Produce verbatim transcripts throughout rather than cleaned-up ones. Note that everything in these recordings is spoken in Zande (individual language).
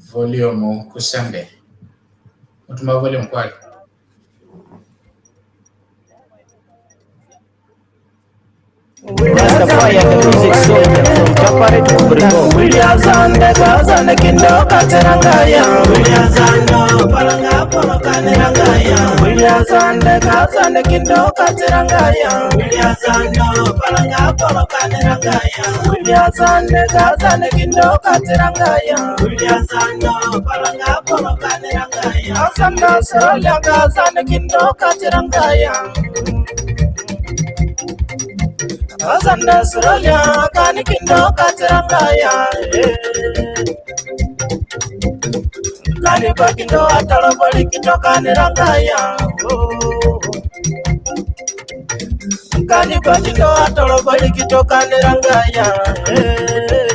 Volume ku sende. Mo tuma volume kwali. Rasta Fire, the music soldier, from Tapare to Kubriko. William Zande, Kazande Kindo, Katerangaya. William Zande, Palanga, Polo, Kanerangaya. William Zande, Kazande Kindo, Katerangaya. William Zande, Palanga, Polo, Kanerangaya. William Zande, Kazande Kindo, Katerangaya. William Zande, Palanga, Polo, Kanerangaya. Azande, Soroya, Kazande Kindo, Katerangaya. Azande Australia, kani kindo katiranga ya, eh. Kani pa kindo atalo boli kindo kaniranga ya, oh. Kani pa kindo atalo boli kindo kaniranga ya, eh.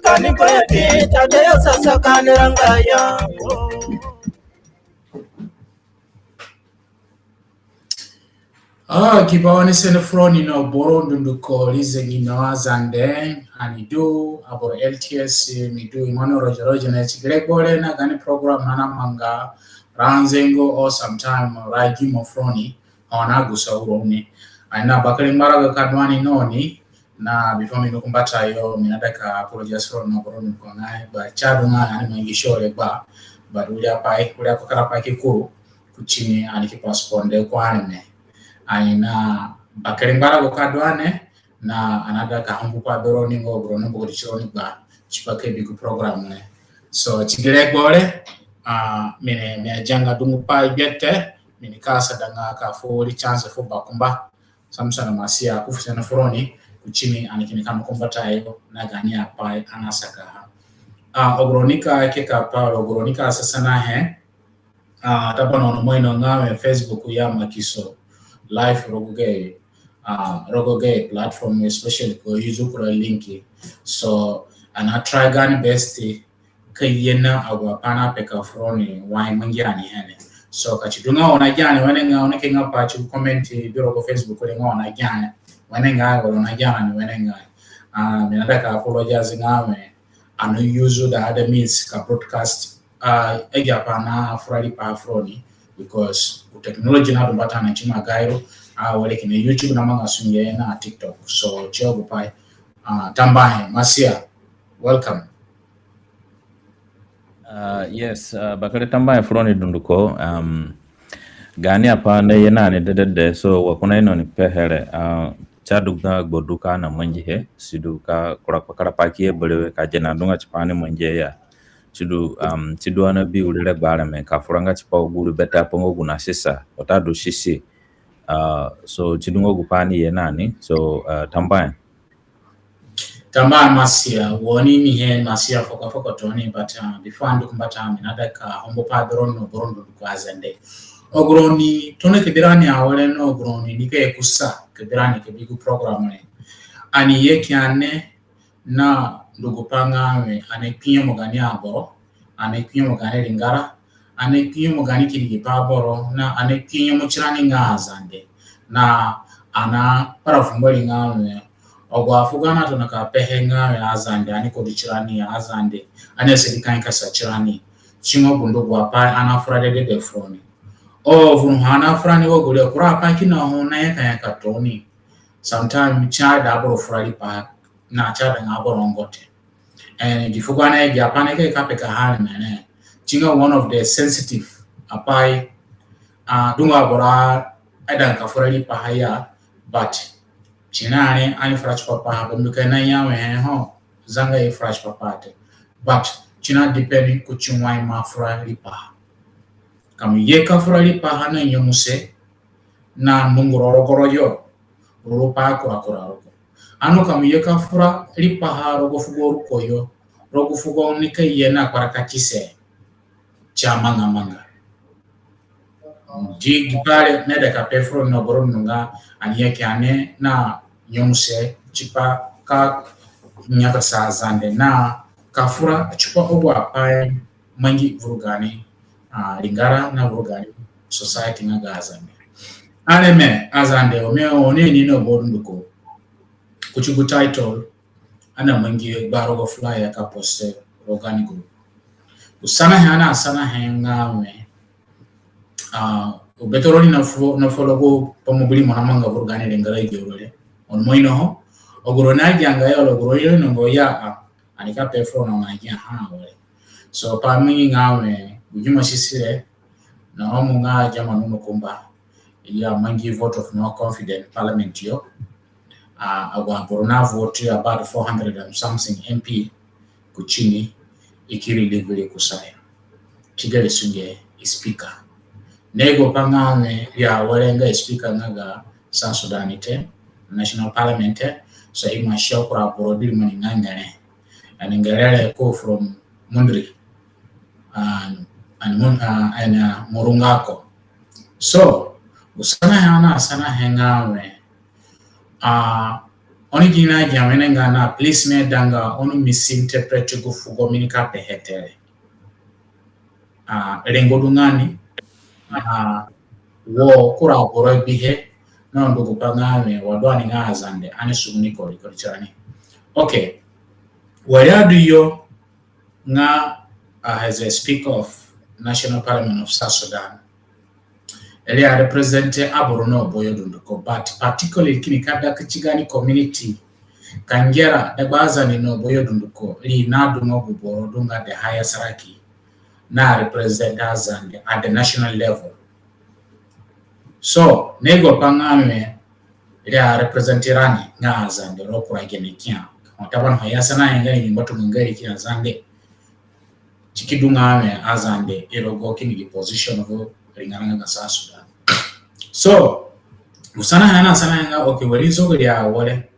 Kani pa ya kita de yo sasa kaniranga ya, oh. Ah, ki ba wani sene furoni no boro dunduko ri zegino Azande, ani du aboro L T S, mi du Emmanuel Roger Roger na ti gi regbo re na gaani program ani namanga ra nzengo or sometime ra gimo furoni, ho ani agusa uru ni. Ani na bakere ngbarago ka du ani no ni, na before mi ndu ku mbatayo, mi naida ka apologize furoni no boro dunduko nga, but si adunga ani mangi show re gba, but wiri apai, wiri akpakarapai ki kuru, kuti ni ani ki postpone ku areme. Ani na bakere ngbarago ka du ani, na ani naida ka hungu pa beroni ngo boro ni bogodi tironi gba, tipa ka bi gu program re. So, ti gi regbo re, ah, mi ni, mi agianga dungu pai gbe te, mi nika asada nga ka fu wiri chance fu bakumba Samson Masia ku fu sene furoni, kuti ni ani kini ka ndu ku mbatayo na gaani apai ani asakaha. Ah, agu roni ka keka pai, agu roni ka sasanahe, ah, tabana ono mo ino nga we Facebook ya makiso live rogo gayo, ah, rogo gayo platform, especially ko use kura link. So, ani na try gaani best ka ye na agu apai ani apeka furoni wai mangi ani he ni. So, ka si du nga oni agi ani wenengai, oni ke nga pa ti gu comment bi rogo Facebook re nga oni agi ani wenengai, wala oni agi ani wenengai. Ah, mi naida ka apologize nga we ani na use the other means ka broadcast, ah, agi apai ani afura riipaha furoni, because gu technology nadu mbata ani ti ma gairo, ah, were kina YouTube namanga sunge na TikTok. So, si agu pai, ah, tambuahe, Masia, welcome. Ah, yes, ah, bakere tambuahe furoni dunduko. Um, gaani apai naye na ani dedede, so wa ko naino ni pehe re, ah, si adu nga gbua du ka ani amangihe, sidu ka kura kpakarapai ki ye berewe ka gene adunga tipa ani mangihe ya. Sidu, um, sidu ani abi wiri regbo areme ka furanga tipa agu wiri bete apai nga gu na sisa, watadu sisi. Ah, so sidu nga gu pai ani ye na ni, so, ah, tambuahe. Tambuahe Masia, wa oni inihe Masia fuko fuko tooni, but, uh, before ani ndu ku mbata, mi naida ka humbu pa beroni no boro dunduko Azande. Agu roni tona ke bi rani awere no, agu roni nika ye kusa ke bi rani ke bi gu program re. Ani ye ki ane na ndu gu pai nga we ani akpinyemu gaani aboro, ani akpinyemu gaani ringara, ani akpinyemu gaani kidigi pa aboro, na ani akpinyemu tirani nga Azande. Na ani akpara fu Mbori nga we agu afugo ani atona ka pehe nga we Azande, ani kodi tirani ya Azande, ani asadi ka nyakasa tirani. Si nga gu ndu gu apai ani afura dedede furoni. O, vuru ho ani afura ni wa gure, kura apai kina ho nanyakanyaka tooni. Sometimes si aida aboro fura riipaha na si aidanga aboro ongo te. And gi fugo ani agi apai ani ke ka pekaha areme re, si nga one of the sensitive apai, ah, du nga aboro aidanga ka fura riipaha ya, but si na ani, ani fura tipa paha, bambiko i naya we he ho, zanga i fura tipa paha te. But si na depend kuti wai mo afura riipaha. Ka mo ye ka fura riipaha na nyemuse, na nunguro rogo ro yo, ruru pa kurakura rogo. Ono ka mo ye ka fura riipaha rogo fugo ruko yo, rogo fugo nika ye na kparakatise, si amanga amanga. Di gi pai re mi aida ka pe furoni no boro dunduko nga ani ye ki ane na nyemuse tipa ka nyakasa Azande na ka fura tipa agu apai mangi vuru gaani, ah, ringara na vuru gaani society nga ga Azande. Areme, Azande, ome oni ni no bodu nduko. Kuti gu title, ani amangi gba rogo flyer ka post rogo gaani group. Gu sanahe ani asanahe nga we, ah, u beto roni na fo, na fo rogo pa mobili mo namanga vuru gaani ringara agi oro re. Ono mo inoho, agu roni agianga yo, agu roni ainonga yo, ah, ani ka pe fo na nga agi ha were. So, pa mi nga we, gu gima sisi re, na omu nga German no kumba, ya mangi vote of no confidence parliament yo. Ah, agu aboro na vote about four hundred and something M P kuti ni, i ki relieve ri kusayo. Ti gere sunge i speaker. Na gu pa nga we, ya were nga i speaker nga ga South Sudan te, national parliament te, so i ima sio kura aboro du rimoni nga ngere. Ani ngere re ko from Mundri. And, and, Mun-, uh, and, uh, Murunga ko. So, gu sanahe ani asanahe nga we, ah, oni gi na gi wenengai na please mi aidanga oni misinterpret gu fugo mi nika pehe te re. Ah, rengo du nga ni, ah, wo kura aboro bihe, na ndu gu pa nga we, wa du ani nga Azande, ani sugu ni kori kori tirani. Okay. Wari adu yo, nga, uh, as a speaker of National Parliament of South Sudan. Ri a represent aboro na oboyo dunduko, but particularly kini ka da ki ti gaani community, ka ngera dagba Azande na oboyo dunduko, ri na du nga gu boro du nga the highest rank na represent Azande at the national level. So, na gu pa nga we, ri a represent rani nga Azande rogo kura gene kia. Ho taban ho i asanahe nga ni ngbatunga nga ri kia Azande. Ti ki du nga we Azande i rogo kini gi position fu ringara nga ga South Sudan. So, gu sanahe ani asanahe nga, okay, wari zogo ri a were.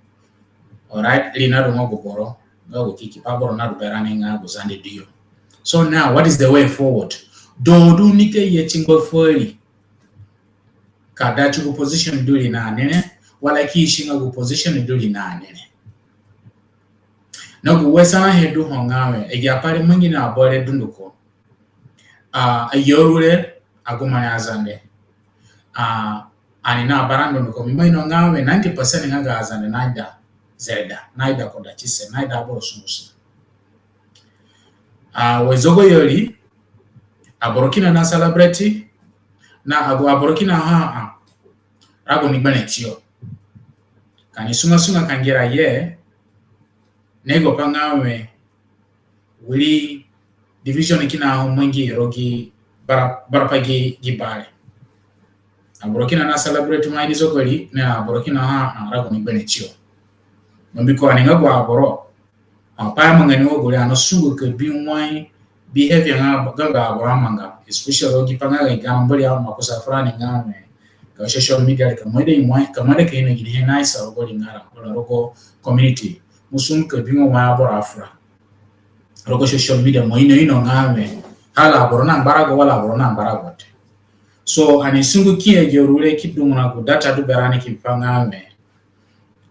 All right, ri na du nga gu boro, nga gu kiki pa boro na du berani nga gu Zande du yo. So now, what is the way forward? Do du ni ke ye tingba fari. Ka da ti gu position du ri na ni re, wala ki si nga gu position du ri na ni re. Na gu we sanahe du ho nga we, agi apai re mangi na aboro dunduko. Ah, ayo ru re, agu mani Azande. Ah, ani na abarandu dunduko, mi ima ino nga we ninety percent nga ga Azande naida zereda, naida kodatise, naida aboro sunguse. Ah, we zogo yo ri, aboro kina na celebrate, na agu aboro kina ha, ah, rago ni gbere tiyo. Ka ni sunga sunga ka ngera ye, na gu pa nga we, wiri division kina ho mangi rogo gi bara, bara pa gi, gi ba re. Aboro kina na celebrate mai ni zogo ri, na aboro kina ha, ah, rago ni gbere tiyo. Mbiko ani nga gu aboro, ah, pa ya manga ni wo gu ri ani sungu ka bi wai behavior nga ga, ga aboro amanga, especially rogo gi pa nga ga Mbori amakusa furani nga we, ga social media re ka mo ida i wai, ka mo ida ka ino ginihe naisa rogo ringara, rogo community. Mo sungu ka bi wai aboro afura rogo social media, mo ino ino nga we, hala aboro na ngbarago wala aboro na ngbarago te. So, ani sungu ki ye gi ru re ki dungura gu data du berani ki pa nga we,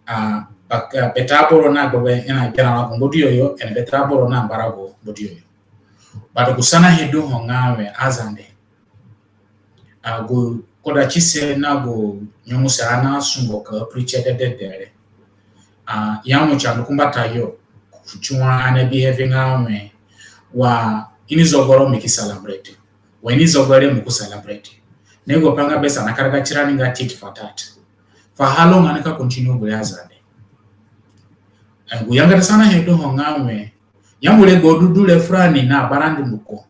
ah, baka, ah, bete aboro na gbegberẽ, i na gbera na gu ngba du yo yo, and bete aboro na ngbarago ngba du yo yo. But gu sanahe du ho nga we Azande, ah, gu kodatise na gu nyemuse ani asungo ka preach dedede re. Ah, ya mo ti andu ku mbatayo, kuti wa ani behave nga we, wa i ni zogo ro mi ki celebrate, wa i ni zogo re mo ku celebrate. Na gu pa nga bes ani akaraga tirani nga tit for tat. For how long ani ka continue gu re Azande? Eh, gu yangada sanahe du ho nga we, ya mo regbo du du re furani na abarandu dunduko.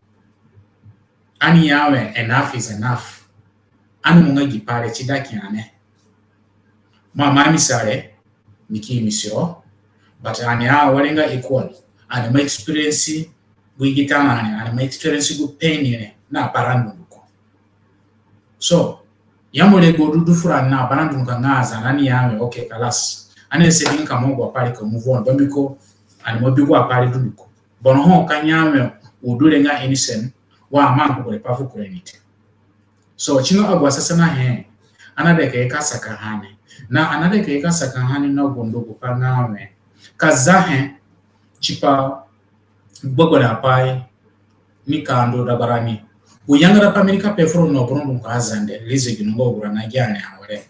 Ani ya we enough is enough. Ani mo nga gi pai re ti da ki ani. Ma, ma mi sa re, mi ki misi ro, but ani a were nga equal. Ani ima experience gu igita na ani, ani ima experience gu pain re na abarandu dunduko. So, ya mo regbo du du furani na abarandu dunduko nga Azande, ani ya we, okay, kalas. Ani asadi nga ka mo gu apai re ka move on, bambiko ani ima bi gu apai re dunduko. Bono ho ka ya we u du re nga innocent, wa ama ngu kure pa fu kure ni te. So, si nga agu asanahe ani aida ka ye ka sakaha ni. Na ani aida ka ye ka sakaha ni na gu ndu gu pa nga we, ka zahe tipa gbegberẽ apai nika ndu dagbarani. Gu yangara pai mi nika pe furo no boro ndu ku Azande, lize gi nungo gura na gi ani awere.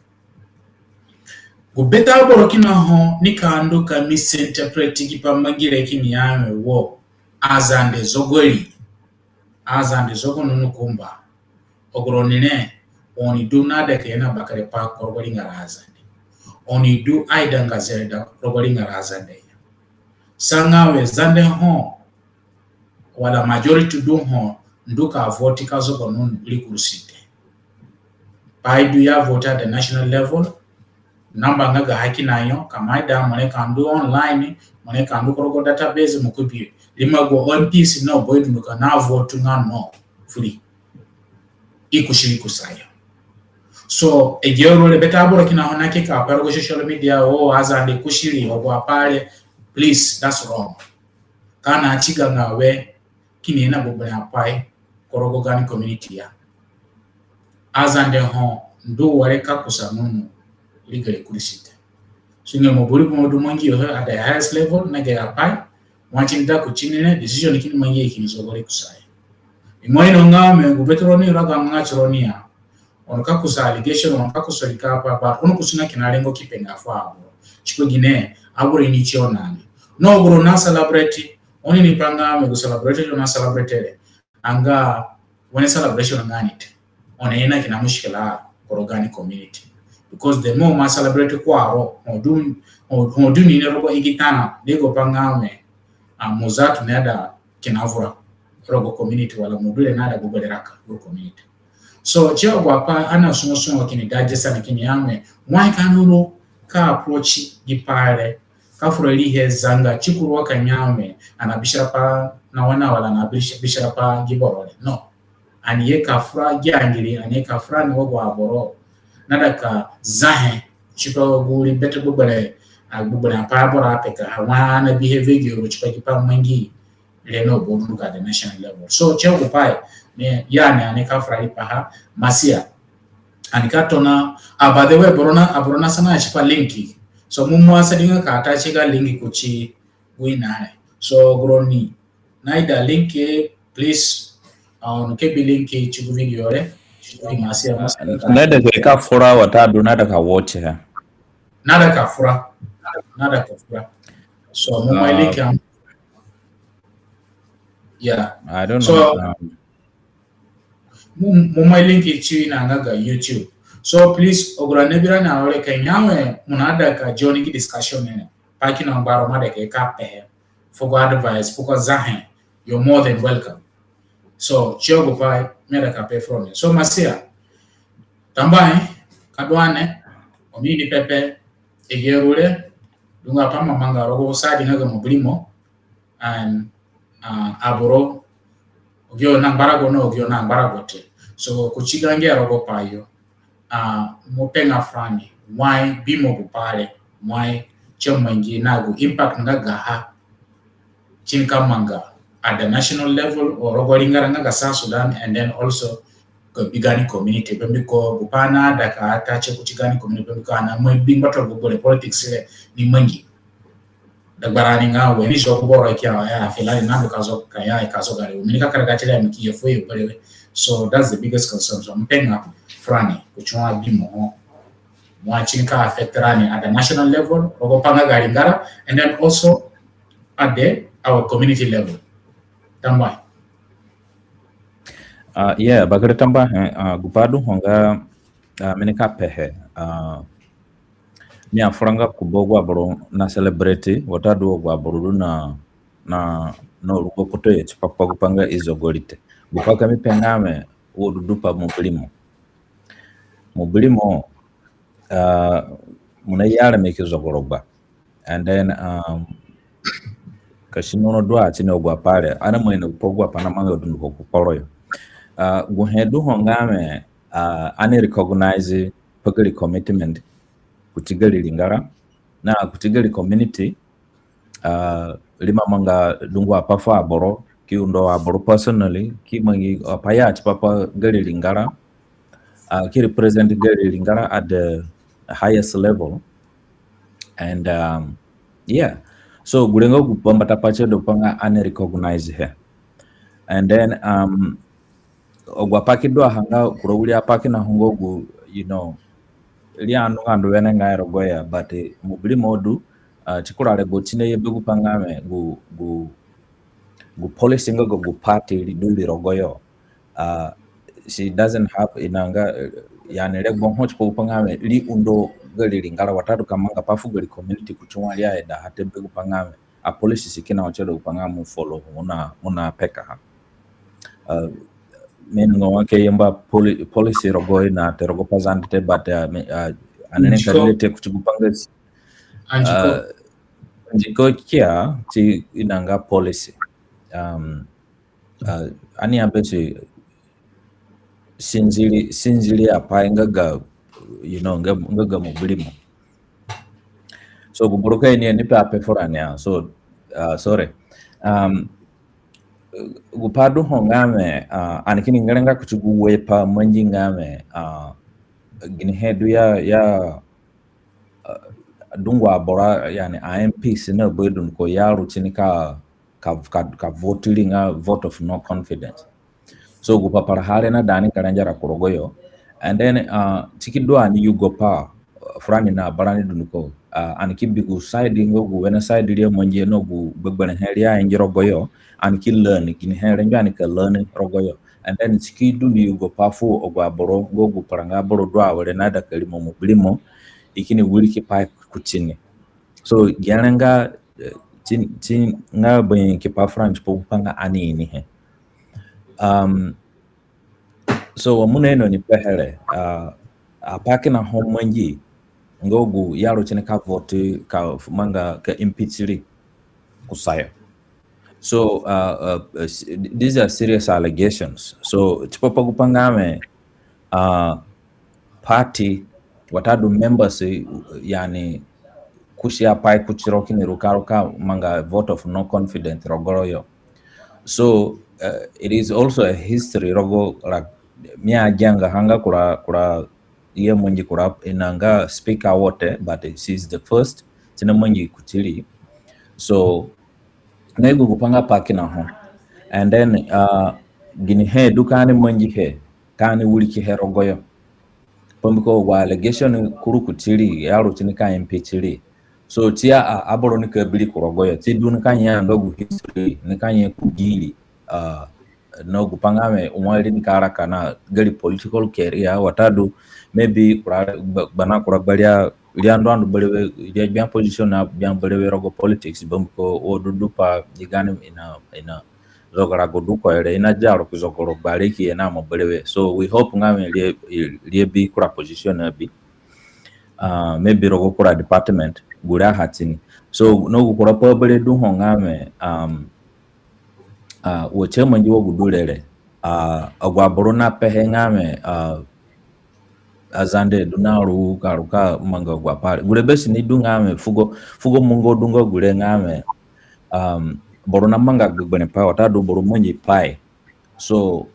Gu bete aboro kina ho nika ndu ka misinterpret gi pai mangi re kini ya mi wo Azande zogori. Azande zogo nunu kumba. Oguro nire, oni du na de ke na bakere pa ku rogo ringara Azande. Oni du aidanga zereda ku rogo ringara Azande ya. Sa nga we Zande ho, wala majority du ho, ndu ka vote ka zogo nunu ri kursi te. Pai du ya vote at the national level, namba nga ga haki na yo, ka mo ida mo nika ndu online, mo nika ndu ku rogo database mo ku bi. Rimo gu M Ps no boy dunduko na vote nga no, free. I kusi ri kusayo. So, agi auru re bete aboro kina ho na ke ka pa rogo social media, o Azande kusi ri, o gu apai re, please, that's wrong. Ka na tiga nga we, kini ye na gbegberẽ apai ku rogo gaani community ya. Azande ho ndu ware ka kusa nunu ri gere kursi te. Sunge mo buri mo du mangi yo he at the highest level na gere apai, wa tini da ku tini re, decision kini mangi kini zogo ri kusayo. Imo ino nga mi gu bete roni raga nga tironi ya. Ono ka kusa allegation, ono ka kusa rika pa, but ono kusi nga kina rengo ki pe nga fu aboro. Tipa gine, aboro ini tio nani. No, aboro na celebrate, oni ni pa nga mi gu celebrate, oni na celebrate re. Anga, wene celebration nga ni te. Oni ina kina mushkila ku rogo gaani community. Because the more mo celebrate ku aro, ho du, ho, ho du ni ne rogo i gi tana, de go pa nga mi, a, mo zatu na da kina vura rogo community wala mo du re na da gbegberẽ raka rogo community. So, ti agu apai ani na sungo sungo kini digest ani kini ya mi, wai ka ani ru ka approach gi pai re, ka fura rihe zanga, ti kuru wa ka ya mi, ani na bisira pa na wene wala ani na bis-, bisira pa gi boro re. No. Ani ye ka fura gi angiri, ani ye ka fura ni wa gu aboro na da ka zahe, tipa gu ri bete gbegberẽ, a, gbegberẽ apai aboro apeka, a, wa ani na bihe video ro tipa gi pai mangi re no bodu ka the national level. So, ti agu pai, mi, ya ni ani ka fura ripaha, Masia. Ani ka tona, a, by the way, aboro na, aboro na sana tipa link. So, mo mo asadi nga ka attach ga link kuti gu ina re. So, guro ni, na ida link, please, a, ono ke bi link ti gu video re. Ti gu Masia, Masia. Na ida ka fura watadu na ida ka watch ha. Na ida ka fura. Na ida ka fura. So, mo mo link am. Yeah. I don't know. So, um, mo, mo mo link ti na nga ga YouTube. So please, agu rani nabi rani awere ka ya mi, mo na ida ka join gi discussion ni. Pai kina ngbaro mo ida ka pehe. Fugo advice, fugo zahe. You're more than welcome. So, ti agu pai mi ida ka pe from here. So, Masia, tambuahe, ka du ani, oni ini pepe, agi auru re, dungu apai mo amanga rogo gu sadi nga ga Mubulimo, and, a, aboro, agi yo na ngbarago na, agi yo na ngbarago te. So, kuti ga ngia rogo pai yo, a, mo pe nga furani, wai bimo gu pai re, wai ti mangi na gu impact nga gaha ti ni ka manga at the national level or rogo ringara nga ga South Sudan, and then also ka bi gaani community, bambiko gu pai na ida ka attach kuti gaani community, bambiko ani na mo bi ngbatunga gbegberẽ politics re ni mangi. Dagbarani nga we ni zo ku boro ki ya, ya, filani nandu ka zo ka ya, ka zo gare. Mi ni ka karaga tire mi ki ye fu ye berewe. So that's the biggest concern. So mo pe nga furani, kuti wa bimo ho, mo a ti ni ka affect rani at the national level, rogo pai nga ga ringara, and then also at the, our community level. Tambuahe. A, yeah, bakere tambuahe, a, gu pai du ho nga, a, mi ni ka pehe, a, mi afuranga ku ba agu aboro na celebrate, watadu agu aboro du na, na, na rungo kuto yo tipa pa gu pai nga i zogori te. Gu pai ka mi pe nga mi, wo du du pa Mubulimo. Mubulimo, a, mo na ye areme ki zogoro gba. And then, um, ka si nono du a ti ni agu apai re, ani ima ino pa agu apai namanga dunduko ku kporo yo. A, gu he du ho nga mi, a, ani recognize pa gari commitment kuti gari ringara, na kuti gari community, a, ri ima manga dungu apai fu aboro, ki undo aboro personally, ki mangi apai ya tipa pa gari ringara, a, ki represent gari ringara at the highest level. And, um, yeah. So, gure nga gu bambata pai tie du pa nga ani recognize he. And then, um, agu apai ki du a ha nga kura wiri apai kina ho nga gu, you know, ri andu nga ndu wenengai rogoyo, but, eh, mubirimo du, ah, ti kura regbo ti ni ye be gu pai nga wẽ gu, gu, gu policy nga gu, gu party ri du ri rogoyo. Ah, she doesn't have inanga, eh, yani regbo ho tipa gu pai nga wẽ ri undo gari ringara watadu ka manga pai fu gari community kuti wa ri aida ha te be gu pai nga wẽ a policy si kina wa ti du gu pai nga mo follow, mo na, mo na pekaha. Ah, mi inongo wa ka yamba poli-, policy rogo ina te rogo Pazande te, but, ah, mi, ah, ani ni ka relate kuti gu pai nga si, ah, ndiko kia ti inanga policy. Um, ah, ani ya be si sinziri, sinziri apai nga ga, you know, nga, nga ga mubirimo. So, gu boro ka ini ni pe ape furani a. So, ah, sorry. Um, gu pai du ho nga wẽ, ah, ani kini ngeranga kuti gu wẽ pai mangi nga wẽ, ah, ginihe du ya, ya, ah, dungu aboro, yani, a MPs na be dunduko ya ru ti ni ka, ka, ka, ka vote ri nga vote of no confidence. So gu papara ha re na da ni ka rengbe ra ku rogoyo. And then, ah, ti ki du ani yugo pai, ah, furani na barani dunduko. Ah, ani ki bi gu side nga gu wene side ri amangihe na gu gbegberẽhe ri aingi rogoyo. Ani ki learn ginihe rengbe ani ka learn rogoyo. And then ti ki du ni yugo pai fu agu aboro nga gu paranga aboro du awere naida ka rimo mubirimo. I kini wiriki pai kuti ni. So gere nga, eh, ti, ti nga banyanyaki pai furani tipa gu pai nga ani inihe. Um, so wa mo naino ni pehe re, ah, apai kina ho mangi nga gu ya ru ti ni ka vote ka manga ka impeach ri kusayo. So, uh, uh, uh, s-, these are serious allegations. So tipa pa gu pai nga wẽ, ah, party watadu members, eh, yani, kusi apai kuti ro kini ru ka ru ka manga vote of no confidence rogo ro yo. So, uh, it is also a history rogo, like, mi agianga ha nga kura, kura ye mangi kura inanga speaker wo te, but she is the first ti na mangi kuti ri. So na yugo gu pai nga pai kina ho. And then, uh, ginihe du ka ani mangihe, ka ani wirikihe rogoyo. Pambiko agu allegation kuru kuti ri, ya ru ti ni ka impeach ri. So ti a, a, aboro nika bi ri ku rogoyo. Ti du nika nye nga gu history, nika nye ku gi ri, ah, na gu pai nga wẽ wa ri nika raka na gari political career, watadu maybe kura gba-, gbana kura gbaria, ri andu andu berewe, ri agbia position na gbia berewe rogo politics, bambiko wo du du pa gi gaani ina, ina zogarago du ko ere, i na dia ro ki zogoro gbare ki ye na mo berewe. So we hope nga wẽ ri, ri, ri bi kura position na bi. Ah, maybe rogo kura department, gure aha ti ni. So na gu kura pai berewe du ho nga wẽ, um, ah, wo ti amangi wa gu du re re. Ah, agu aboro na pehe nga wẽ, ah, Azande du na ru ka ru ka manga agu apai re. Gure be si ni du nga wẽ fugo, fugo mungo du nga gure nga wẽ, um, boro na manga gbegberẽ pai, watadu boro mangi pai. So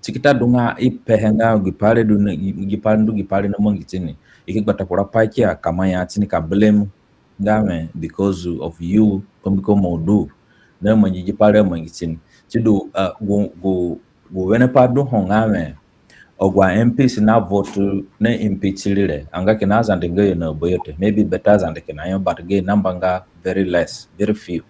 ti ki ta du nga i pehe nga gi pai re du na, gi pai re ndu, gi pai re na mangi ti ni. I ki gbata kura pai kia ka manya ti ni ka blame nga wẽ because of you, pambiko mo du na mangi gi pai re amangi ti ni. Ti du, ah, gu, gu, gu wene pai du ho nga wẽ agu a MPs na vote na impeach ri re, anga kina Azande nga yo na bayo te. Maybe bete Azande kina yo, but gayo namba nga very less, very few.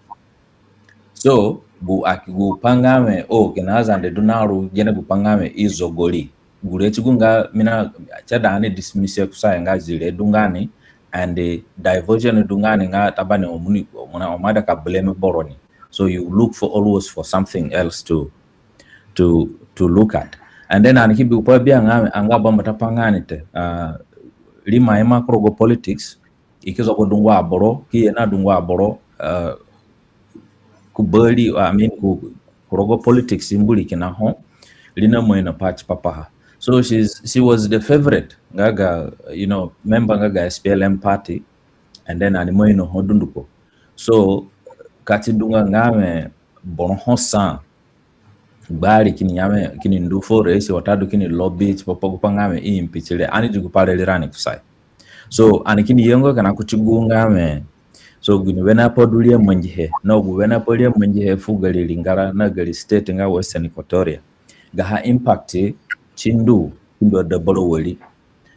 So gu, a, gu pai nga wẽ, o, kina Azande du na ru gene gu pai nga wẽ i zogori. Gure ti gu nga mi na, ti ada ani dismiss kusayo nga zire du nga ni, and, eh, diversion du nga ni nga tabani omuni, omuna, omada ka blame boro ni. So you look for always for something else to, to, to look at. And then ani ki bi gu pai bia nga wẽ, anga bambata pai nga ni te. Ah, ri ima ima ku rogo politics, i ki zogo dungu aboro, ki ye na dungu aboro, ah, ku bari, I mean, ku, ku rogo politics mburi kina ho, ri na mai na party papaha. So she's, she was the favorite nga ga, you know, member nga ga SPLM party, and then ani mai na ho dunduko. So ka ti du nga nga wẽ boro ho sa gbari kini ya wẽ, kini ndu fu raisi watadu kini lobby tipa pa gu pai nga wẽ i impeach re, ani di gu pai re rirani kusayo. So ani kini yenga kina kuti gu nga wẽ, so gini wene apai du ri amangihe, na gu wene apai ri amangihe fu gari ringara na gari state nga Western Equatoria. gaha impact ti ndu, ti ndu ada bara wari.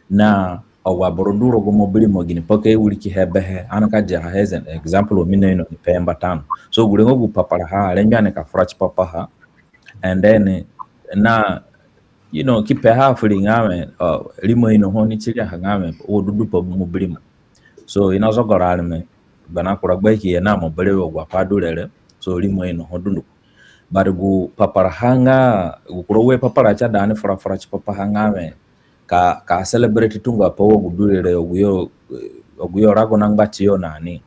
Na agu aboro du rogo mobirimo, ginipai ka i wirikihe behe. Ani ka diaha as an example, wa mi naino ni pe mbata no. So gure nga gu paparaha, rengbe ani ka fura tipa paha. And then, na, you know, ki peha fu ri nga wẽ, uh, rimo inoho ni ti riaha nga wẽ, wo du du pa mobirimo. So i na zoga ro areme, gba na kura gbe ki ye na mo berewe agu apai du re re. So rimo inoho dunduko. But gu paparaha nga, gu kura ue papara ti ada ani fura fura tipa paha nga wẽ, ka, ka celebrate tunga pa wa gu du re re, agu yo, agu yo rago na ngbatiyo na ni,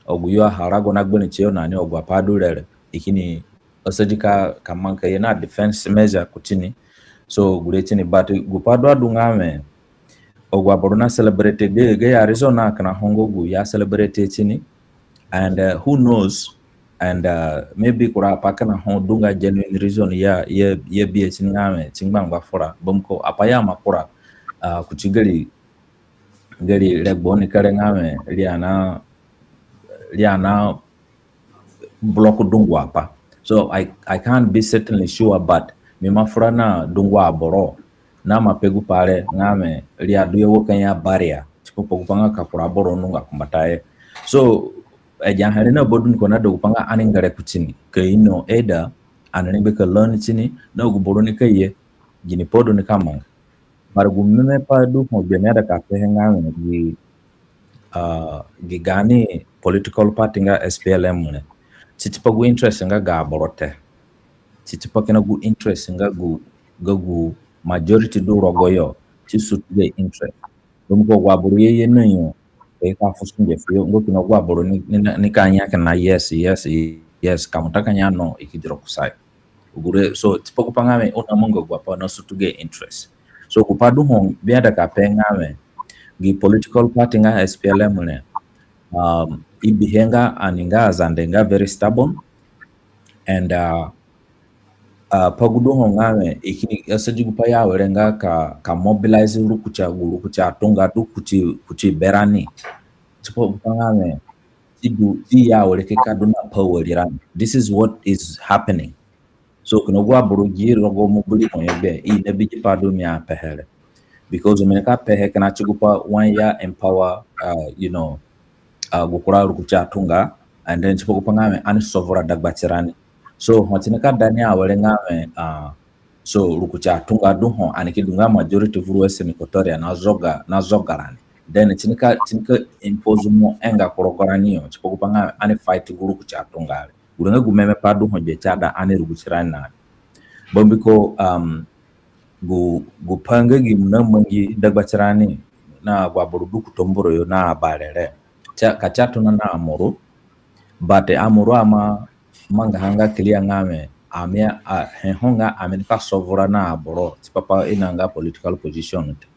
agu yo aha rago na gbere tiyo na ni, agu apai du re re, i kini asadi ka, ka manga ka ye na defense measure kuti ni. So gure ti ni, but gu pai du adu nga wẽ, agu aboro na celebrate gayo, gayo a reason na kina ho nga gu i a celebrate ti ni. And, uh, who knows? And, uh, maybe kura apai kina ho du nga genuine reason i a, i a, i a bihe ti ni nga wẽ, ti ngbangba fura. Bambiko apai i aima kura, uh, kuti gari, gari regbo ni kere nga wẽ, ri ana, ri ana block dungu apai. So I, I can't be certainly sure, but mi ima fura na dungu aboro na ima pe gu pai re nga wẽ, ri adu yo wa ka ya barrier tipa pa gu pai nga ka kura aboro nunga kumbatayo. So agi ahe re na badunduko na da gu pai nga ani ngere kuti ni, ka ino either ani rengbe ka learn ti ni, na gu boro nika ye, ginipai du nika manga. But gu meme pai du ho gbe mi aida ka pehe nga wẽ, gi, uh, gi gaani political party nga S P L M re, ti tipa gu interest nga ga aboro te. Ti tipa kina gu interest nga gu, nga gu majority du rogoyo, ti suit gayo interest. Bambiko agu aboro ye ye na yo, i ka fu sunge fuyo, nga kina agu aboro ni, ni, nika ya kina yes, yes, yes, ka mo ta ka ya no, i ki di ro kusayo. Gure, so tipa gu pai nga wẽ, u na manga agu apai na suit gayo interest. So gu pai du ho mi aida ka pe nga wẽ, gi political party nga S P L M re, um, i bihe nga ani nga Azande nga very stubborn, and, uh, uh, pa gu du ho nga wẽ, i kini asadi gu pai ya awere nga ka, ka mobilize rukutu, gu rukutu atunga du kuti, kuti berani. Tipa gu pai nga wẽ, ti du, ti ya awere ke ka du na power rirani. This is what is happening. So kina agu aboro gi rogo mobirimo yo gbe, i na bi gi pai du mi apehe re. Because mi nika pehe kina ti gu pai wai i a empower, uh, you know, uh, gu kura rukutu atunga, and then tipa gu pai nga wẽ ani sovura dagba tirani. So ho ti nika da ni awere nga wẽ, uh, so rukutu atunga du ho, ani ki du nga majority vuru Western Equatoria na zoga, na zoga rani. Then ti nika, ti nika impose mo enga ku rogo rani yo, tipa gu pai nga wẽ ani fight gu rukutu atunga re. Gure nga gu meme pai du ho gbe ti aida ani rugu tirani na ni. Bambiko, um, gu, gu pai nga gi mo namangi dagba tirani na agu aboro du ku Tambura yo na Abare re, ka ti atona na Amuru, but Amuru aima mangaha nga clear nga wẽ, ami a, he ho nga ami nika sovura na aboro tipa pa i na nga political position te.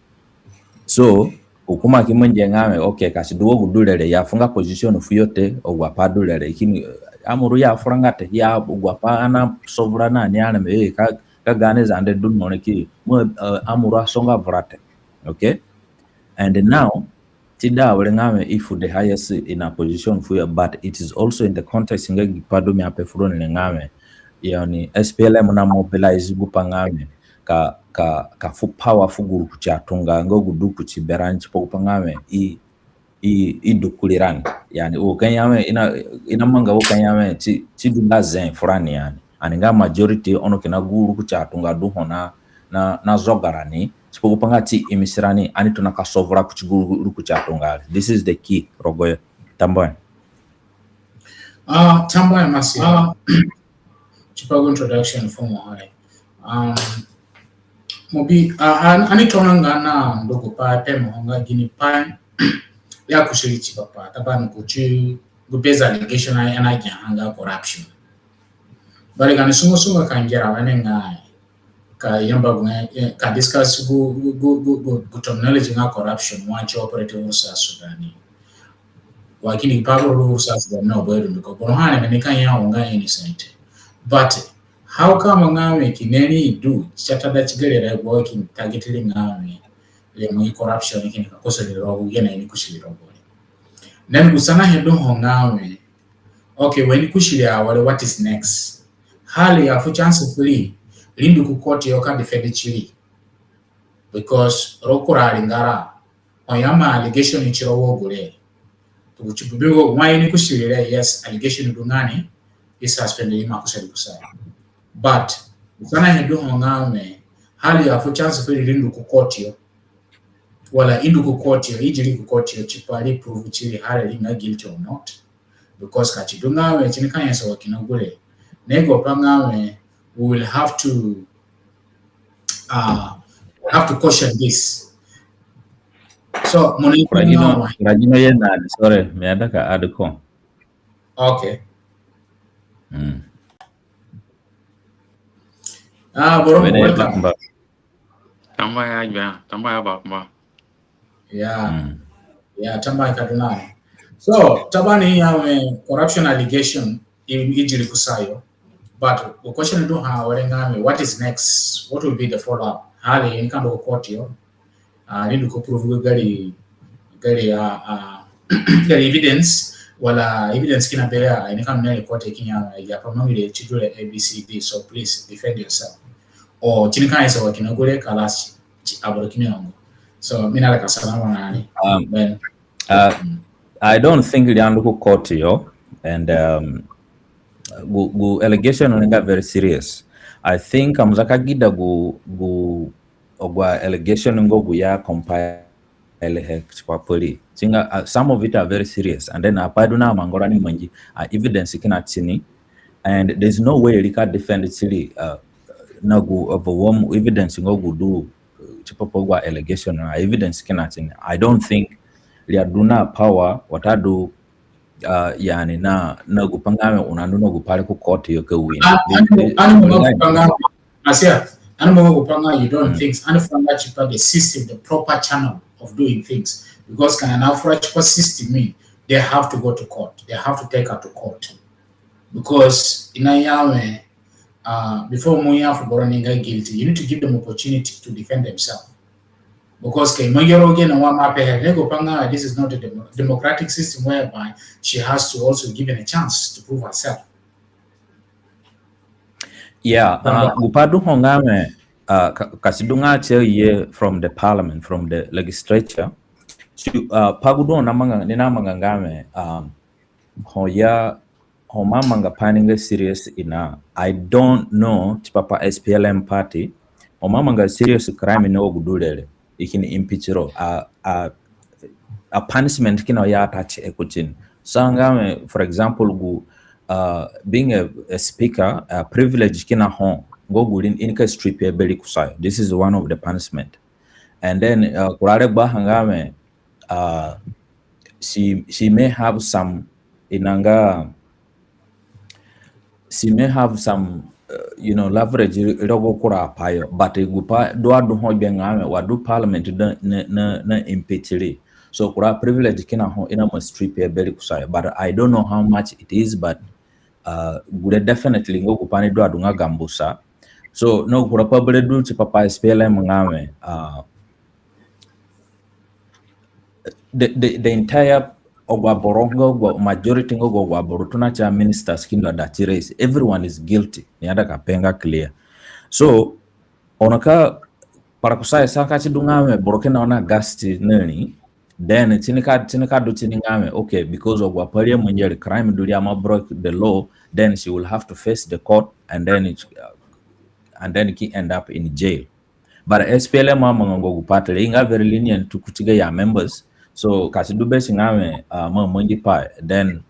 So hukuma ki mangihe nga wẽ, okay, ka si du wa gu du re re, i afunga position fuyo te, agu apai du re re, i kini, Amuru i afuranga te, i a, agu apai ani asovura na ni areme, eh, ka, ka gaani Zande du no re ki, mo, uh, Amuru asonga vura te. Okay? And now, ti da awere nga wẽ, i fu the highest in a position fuyo, but it is also in the context nga gi pai du mi ape fu roni re nga wẽ, yani, S P L M na mobilize gu pai nga wẽ, ka, ka, ka fu power fu gu rukutu atunga nga gu du kuti berani tipa gu pai nga wẽ, i, i, i du kurirani. Yani, wo ka ya wẽ, i na, i namanga wo ka ya wẽ, ti, ti du nga zee furani yani. Ani nga majority ono kina gu rukutu atunga du ho na, na, na zoga rani, tipa gu pai nga ti imisi rani, ani tona ka sovura kuti gu rukutu atunga re. This is the key, rogoyo. Tambuahe. Ah, tambuahe, Masi. Ah, tipa gu introduction fu mo ho re. Um, mo bi, ah, ani, ani tona nga na ndu gu pai pe mo nga gini pai i akusiri tipa pa, tipa ni kuti gu basic allegation i nagiaha nga corruption. But gaani sungu sungu ka ngera wenengai ka yamba gu, eh, ka discuss gu, gu, gu, gu, gu terminology nga corruption, wa ti operate vuru South Sudan. Wa kini pa vuru South Sudan na boro du mbiko boro ho areme nika ya wo nga innocent. But how come nga wẽ kina ri du, si atada ti gere re, gu kini target ri nga wẽ, re mo i corruption, kini ka kusiri rogo, gene i ni kusiri rogo re. Then gu sanahe du ho nga wẽ, okay, wa i ni kusiri awere, what is next? Hali i afu chance fu ri, ri ndu ku court yo ka defend tiri. Because ro kura ringara, ho ya ma allegation ni tiro wo gure. Tu ku tipu bi wo, wa ini ku siri re, yes, allegation du nga ni, i suspend i ma kusa di kusa. But, sana he du ho nga me, hali ya fu chance fu ri ndu ku court yo. Wala i ndu ku court yo, i di ri ku court yo, tipa ri prove tiri hali ri nga guilty or not. Because ka si du nga we, si ni ka nyasa wa kina gure. Nego pa nga we, we will have to, uh, have to caution this. So, mo ni Kuragino, kuragino ye na, sorry, mi aida ka add ko. Okay. Mm. Ah, boro, welcome. Tambuahe, tambuahe bakumba. Yeah. Mm. Yeah, tambuahe ka du na. So, Taban, ya we corruption allegation i, i di ri kusayo. But the question du ha were nga me, what is next? What will be the follow up? Hali ini ka ndu ku court yo. Ah, ri ndu ku prove gari, gari, ah, ah, gari evidence, wala evidence kina bere a, ini ka ndu na court kina, ya pa mangire si du re A B C D, so please defend yourself. O, si ni ka nyasa wa kina gure, kalas, si aboro kina ongo. So, mi naida ka sana wa nani. Um, Ben. Uh, I don't think ri andu ku court yo, and, um, gu, gu allegation nga very serious. I think ka mo za ka gida gu, gu, agu allegation nga gu ya compile he tipa pa ri. Si nga, uh, some of it are very serious, and then apai du na manga rani mangi, uh, evidence kina tini, and there's no way ri ka defend tiri, uh, na gu overwhelm evidence nga gu du, uh, tipa pa agu allegation, uh, evidence kina tini. I don't think ri adu na power watadu, uh, yani na, na gu pa nga me u nandu na gu pai re ku court yo ka win. Ah, ani mo, ani mo gu pa nga, Masia, ani mo gu pa nga, you don't think, ani fura nga tipa the system, the proper channel of doing things. Because ka ani na fura tipa system ni, they have to go to court. They have to take her to court. Because i na ya we, uh, before mo ya fu boro ni nga guilty, you need to give them opportunity to defend themselves. Because ka i mangi ro gene wa mo ape he, nego pa nga, this is not a demo-, democratic system whereby she has to also given a chance to prove herself. Yeah, uh, gu pa du ho nga me, uh, ka, ka si du nga tie ye from the parliament, from the legislature. Si, uh, pa gu du ho na manga, ni na manga nga me, um, ho ya, ho mo amanga pai ni nga serious ina. I don't know, tipa pa S P L M party, ho mo amanga serious crime ni wa gu du re re, i kini impeach ro. A, a, a punishment kina ya attach he kutini. So nga me, for example, gu, uh, being a, a speaker, a privilege kina ho, nga gu ri ini ka strip he bere kusayo. This is one of the punishment. And then, uh, kura regbo ha nga me, uh, she, she may have some, ina nga, she may have some, uh, you know, leverage rogo kura apai yo, but gu pa du adu ho gbe nga me, wa du parliament na, na, na, na impeach ri. So kura privilege kina ho i na mo strip he bere kusayo, but I don't know how much it is, but, uh, gure definitely nga gu pa ni du adu nga gambusa. So no, kura pa bere du tipa pa S P L M nga me, uh, the, the, the entire agu aboro nga agu, majority nga agu aboro tona ti a ministers kina da ti race. Everyone is guilty. Ni aida ka pe nga clear. So, ono ka para kusayo sa ka si du nga me boro kina na gasti na ri, then si ni ka, si ni ka du si ni nga me, okay, because agu apai re mangi re, crime du ri, a ma break the law, then she will have to face the court, and then it, uh, and then ki end up in jail. But S P L M amanga nga gu party re, i nga very lenient kuti gayo members. So ka si du be si nga me, uh, mo mangi pai, then,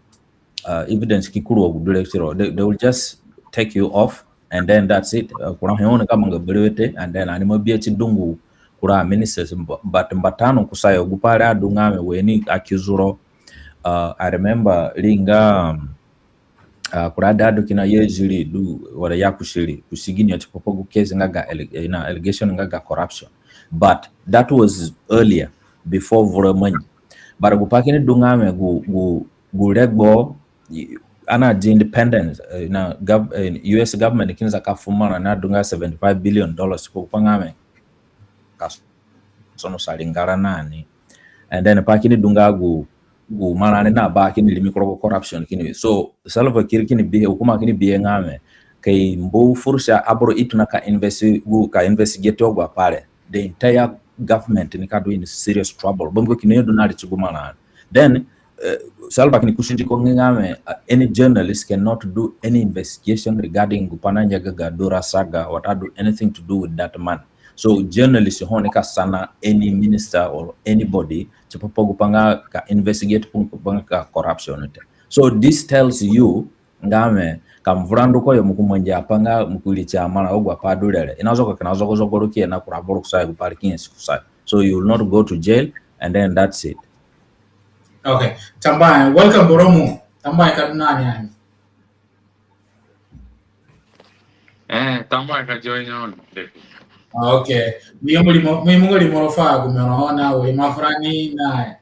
uh, evidence ki kuru wa gu du re tiro. They, they will just take you off, and then that's it. Uh, kura he oni ka manga berewe te, and then ani ima bi he ti dungu kura ministers, mba-, but mbata no kusayo gu pai re adu nga me we ni accuse ro. Uh, I remember ri nga, um, uh, kura da du kina ye ziri du, wala ya kusiri, kusigini yo tipa pa gu case nga ga alle-, eh, na allegation nga ga corruption. But that was earlier, before vura mangi. But gu pai kini du nga me gu, gu, gu regbo, i-, ani di independence, eh, na gov-, eh, U S government kini za ka fu marã na du nga seventy-five billion dollars tipa gu pai nga me ka sonosa ringara na ni. And then pai kini du nga gu, gu marã ni na ba kini rimi ku rogo corruption kini. So Salva Kiir kini bihe, hukuma kini bihe nga me, ka i mbu fursa aboro i tona ka investi-, gu, ka investigate agu apai re, the entire government nika du in serious trouble. Bambiko kina yo du na ri ti gu marã. Then, eh, Salva kini kusi tiko nga wẽ, uh, any journalist cannot do any investigation regarding gu pai nangia ga ga Dora saga, watadu anything to do with that man. So journalist ho nika sana any minister or anybody tipa pa gu pai nga ka investigate gu pai nga ka corruption te. So this tells you nga wẽ, ka mo vura ndu ku yo mo ki mangi apai nga mo ki ri ti amarã agu apai du re re, i na zoga kina zogo zogo ro ki ye na kura boro kusayo, gu pai re ki nyasi kusayo. So you will not go to jail, and then that's it. Okay. Tambuahe, welcome, boro mu. Tambuahe ka du na ani ani. Eh, tambuahe ka join on. Okay. Mu yambu rimo, mu yambu rimo ro fu agu mi ro na, wiri ma furani na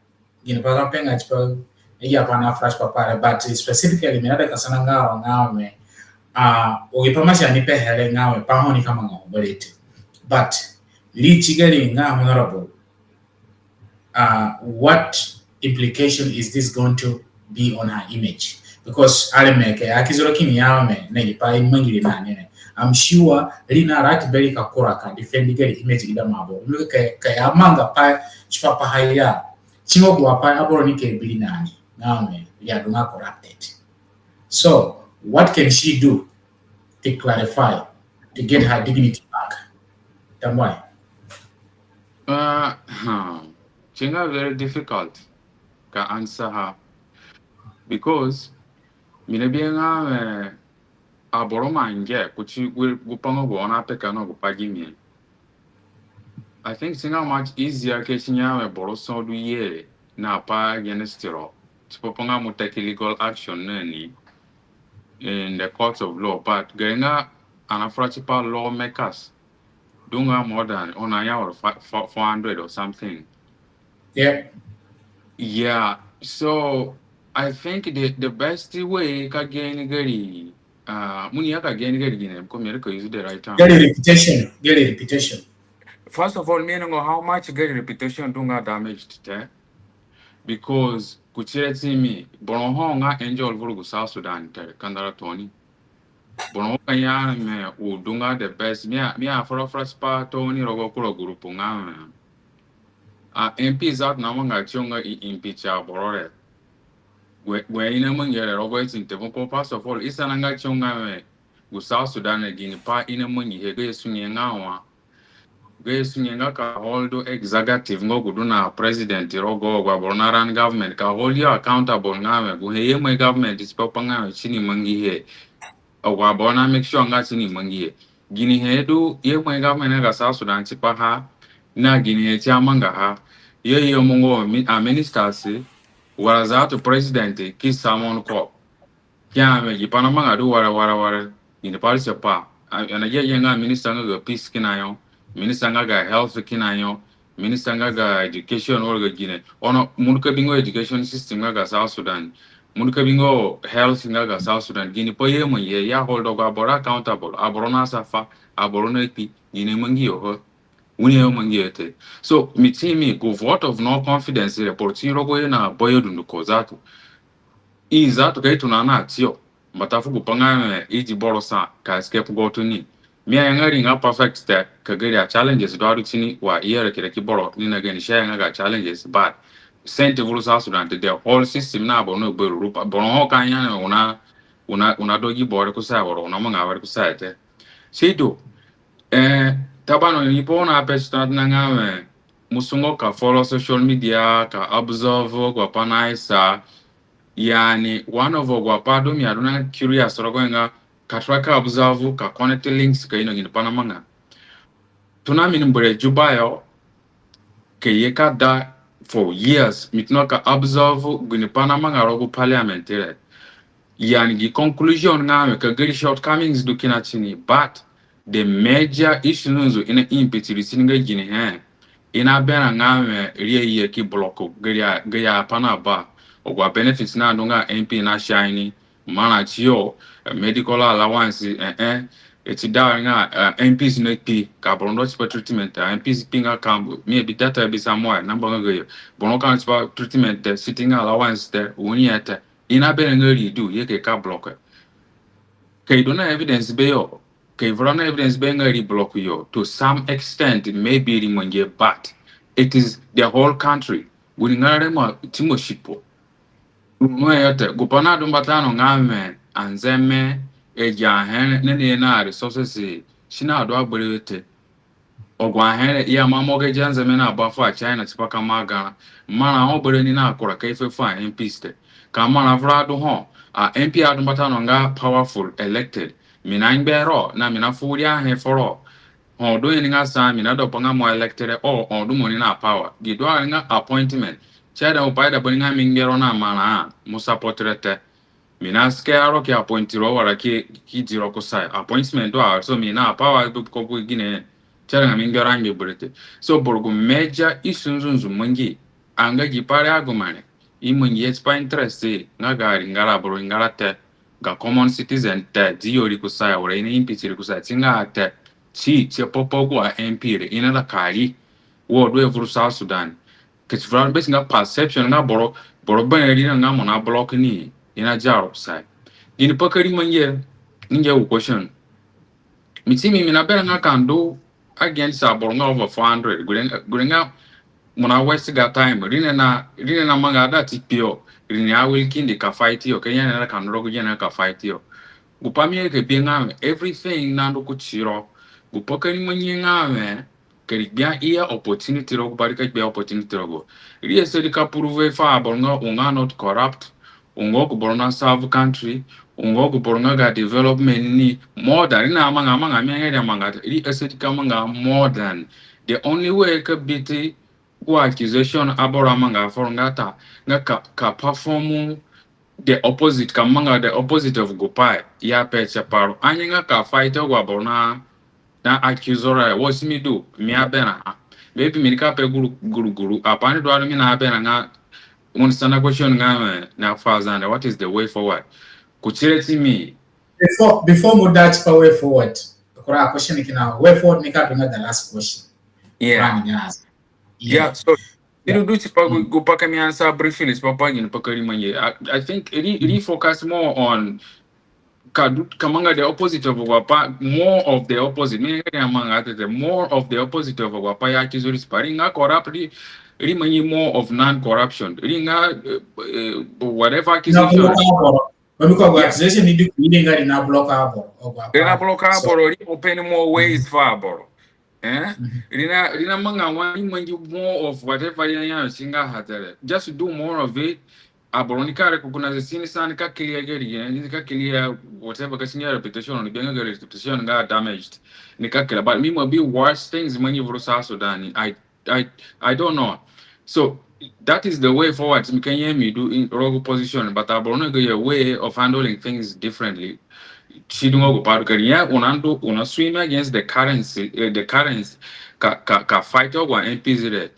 gini pai ka pe nga tipa, i ya pa na fresh pa pare, but specifically mi naida ka sana nga ro nga wẽ, ah, ogi pa masi ani pehe re nga wẽ, pa ho ni ka manga ho bere te. But ri ti gari nga honorable, uh, what implication is this going to be on her image? Because areme ke aki zoro kini ya wẽ, na gi pai mangi ri na ni re, I'm sure ri na right bere ka kura ka defend gari image gi da ma aboro. Mbiko ke, ke ya manga pai tipa pa ha ya, si nga gu apai aboro ni ke bi ri na ni nga wẽ, ya du nga corrupted. So what can she do to clarify, to get her dignity back? Tambuahe. Uh, huh. Si nga very difficult ka answer her. Because mi nabi nga wẽ, eh, aboro mangi kuti gu, gu pai nga gu oni apeka na gu pai gimi. I think si nga much easier ka si nga wẽ boro sa du ye na pai against ro, tipa pa nga mo take legal action na ni in the court of law. But gere nga ani afura tipa lawmakers du nga more than, oni aya were fi-, fi-, four hundred or something. Yeah. Yeah. So I think the, the best way ka gain gari, uh, mo ni ya ka gain gari gine, ko mi ka use the right term. Gari reputation. Gari reputation. First of all, mi ainongo how much gari reputation du nga damaged te. Because kuti re ti mi, boro ho nga angel vuru gu South Sudan te, kandara tooni. Boro ho ka ya wẽ u du nga the best. Mi a, mi afura fura tipa tooni rogo kura group nga wẽ, a, M Ps that namanga tiyo nga i impeach aboro re. Gu, gu i namangihe re rogo i tini te, mbiko first of all, i sananga tiyo nga wẽ gu South Sudan re, gini pai i namangihe, gayo sunge nga wa. Gayo sunge nga ka hold executive nga gu du na president rogo agu aboro na run government, ka hold yo accountable nga wẽ, guhe i aima government tipa pa nga wẽ si ni mangihe. Agu aboro na make sure nga si ni mangihe. Ginihe du i aima government nga ga South Sudan tipaha, na ginihe si amangaha. I aima nga mi-, a ministers, wala that president ki summon ko. Ki ya wẽ gi pai namanga du wara, wara, wara. Gini pai si pa. A, ani agihe nga minister nga ga peace kina yo. Minister nga ga health kina yo. Minister nga ga education wala ga gine. Ono, mo nika bi nga education system nga ga South Sudan. Mo nika bi nga health nga ga South Sudan. Gini pai i amangihe, i a hold agu aboro accountable. Aboro na suffer, aboro na kpi, gini mangi yo ho. Wuni i amangihe te. So, mi ti mi, gu vote of no confidence re, poro ti rogo yo na bayo dunduko zatu. I zatu ka i tona na tiyo. Mbata fu gu pai nga wẽ i di boro sa ka scapegoat ni. Mi aya nga ri nga perfect te, ka gari a challenges du adu tini wa i ere kina ki boro ni na gani si aya nga ga challenges, but senti vuru South Sudan te, the whole system na boro na gbe ruru pa, boro ho ka ya na u na, u na, u na du gi boro kusayo, u na manga wari kusayo te. Si du, eh, tabano ni po na pe si tona nga wẽ, mo sungu ka follow social media, ka observe agu apai na isa, Yani, one of agu apai du mi adu na curious rogo nga ka try ka observe, ka connect links, ka ino gini pai namanga. Tona mi ni mbu re Juba yo, ka ye ka da for years, mi tona ka observe gini pai namanga rogo parliament re. Yani gi conclusion nga wẽ ka gari shortcomings du kina tini, but the major issue nzunzu i na impeach ri tini nga ginihe. I naberã nga wẽ ri aye ki block gari a, gari apai na ba. Agu abenefits na ndu nga M P na shine, marã tiyo, eh, medical allowance, eh, eh. I ti da nga, eh, M Ps na kpi, ka boro ndu tipa treatment, eh, M Ps kpi nga ka, mi abi data bi sa mo, eh, namba nga gayo. Boro ka ndu tipa treatment te, sitting allowance te, wuni e te. I naberã nga ri du, ye ke ka block. Ka i du na evidence beyo, ka i vura na evidence beyo nga ri block yo to some extent, maybe ri mangihe, but it is the whole country. Gu ringara re ima ti mo sipo. Unu eyo te, gupai nadu mbata no nga mi, anzeme, agi ahe re, nani ye na resources, si nadu a berewe te. Agu ahe re, i ima mo ga agi anzeme na ba fu a China tipa ka maa garã. Marã ho bere ni na kura ka i fe fu a M Ps te. Ka marã vura du ho, a M P adu mbata no nga powerful, elected. Mi na ngbe ro, na mi na fu wiri ahe foro. Ho du ni nga sa, mi na du pa nga mo elected, o, ho du mo ni na power. Gi du a nga appointment. Si aida mo pa ida bari nga mi ngbe ro na marã, mo support re te. Mi na sike aro ki appoint ro wala ki, ki di ro kusayo. Appointment du a, so mi na power du ko bu gine. Si aida nga mi ngbe ro a ngbe bere te. So boro gu major issue nzunzu mangi, anga gi pai re agu mane. I mangihe tipa interest, nga ga ringara, boro ringara te. Ga common citizen te, di yo ri kusayo, wala i na impiti ri kusayo, ti nga te. Si, si popo gu a M P re, i na da kari. Wo du e vuru South Sudan. Ka si vura be si nga perception nga boro, boro bere ri na nga mo na block ni, i na dia ro kusayo. Gini pai ka ri mangihe, ngia gu question. Mi ti mi, mi na berã nga ka ndu against aboro nga over four hundred. Gure, gure nga mo na waste ga time. Ri ni na, ri ni na manga ada ti kpio. Ri ni a willing ka fight yo. Ka i ni na ka ndu rogo gene ka fight yo. Gupai mi ye ka bi nga mi, everything na ndu ku tiro. Gupai ka ri mangi nga mi, ka ri gbia i ya opportunity rogo, bari ka gbia opportunity rogo. Ri asadi ka prove fu aboro nga u nga not corrupt, u nga gu boro na serve country, u nga gu boro nga ga development ni more than, ri na manga, manga, mi anga ri amanga, ri asadi ka manga more than. The only way ka beat gu accusation aboro amanga foro nga ta, nga ka, ka perform the opposite, ka manga the opposite of gupai i ape tipa ro. Anga nga ka fight agu aboro na, na accuse ro, wo si mi du, mi aberã ha. Maybe mi nika pe guru, guru, guru. Apai ni du a du mi na berã nga, mo ni sana question nga mi, na fu aZande, what is the way forward? Kuti re ti mi. Before, before mo da tipa way forward, kura question kina, way forward nika du nga the last question. Yeah. Kura ni nga. Yeah, so, i du du tipa gu, gupai ka mi answer briefly, tipa pa gini pai ka ri mangi. I, I think ri, ri focus more on ka du, ka manga the opposite of gupai, more of the opposite. Mi nga ri amanga te te, more of the opposite of gupai i accuse ro tipa. Ri nga corrupt, ri, ri mangi more of non-corruption. Ri nga, eh, eh, whatever accusation. Mbiko gu accusation ni du ku ri nga ri na block aboro. Ri na block aboro, ri open more ways fu aboro. Eh? Ri na, ri na manga wai mangi more of whatever ya, ya si nga ha te re. Just do more of it. Aboro nika recognize si ni sa, nika clear gari, nika clear whatever, ka si nga reputation, ni gbe nga ga reputation nga damaged. Nika clear, but mi ima bi worse things mangi vuru South Sudan. I I, I don't know. So that is the way forward. Mi ka nye mi du in rogo position, but aboro na gayo way of handling things differently. Si du nga gupai du ka ri ya, u na ndu, u na swim against the currents, eh, the currents, ka, ka, ka fight agu a M Ps re.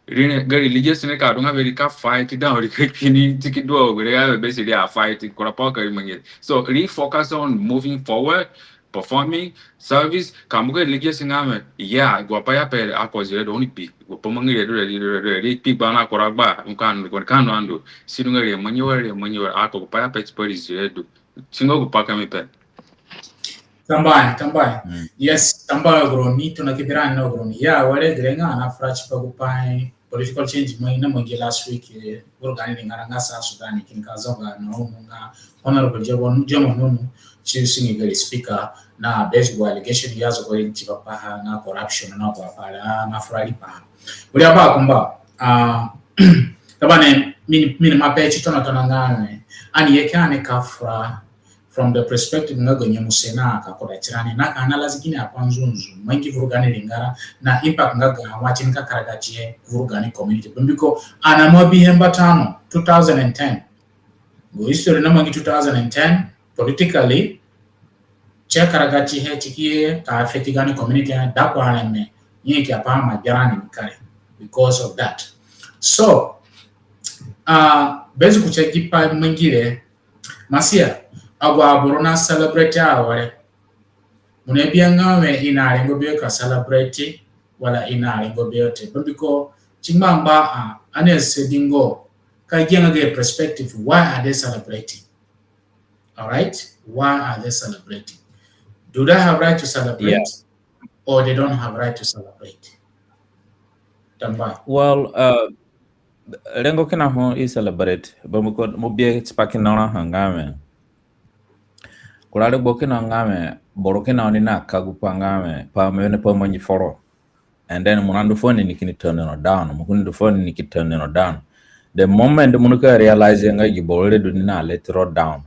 Ri ni, ga religious ni ka du nga be ri ka fight down, ri ka kini tiki du agu re, ga be si ri a fight, kura pai ka ri mangi. So ri focus on moving forward, performing service, ka mo ga religious nga mi, ya, gupai i ape a ko zire du oni bi. Gupai mangi re du re, re, re, re, re, ri kpi gba na kura gba, nka ndu, nka ndu andu. Si du nga ri mangi wa, ri mangi wa, a ko gupai i ape tipa ri zire du. Si nga gupai ka mi pe. Tambuahe, tambuahe. Yes, tambuahe agu roni, tona ki bi rani na agu roni. Ya, were gere nga ani afura tipa gupai political change mangi na mangi last week, eh, vuru gaani ringara nga South Sudan, kini ka zonga na unu nga Honorable Jomo, Jomo Nunu, si singi gari speaker, na base gu allegation ya zogo ri tipa paha nga corruption na agu apai re, na fura riipaha. Wiri abakumba, ah, tabane, mi, mi ima pe ti tonatona nga, eh, ani ye ka ani ka fura from the perspective nga ga nyemuse na ka koda tirani, na ka analyze gini apai nzunzu mangi vuru gaani ringara, na impact nga ga ha wa ti ni ka karagadihe vuru gaani community. Mbiko ani ima bihe mbata no, two thousand and ten. Gu history na mangi two thousand and ten, politically, si akaragadihe, si ki ye ka affect gaani community, da ku areme, nyanyaki apai ima gbia rani ni kare, because of that. So, ah, basic ku ti gi pai mangi re, Masia, agu aboro na celebrate awere. Mo na bi nga we i na rengo beyo ka celebrate, wala i na rengo beyo te. Mbiko, ti ngbangba, ah, ani asadi nga, ka gia nga ga perspective, why are they celebrating? All right? Why are they celebrating? Do they have right to celebrate, or they don't have right to celebrate? Tambuahe. Well, uh, rengo kina ho i celebrate, bambiko mo bi tipa kina ho nga wẽ, kura regbo kina nga wẽ, boro kina ni na ka gupai nga wẽ, pai mo ni pa mangi foro. And then mo na ndu fuo ni ni kini turn ro down. Mo kini ndu fuo ni ni kini turn ro down. The moment mo nika realize nga gi boro re du ni na let ro down,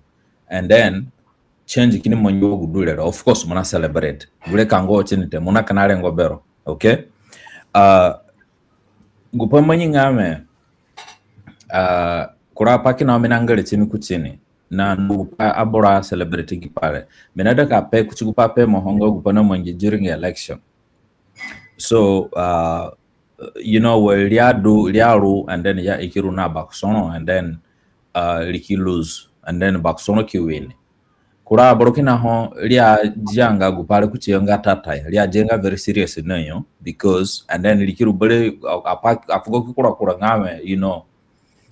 and then change kini mangi wa gu du re re, of course mo na celebrate. Gure ka ngo tini te, mo na kina rengo bero. Okay? Uh, gupai mangi nga wẽ, uh, kura pai kina mi na ngere tini kutini na ndu gupai aboro a celebrate gi pai re. Mi na ida ka pe kuti gupai pe mo ho nga gupai na mangi during election. So, uh, you know, where ri adu, ri aru, and then ya i ki ru na Bakosoro, and then, uh, ri ki lose, and then Bakosoro ki win. Kura aboro kina ho ri adia nga gupai re kuti yo nga tata ya, ri adia nga very serious na yo, because, and then ri ki ru bere, a, apai, afugo ki kura kura nga wẽ, you know,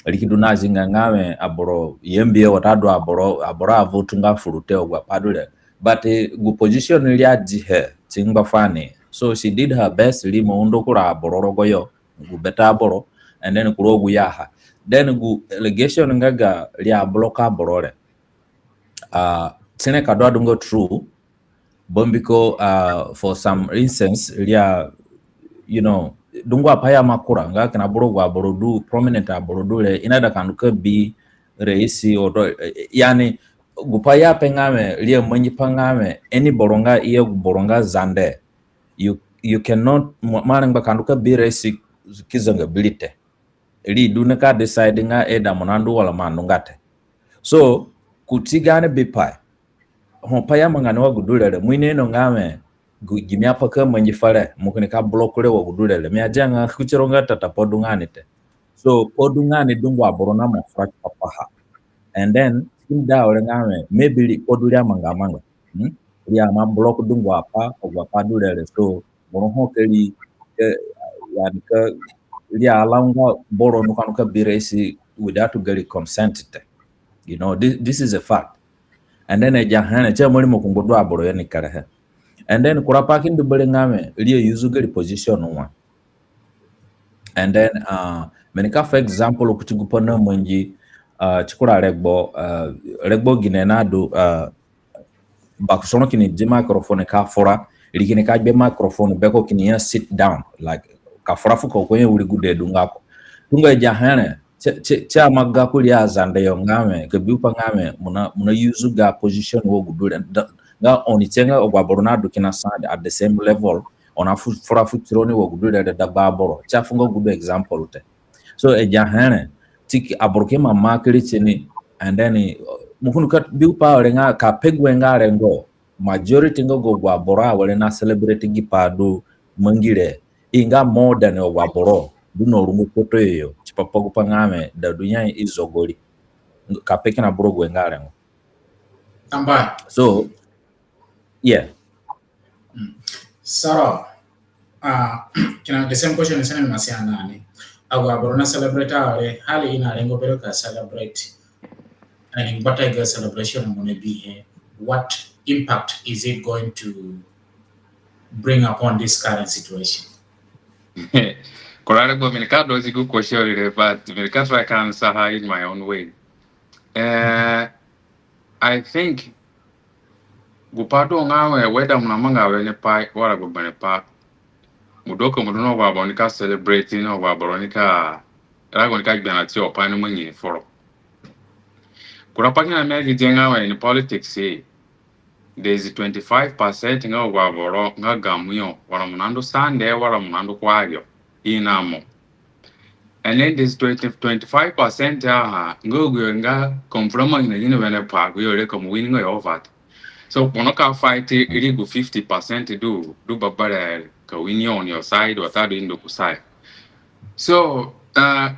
ri ki du na zinga nga wẽ aboro yambi he watadu aboro, aboro a vote nga furu te, agu apai du re. But, eh, gu position ri adihe ti ngba fani. So she did her best, ri ima undo kura aboro rogoyo, gu bete aboro, and then kura agu ya ha. Then gu allegation nga ga ri a block aboro re. Uh, tini ka du adunga true, bambiko, uh, for some instance, ri a, you know, dungu apai ya ima kura, nga kina boro agu aboro du, prominent aboro du re, i na ida ka ndu ka bi raisi, or, eh, yani, gupai ya pe nga wẽ, ri a mangi pai nga wẽ, any boro nga i ya gu boro nga Zande, you, you cannot, mo, mo arengba ka ndu ka bi raisi ki zanga biri te. Ri du ni ka decide nga either mo na ndu wala mo andunga te. So, kuti gaani bipai, ho pai ya manga ni wa gu du re re, mo ino nga wẽ, gu, gimi apai ka mangi fere, mo kini ka block re wa gu du re re. Mi adia nga kuti ro nga tata pai du nga ni te. So, pai du nga ni dungu aboro na mo fura tipa paha. And then, si kini da awere nga wẽ, maybe ri, pai du ri amanga amanga. Hmm? Ri ima block dungu apai, agu apai du re re. So, boro ho ka ri, ka, yani ka, ri allow nga boro nika, nika bi raisi without gari consent te. You know, this, this is a fact. And then agi ahe re, si ima rimo ku ngbadu aboro yo ni kerehe. And then kura pai kini du bere nga wẽ, ri a use gari position wai. And then, uh, mi nika fu example kuti gupai na mangi, uh, ti kura regbo, uh, regbo gine na du, uh, Bakosoro kini di microphone ka fura, ri kini ka gbe microphone beko kini ya sit down, like, ka fura fuko ko ya wiri gude du nga ko. Tunga agi ahe re, si, si, si ima ga kurii Azande yo nga wẽ, ka bi gupai nga wẽ, mo na, mo na use ga position wa gu du re, da, nga oni tie nga agu aboro na du kina sa at the same level, oni na fu, fura fu tironi wa gu du re re dagba aboro. Si afunga good example te. So, agi ahe re, si ki, aboro ki ima maa kiri tini, and then, uh, mo kini ka bi gupai awere nga ka pe gu nga rengo, majority nga gu agu aboro awere na celebrate gi pai du mangi re, i nga more than agu aboro du na rungo kpoto yo, tipa pa gupai nga wẽ, da du ya i zogori. Ka pe kina boro gu nga rengo. Tambuahe. So, yeah. Mm. Saro, uh, kina the same question is same masiana ni. Agu aboro na celebrate awere, hali i na rengo bero ka celebrate. And in what I guess celebration mo na bihe, what impact is it going to bring upon this current situation? Kura regbo, mi nika dozi gu question re, but mi nika try ka answer her in my own way. Uh, I think gupai du nga wẽ, whether mo na manga wene pai, wala gu bere pai, mo du ka mo du na agu aboro nika celebrate, na agu aboro nika, rago nika gbia na ti o pai ni mangi ni foro. Kura pai kina mi agi dia nga wẽ, in politics, eh, there is twenty-five percent nga agu aboro nga gamu yo, wala mo na ndu sande, wala mo na ndu kuari yo, i na mo. And then this twenty, twenty-five percent aha, nga agu yo nga confirm nga ni wene pai, agu yo re ka mo win nga yo over. So, kpono ka fight ri gu fifty percent du, du babare ka win yo on your side, watadu i ndu ku side. So, uh,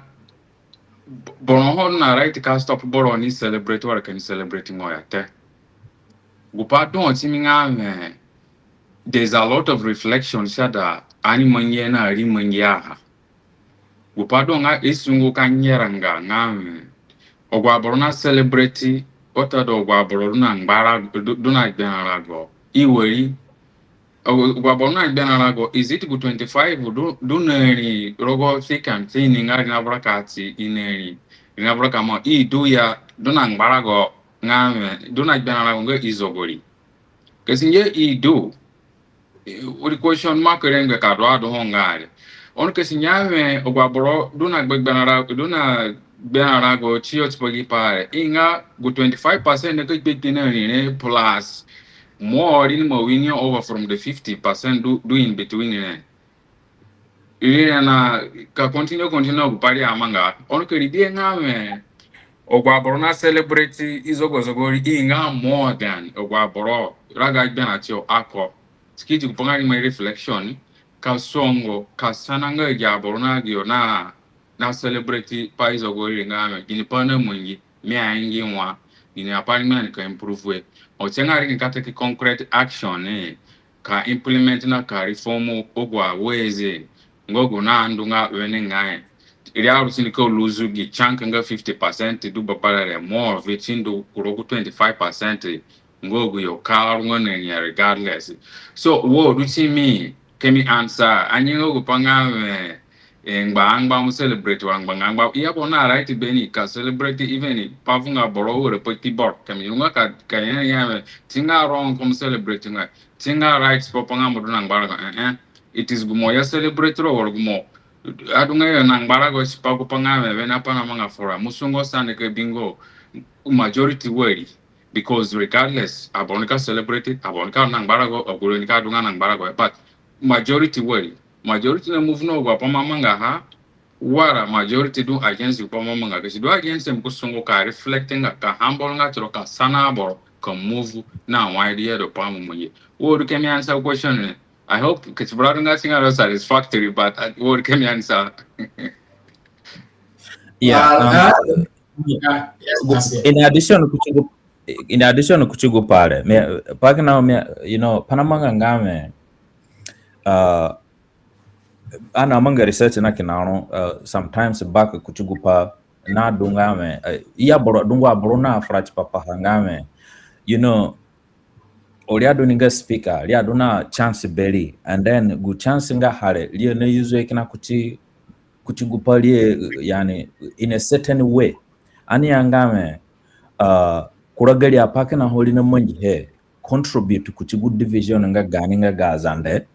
b-, boro ho na right ka stop boro ni celebrate wala ka ni celebrate nga yo te. Gupai du ho ti mi nga wẽ, there's a lot of reflection si aida ani mangi na ri mangi aha. Gupai du nga i sungu ka ngera nga, nga wẽ, agu aboro na celebrate watadu agu aboro du na ngbarago, du, du na gberã rago. I wari, agu, agu aboro na gberã rago, is it gu twenty-five du, du na ri rogo thick and thin nga ri na vura ka ti i na ri, ri na vura ka mo, i du ya, du na ngbarago nga wẽ, du na gberã rago nga i zogori. Ka si ngia i du, uri question mark rengbe ka du adu ho nga re. Ono ka si ngia wẽ agu aboro du na gbe-, gberã ra-, du na gberã rago tiyo tipa gi pai re. I nga gu twenty-five percent ne ka gbe kina ri re plus more ri ni ma win over from the fifty percent du, du in between re. Ri re na ka continue, continue gu pai ri amanga. Ono ka ri bihe nga wẽ agu aboro na celebrate i zogo zogo ri i nga more than agu aboro rago gberã tiyo ako. Si ki di gu pai nga ri mai reflection, ka songo, ka sana nga agi aboro na agi yo na, na celebrate pai i zogo ri nga wẽ, gini pai na mangi, mi aingi wa, gini apai mi ani ka improve we. O tie nga ri ni ka take concrete action, eh, ka implement na ka reform agu aways nga gu na ndu nga wenengai. Ri aru si ni ka lose gi chunk nga fifty percent du babara re, more of it si ndu ku rogo gu twenty-five percent nga agu yo ka aru nga na ri ya regardless. So, wo du ti mi, ka mi answer, anyi nga gu pai nga wẽ, eh, ngba angba mo celebrate wa ngba nga angba. I ya boro na right beni ka celebrate even pa vunga boro were pa keyboard. Ka mi nga ka, ka ya ya wẽ, ti nga wrong ko mo celebrate nga. Ti nga right pa pa nga mo du na ngbarago, eh, eh. It is gu mo ya celebrate ro were gu mo adu nga yo na ngbarago tipa gu pai nga wẽ, wẽ na pai na manga fura. Mo sungo sa ni ka bingo majority wari. Because regardless, aboro ni ka celebrate, aboro ni ka na ngbarago, agu re ni ka du nga na ngbarago. But majority wari, majority na move no agu apai mo amangaha, wara majority du against gu pai mo amanga. Ka si du against, mo ki sungo ka reflect nga, ka humble nga tiro, ka sana aboro, ka move na wai di ya du pai mo mangi. Wo du ka mi answer question re. I hope ka si vura du nga si nga ro satisfactory, but, uh, wo du ka mi answer. Yeah, um, yeah, yes, gu-, yes, yes. In addition, kuti gu-, in addition, kuti gu pai re, mi, pai kina mi, you know, pai namanga nga wẽ, uh, ani amanga research na kina ro, uh, sometimes back kuti gu pai na du nga wẽ, uh, i ya boro, dungu aboro na fura tipa paha nga wẽ, you know, o ri adu ni nga speaker, ri adu na chance beri, and then gu chance nga ha re, ri na use kina kuti, kuti gu pai ri, yani, in a certain way. Ani ya nga wẽ, uh, kura gari apai kina ho ri na mangihe contribute kuti gu division nga gaani nga ga Azande,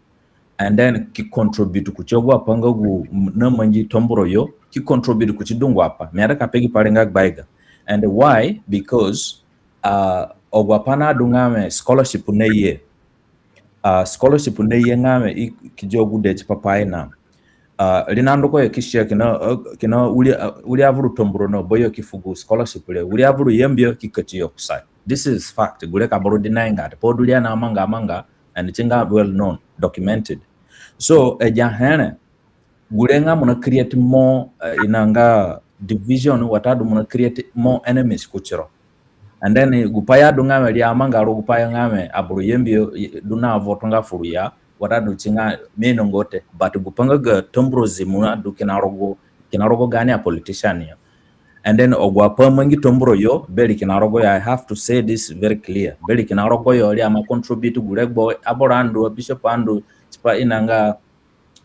and then ki contribute kuti agu apai nga gu na mangi Tambura yo, ki contribute kuti dungu apai. Mi aida ka pe gi pai re nga gbaiga. And why? Because, uh, agu apai na du nga wẽ scholarship na ye. Uh, scholarship na ye nga wẽ i ki di agude tipa pai na. Uh, ri na ndu ku yo ki share kina, uh, kina wiri, uh, wiri avuru Tambura na ba yo ki fu gu scholarship re. Wiri avuru Yambio ki kati yo kusayo. This is fact. Gure ka boro deny nga te. Pai du ri na manga manga, and ti nga well known, documented. So, agi ahe re, gure nga mo na create more, uh, i na nga division, watadu mo na create more enemies kutiro. And then, eh, gu pai ya du nga wẽ ri amanga ro gu pai ya nga wẽ aboro Yambio, eh, du na vote nga furu ya, watadu ti nga mi inonga te, but gu pai nga ga Tamburism na du kina rogo, kina rogo gaani apolitician yo. And then agu apai mangi Tambura yo, beri kina rogo yo, I have to say this very clear. Beri kina rogo yo, ri ima contribute gu regbo, aboro andu, bishop andu, tipa i na nga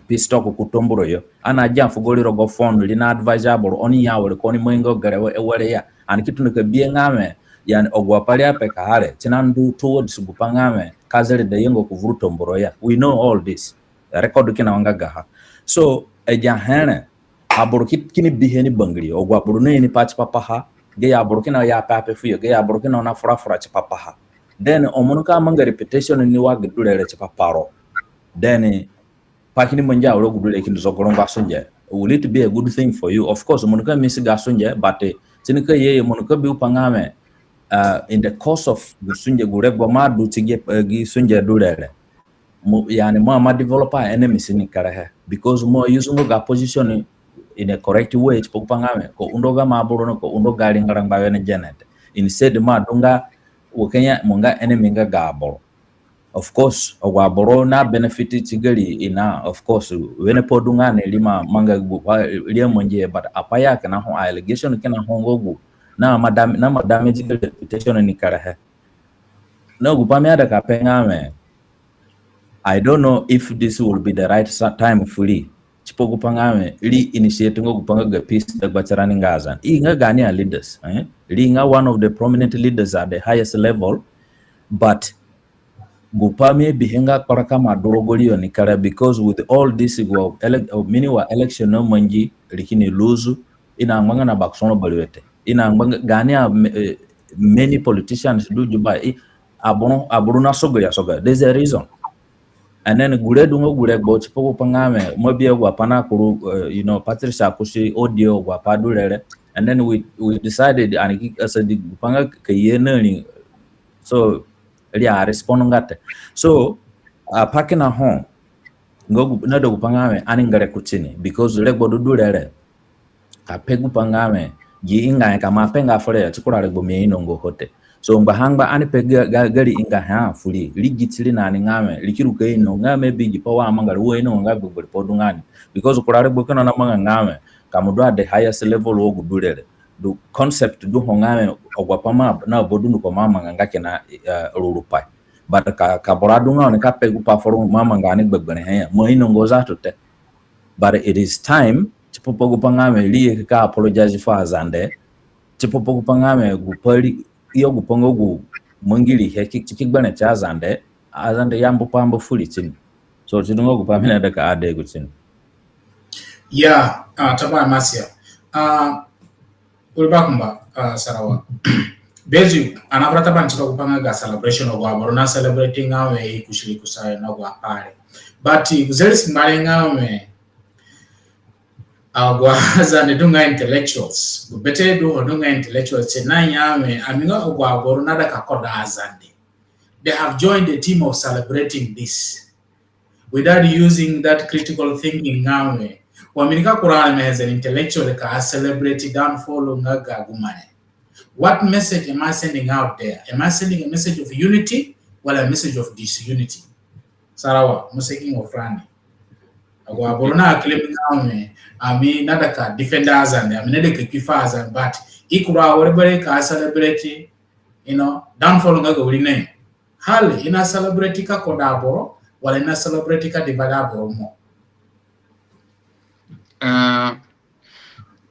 peace talk ku Tambura yo. Ani agia fugo ri rogo phone, ri na advise aboro, oni ya were, ka oni mangi nga gere we, were ya. Ani ki tona ka bihe nga wẽ, yani, agu apai ri apekaha re, ti na ndu towards gu pai nga wẽ ka zereda ye nga ku vuru Tambura ya. We know all this. Record kina wa nga gaha. So, agi ahe re, aboro ki, kini bihe ni bangiri, agu aboro na ini pai tipa paha, gayo aboro kina ya pe ape fuyo, gayo aboro kina na fura fura tipa paha. Then, o mo nika manga repetition ni wa gi du re re tipa paro. Then, pai kini mangi awere gu du re kini zogoro ngba sunge. Will it be a good thing for you? Of course, mo nika miss ga sunge, but, eh, ti nika ye, mo nika bi gu pai nga wẽ, uh, in the course of gu sunge, gu regbo mo adu ti gi, eh, gi sunge du re re, mo, yani, mo ima develop a enemies ni kerehe. Because mo use nga ga position in a correct way, tipa gu pai nga wẽ, ka undo gamo aboro na ka undo ga ringara ngba wene gene te. Instead, mo adu nga, wa kina mo nga enemy nga ga aboro. Of course, agu aboro na benefit ti gari i na, of course, wene pai du nga ni ri ima manga gu pai ri amangihe, but apai ya kina ho, allegation kina ho nga gu, Na ima dam-, na ima damage ga reputation ni kerehe. Na gupai mi aida ka pe nga wẽ, I don't know if this will be the right sa-, time fu ri. Tipa gupai nga wẽ, ri initiate nga gupai nga ga peace dagba tirani nga Azande. I nga gaani aleaders, eh? Ri nga one of the prominent leaders at the highest level, but gupai mi abihe nga kparaka ima du rogo ri yo ni kere, because with all this, gu ele-, mini wa election namangi, ri kini lose, i na ngbanga na bakusoro bariwe te. I na ngbanga gaani a, eh, many politicians du Juba, i, aboro, aboro nasoga ya soga. There's a reason. And then gure du nga gu regbo tipa gupai nga wẽ, mo bi agu apai na kuru, eh, you know, Patricia kusi audio agu apai du re re. And then we, we decided, ani ki, asadi gupai nga ka ye na ri. So, ri a respond nga te. So, apai kina ho, nga gu, naida gupai nga wẽ, ani ngere kuti ni, because regbo du du re re. Ka pe gupai nga wẽ, gi ingahe ka mo apenga fere ya, ti kura regbo mi ainonga ho te. So, ngbaha ngba ani pe ga, ga, gari ingahe a fu ri, ri gi tiri na ni nga wẽ, ri ki ru ka ino nga maybe gipai wa amanga re, wa ainonga gbegberẽ pai du nga ni. Because kura regbo kina namanga nga wẽ, ka mo du at the highest level wa gu du re re, du concept du ho nga wẽ, agu apai mo na ba dunduko mo amanga nga kina, eh, rurupai. But ka, ka boro du nga oni ka pe gupai foro mo amanga ni gbegberẽhe ya, mo ainonga zatu te. But it is time, tipa pa gupai nga wẽ ri ye ka apologize fu Azande, tipa pa gupai nga wẽ gupai ri, i ya gupai nga gu mangi rihe ki, ki gberẽ ti Azande, Azande yambu pa mbu fu ri tini. So, si du nga gupai mi naida ka add kuti ni. Ya, ah, Taban Masia. Ah, Uri bakumba, ah, Sarawa. Bezi, ani afura Taban tipa gupai nga ga celebration agu aboro na celebrate nga wẽ i kusi ri kusayo na agu apai re. But, eh, gu zeri si mbare nga wẽ, agu Azande du nga intellectuals. Gu bete du ho du nga intellectuals. Si naya wẽ, ami nga agu aboro naida ka koda Azande. They have joined the team of celebrating this without using that critical thinking nga wẽ, wa mi nika kura areme as an intellectual ka celebrate downfall nga ga gu mo re. What message am I sending out there? Am I sending a message of unity or a message of disunity? Sarawa, mo saki nga furani. Agu aboro na claim nga wẽ, ami naida ka defend Azande, ami naida ka kpi fu Azande, but i kura awere bere ka celebrate, you know, downfall nga ga wiri ni. Hal i na celebrate ka koda aboro, wala i na celebrate ka divide aboro mo? Eh,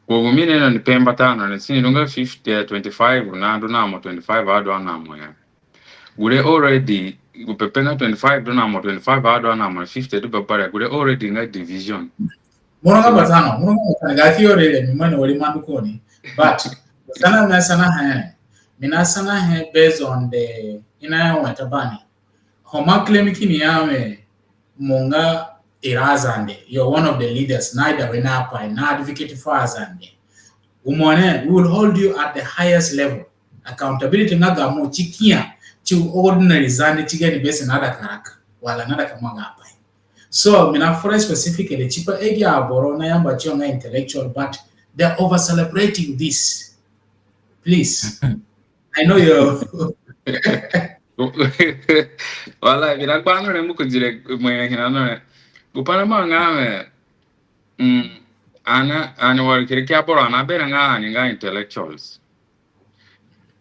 gu mi naino ni pe mbata no ni, si ni du nga fifty, eh, twenty-five, na du na mo twenty-five, adu na mo ya. Gure already, gu pepe nga twenty-five du na mo, twenty-five adu na mo, fifty du babare, gure already nga division. Mo ru nga batano, mo ru nga batano, ga theory re, mi ima ni wari mandu ko ni. But, sana mi asanahe, mi nasanahe based on the, i naya wẽ Taban. Ho mo claim kini ya wẽ, mo nga ira Azande, you're one of the leaders, naida wene apai, na advocate for Azande. Gu mo re, we will hold you at the highest level. Accountability nga ga mo ti kia, ti ordinary Zande ti gani bese naida ka raka, wala naida ka manga apai. So, mi nafura specifically tipa agi aboro nayamba tiyo nga intellectual, but they're over celebrating this. Please. I know you. Wala, mi na gbano re mo ku dire mo ya hina no re. Gu pai namanga wẽ, mm, ani, ani wari kiri ki aboro ani aberã nga ani nga intellectuals.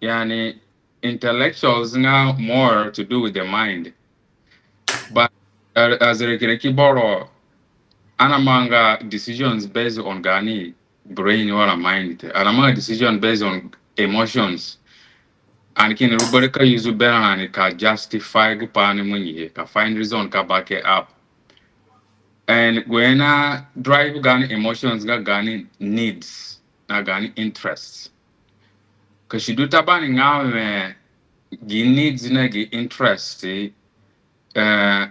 Yani, intellectuals nga more to do with the mind. But, uh, as a rikiriki boro, ani amanga decisions based on gaani brain wala mind te. Ani amanga decision based on emotions. Ani kini rugbere ka use berã ani ka justify gu pai ani mangihe, ka find reason ka back it up. And gu i na drive gaani emotions nga gaani needs na gaani interests. Ka si du Taban nga wẽ gi needs na gi interest, eh,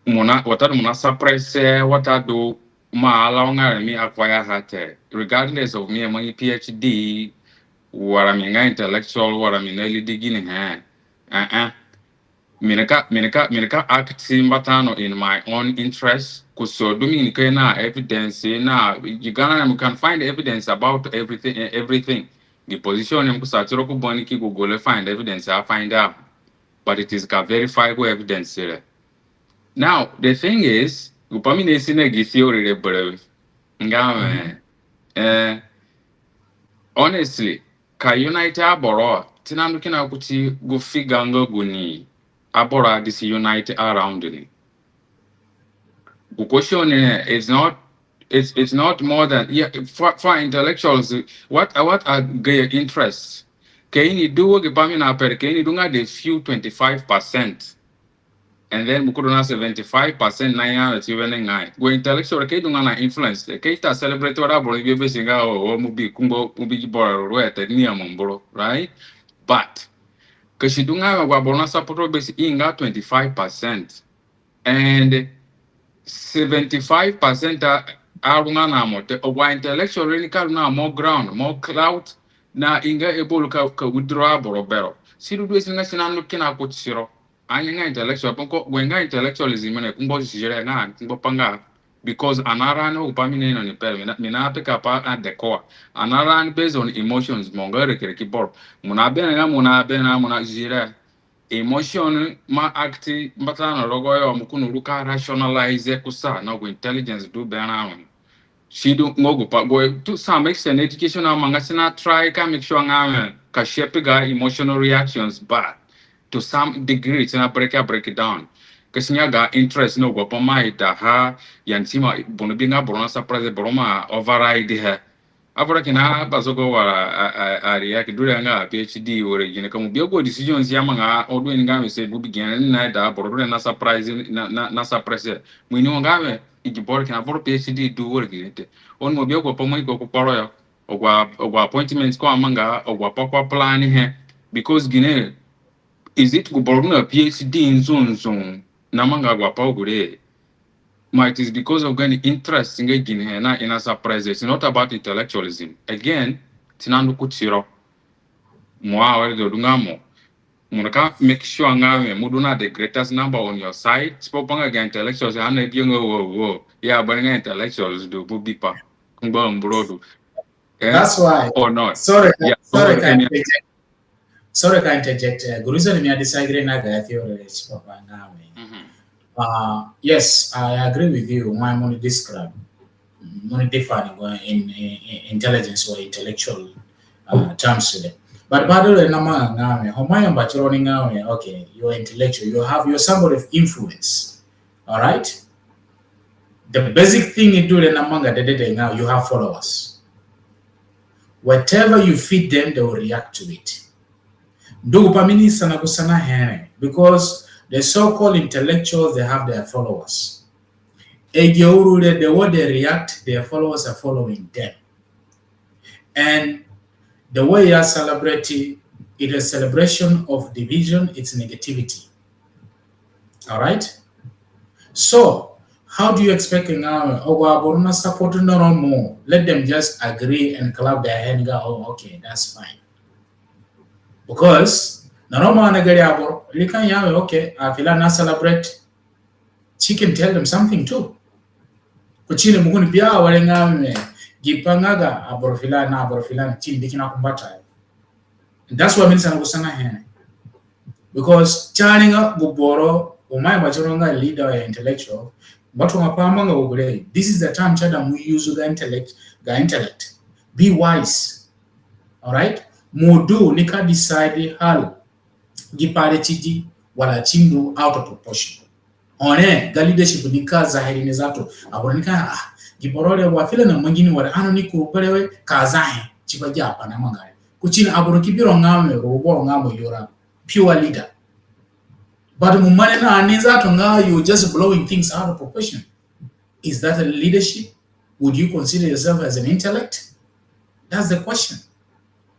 mo na, watadu mo na suppress, eh, watadu mo allow nga mi acquire ha te, regardless of mi amangi PhD, wala mi nga intellectual, wala mi na lead ginihe. Eh, eh. Mi nika, mi nika, mi nika act mbata no in my own interest. Kuso du mi nika na evidence na, you gonna, you can find evidence about everything, eh, everything. The position mo kusa tiro ku bani ki Google find evidence, I find out. But it is ka verifiable evidence re. Now, the thing is, gu pai mi naisi na gi theory re berewe nga wẽ, eh, honestly, ka unite aboro, ti nandu kina kuti gu figure nga gu ni aboro a disunite around ni. Gu question ni, it's not, it's, it's not more than, yeah, for, for intellectuals, what, what are their interests? Ka i ni du wa gi pai mi na pe re, ka i ni du nga the few twenty-five percent. And then mo ki du na seventy-five percent na ya ti wenengai. Gu intellectual ka i du nga na influence te, ka i ta celebrate wa aboro ni bi be si nga, o, o, mo bi kungbo, mo bi gi boro ruete ni ya mo mburu, right? But ka si du nga agu aboro na support be si i nga twenty-five percent. And seventy-five percent a, aru nga na mo te, agu intellectual re ni ka du na more ground, more clout, na i nga able ka, ka withdraw aboro bero. Si du du si nga si nandu kina kuti tiro. Anga nga intellectual, kungbo, gu nga intellectualism ni, kungbo zire nga, kungbo pa nga, because ani na run gu pai mi ni no ni pe, mi na, mi na pick up at the core. Ani na run based on emotions, mo nga rikiriki boro. Mo na bena nga, mo na bena, mo na zire. Emotion ma act mbata na rogo yo, mo kunu ru ka rationalize kusa, na gu intelligence du berã we. Si du nga gu pai gu, to some extent, education amanga si na try ka make sure nga we ka shape ga emotional reactions, but to some degree si na break a breakdown. Ka si nga ga interest na gu pai mo idaha, ya ni si ma, boro bi nga boro na surprise, boro ma override he. Aboro kina bazogo wara a, a, a react du re nga PhD wara gine, ka mo bi agu decisions ya manga, o du ni nga we si mo bi gene ni na ida, boro du re na surprise, na, na, na surprise. Mo ini nga we, i gi boro kina boro PhD du wara gine te. Ono mo bi agu pai mo iko ku kporo yo. Agu, agu appointment ko amanga, agu pai ko a plan he. Because gine, is it gu boro na PhD nzunzu na manga agu apai gure? Ma it is because of gaani interest nga ginihe na i na surprise. It's not about intellectualism. Again, si nandu kuti tiro. Mo awere du nga mo, mo ka make sure nga we mo du na the greatest number on your side. Tipa pa nga ga intellectuals, ani na bi nga wo, wo. Ya, but nga intellectuals du, mo bi pa. Kungbo mburu du. Eh? That's why. Or not. Sorry, yeah, sorry, or ka any interject. Sorry, ka interject. Uh, gu reason mi a disagree na ga theory re tipa pa nga we. Uh, yes, I agree with you. Why mo ni describe, mo ni define in, in, in intelligence or intellectual uh, terms today. But by the way, na manga nga we, ho mo ayamba tiro ni nga we, okay, you're intellectual, you have, you're somebody of influence. All right? The basic thing i du re na manga dedede nga, you have followers. Whatever you feed them, they will react to it. Ndu gu pai mi ni sana ku sanahe re, because the so-called intellectuals, they have their followers. Agi auru re, the way they react, their followers are following them. And the way you celebrate it, it is celebration of division, it's negativity. All right? So, how do you expect nga agu aboro na support na ro mo, let them just agree and clap their hand, go, oh, okay, that's fine. Because na ro mo na gari aboro, ri ka ya we, okay, a fila na celebrate, she can tell them something too. Kuti ni mo kini bi awere nga we, gi pai nga ga aboro fila na aboro fila ni, si ni bi kina ku mbata. That's why mi ni sana ku sanahe re. Because si arengbanga gu boro, o mo ayamba tiro nga leader or intellectual, but wa pa manga wo gure. This is the time si aida mo use ga intellect, ga intellect. Be wise. All right? Mo du ni ka decide hal gi pai re si di wala si ndu out of proportion. Ho re, ga leadership ni ka zahiri ni zatu. Aboro ni ka, ah, gi boro re wa fila na mangi ni ware, ano ni kuru berewe ka zahe, tipa gi apai na manga re. Kuti ni aboro ki bi ro nga we, ro boro nga mo yura pure leader. But mo mane na ni zatu nga, you're just blowing things out of proportion. Is that a leadership? Would you consider yourself as an intellect? That's the question.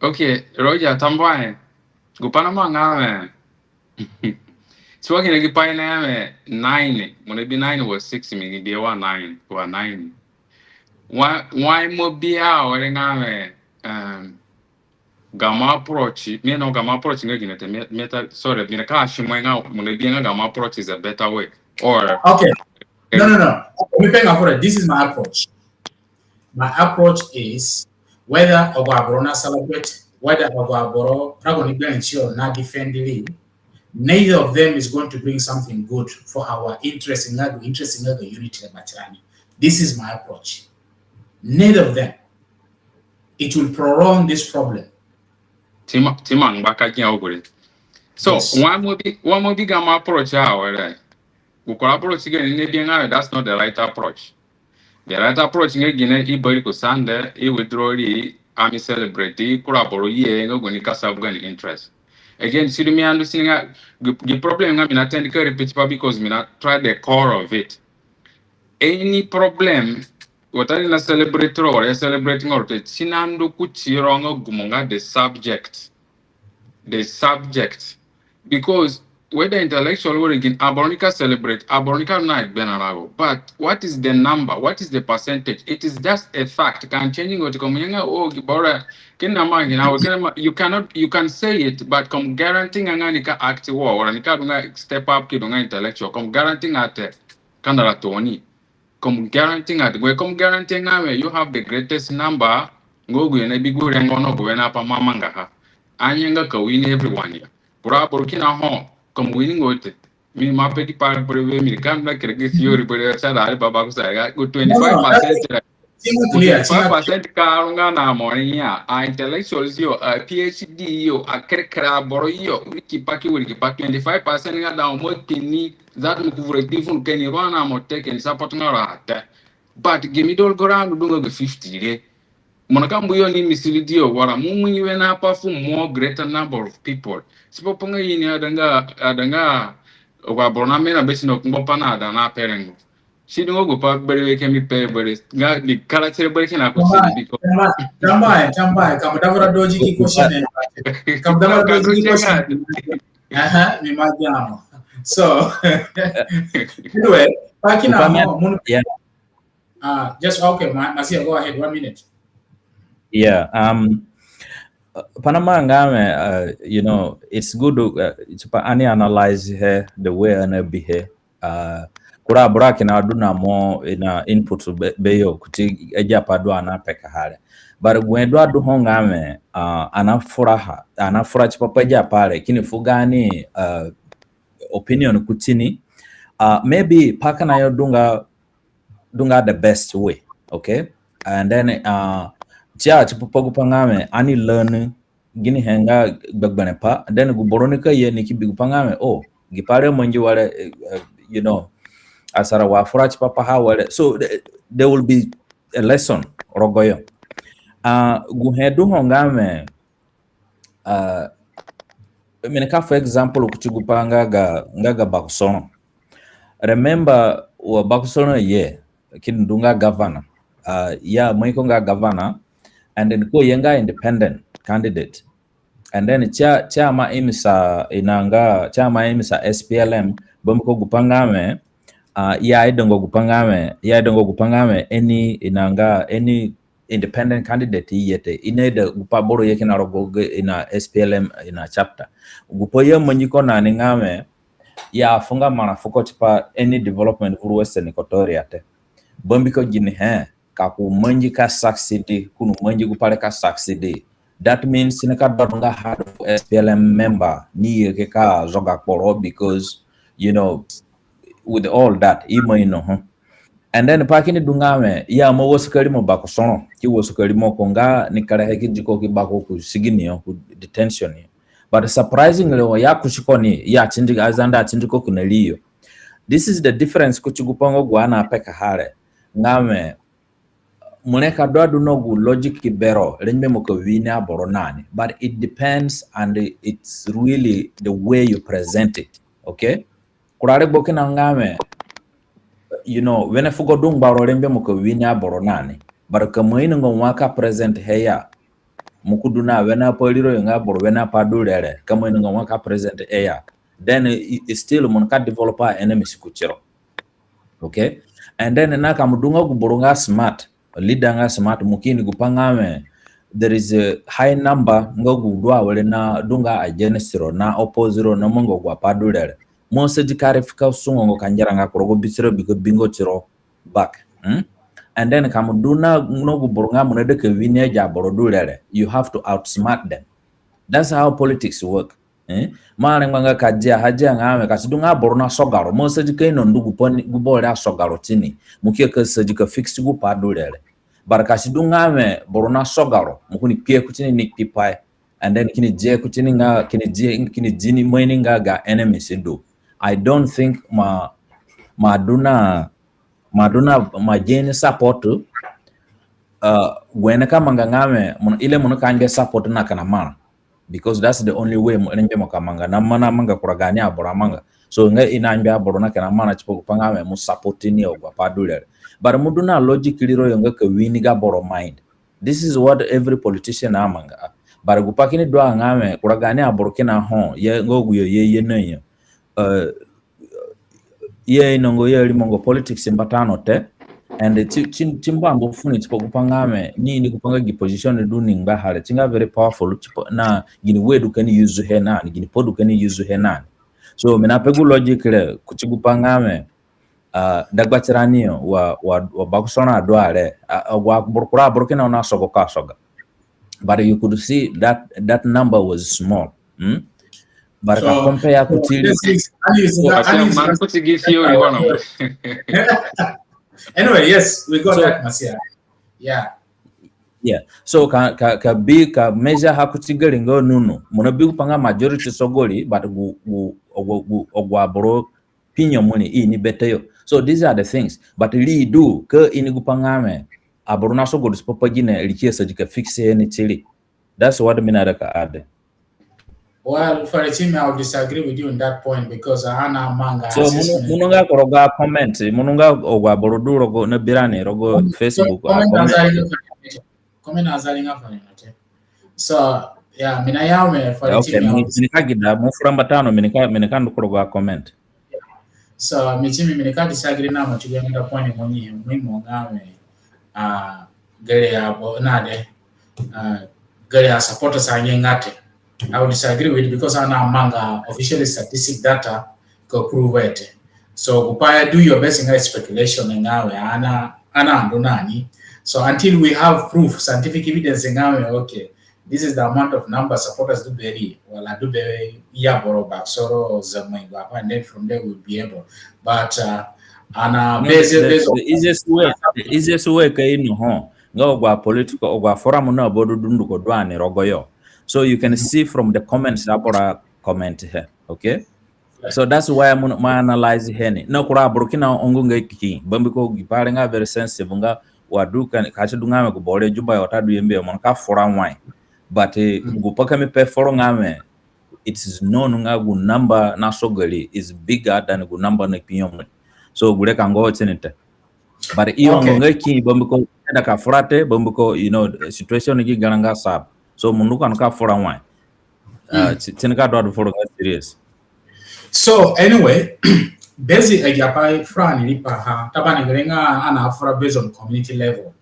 Okay, Roger, tambuahe. Gu pai na manga we, si wa kina gi pai na we nine, mo na bi nine wa six, mi ni bi wa nine, wa nine. Why, why mo bi awere nga we, um, gamo approach, mi no gamo approach nga gine te, mi, mi ta, sorry, mi ka si mo nga, mo na bi nga gamo approach is a better way. Or okay. No, no, no. Mi pe nga for it. This is my approach. My approach is whether agu aboro na celebrate, whether agu aboro rago ni gbe ni tio na defend ri, neither of them is going to bring something good for our interest nga gu, interest nga gu unity na batirani. This is my approach. Neither of them. It will prolong this problem. Ti ima, ti ima ngba ka gia gu re. So, yes, wa mo bi, wa mo bi gamo approach awere. Gu kura approach gani ni bi nga, that's not the right approach. The right approach nga gine, i bari ku Sunday, i withdraw ri, ami celebrate, i kura boro ye nga gu ni ka serve gani interest. Again, si du mi andu si nga, gi, gi problem nga mi na tend ka repeat pa because mi na try the core of it. Any problem, watadu i na celebrate ro, or celebrate nga ro te, si na ndu kuti ro nga gu mo nga the subject. The subject. Because whether intellectual or again, aboro ni ka celebrate, aboro ni ka na gbe na rago. But what is the number? What is the percentage? It is just a fact. Ka changing what come nga, oh, gi boro, kina ma, you know, kina ma, you cannot, you can say it, but come guarantee nga ni ka act wo, or ni ka du nga step up ki du nga intellectual, come guarantee nga te, ka na ra tooni. Come guarantee nga, we come guarantee nga we, you have the greatest number, nga gu ye na bi gu rengo no gu we na pa mama nga ha. Anye nga ka win everyone ya. Kura boro kina ho, come win nga te. Mi ima pe gi pa boro we mi ka na kere gi theory boro sa da ba ba ku sa ga gu twenty-five percent. Ti ima clear, ti ima clear. Twenty-five percent ka ru nga na mo ni ya, a intellectuals yo, a PhD yo, a kere kere aboro yo, wiri ki pa ki wiri ki pa, twenty-five percent nga da mo kini, that mo ku vura ki fu ni keni ru na mo te keni support nga ra te. But gi middle ground du nga gi fifty re. Mo na ka mbu yo ni mislead yo, wara mo mu ni we na pa fu more greater number of people. Si pa pa nga i ni ada nga, ada nga, wa boro na me na be si no ku ngba pa na ada na pe rengo. Si du nga gu pa berewe ke mi pe bere nga ni karatere bere kina ko si biko. Tambai, tambai, tambai. Ka mo da vura doji ki question e. Ka mo da vura doji ki question e. Aha, mi ima ya mo. So, anyway, pa kina mo, mo, yeah. Uh, just, okay, Ma-, Masia, go ahead, one minute. Yeah, um, pa na manga me, uh, you know, it's good, uh, tipa ani analyze he, the way ani bi he. Uh, kura aboro kina du na mo i na input be, be yo kuti agi apai du ani na peka ha re. But gu he du adu ho nga me, uh, ani na fura ha, ani na fura tipa pa agi apai re, kini fu gaani, uh, opinion kuti ni. Uh, maybe pa kina yo du nga du nga the best way, okay? And then, uh, ti a tipa pa gu pa nga me, ani learn gini he nga gbegberẽ pa, and then gu boro ni ka ye ni ki bi gu pa nga me, oh, gi pa re mangi were, uh, you know, asara wa fura tipa pa ha were. So th-, there will be a lesson rogoyo. Uh, gu he du ho nga me, uh, mi ni ka for example kuti gu pa nga ga, nga ga Bakosoro. Remember wa Bakosoro ye, kini du nga governor. Uh, ya, mo iko nga governor, and then ko ye nga independent candidate. And then ti a, ti a ma imisa, i na nga, ti a ma imisa S P L M, bambiko gu pa nga me, uh, ya idongo gu pa nga me, ya idongo gu pa nga me, eni, i na nga, eni independent candidate i ye te. I na ida gu pa boro ye kina rogo ge, i na S P L M, i na chapter. Gu pa ya mangi ko na ni nga me, ya fu nga marã fuko tipa any development vuru Western Equatoria te. Bambiko gini he, ka ko mangi ka succeed, ko ni mangi gu pa re ka succeed. That means ni ka du nga hard fu S P L M member ni ye ke ka zoga kporo because, you know, with all that, i ima ino ho. And then pa kini du nga me, ya mo wasuka rimo Bakosoro, ki wasuka rimo ko nga ni kerehe ki di ko ki ba ko ku sigini yo, ku detention yo. But surprisingly, wa ya kusi ko ni, ya tindi, Azande atindi ko kina ri yo. This is the difference kuti gu pa nga gu ani na peka ha re. Nga me, mo ni ka du adu na gu logic bero, rengbe mo ka win aboro na ni. But it depends and it's really the way you present it, okay? Kura regbo kina nga me, you know, wene fugo du ngbaro rengbe mo ka win aboro na ni. But ka mo ino nga wa ka present he ya, mo ki du na wene apai riro yo nga boro wene apai du re re, ka mo ino nga wa ka present he ya, then i, i still mo ni ka develop a enemies kuti ro. Okay? And then na ka mo du nga gu boro nga smart, leader nga smart, mo ki ini gu pa nga me, there is a high number nga gu du awere na du nga against ro, na oppose ro, na manga gu apai du re re. Mo asadi ka re fika sungongo ka ngera nga ku rogo bisiro bi ka bingo tiro back. Hmm? And then ka mo du na, na gu boro nga mo naida ka win agi aboro du re re, you have to outsmart them. That's how politics work. Eh? Mo arengbanga ka dia ha dia nga me, ka si du nga boro na soga ro, mo asadi ka ino ndu gu pa ni, gu boro re asoga ro ti ni, mo ki ya ka sadi ka fix gu pa du re re. But ka si du nga me boro na soga ro, mo kini kpi he kuti ni ni kpi pai. And then kini ye kuti ni nga, kini ye, kini ye ni mai ni nga ga enemies du. I don't think ma, ma du na, ma du na, ma ye ni support, uh, gu i nika manga nga wẽ, mo, ila mo nika ngbe support na kina marã. Because that's the only way mo, rengbe mo ka manga. Na mo namanga kura gaani aboro amanga. So nga i nangbe aboro na kina marã tipa gupai nga wẽ mo support ni agu apai du re. But mo du na logic riro yo nga ka win ga boro mind. This is what every politician amanga. But gupai kini du a nga wẽ kura gaani aboro kina ho, ye nga agu yo ye, ye na yo. Uh, ye inongo ye rimongo politics mbata no te. And ti, ti, ti mbambu funi tipa gupai nga wẽ, ni, ni gupai nga gi position du ni ngbaha re, ti nga very powerful, tipa na gini we du ka ni use he na ni, gini pai du ka ni use he na ni. So, mi nape gu logic re, kuti gupai nga wẽ, uh, dagbatirani yo, wa, wa, wa bakusoro adu a re, uh, wa aboro kura aboro kina ho na sogo ka soga. But you could see that that number was small. Hmm? But ka compare kuti, yes, yes. Anyway, yes, we got that, Masia. Yeah. Yeah. So ka, ka, ka bi, ka measure ha kuti gari nga nunu. Mo nabi gupai nga majority sogo ri, but gu, gu, agu, gu, agu aboro opinion mo ni i ni bete yo. So these are the things. But ri du ka i ni gupai nga wẽ aboro na sogo du tipa pa gine, ri ki asadi ka fix he ni tiri. That's what mi naida ka add. Well, Faritimi, I will disagree with you on that point because I ana manga. So mo nu, mo nu nga ku rogo comment, mo nu nga agu aboro du rogo na bi rani rogo Facebook, comment, comment Azali nga fani na te. So, yeah, mi naya wẽ, Faritimi, okay, mi nika gida, mo fura mbata no, mi nika, mi nika ndu ku rogo comment. So, mi timi mi nika disagree na mo ti gani da point mo ni, mo nga wẽ, uh, gari abo na de, uh, gari a supporters ange nga te. I would disagree with, because ana manga official statistic data ka prove it. So, gupai ya du yo best nga speculation nga wẽ, ana, ana ndu na ni. So, until we have proof, scientific evidence nga wẽ, okay, this is the amount of number supporters du be ri, wala du be ya boro bakusoro zamai gwa pa, and then from there we'll be able. But, uh, ana base, the, base the easiest way, the easiest way ka i ino ho nga agu apolitical, agu aforum na aboro du dunduko du ani rogo yo. So you can see from the comments aboro comment he, okay? So that's why mo, mo analyze he ni. Na kura aboro kina ongo nga kiki. Bambiko gipai re nga very sensitive nga wa du ka, ka si du nga wẽ gu boro Juba yo watadu Yambio yo mo nika fura wai. But, eh, gupai ka mi pe foro nga wẽ, it is known nga gu number na sogo ri is bigger than gu number na kpinyemu. So gure ka ngo tini te. But i ongo nga kiki bambiko ida ka fura te, bambiko, you know, situation gi garã nga sab. So mo ndu ka nika fura wai. Uh, ti, ti nika du adu foro nga serious. So anyway, basic agi apai fura ni riipaha, tabani gere nga ana fura based on community level.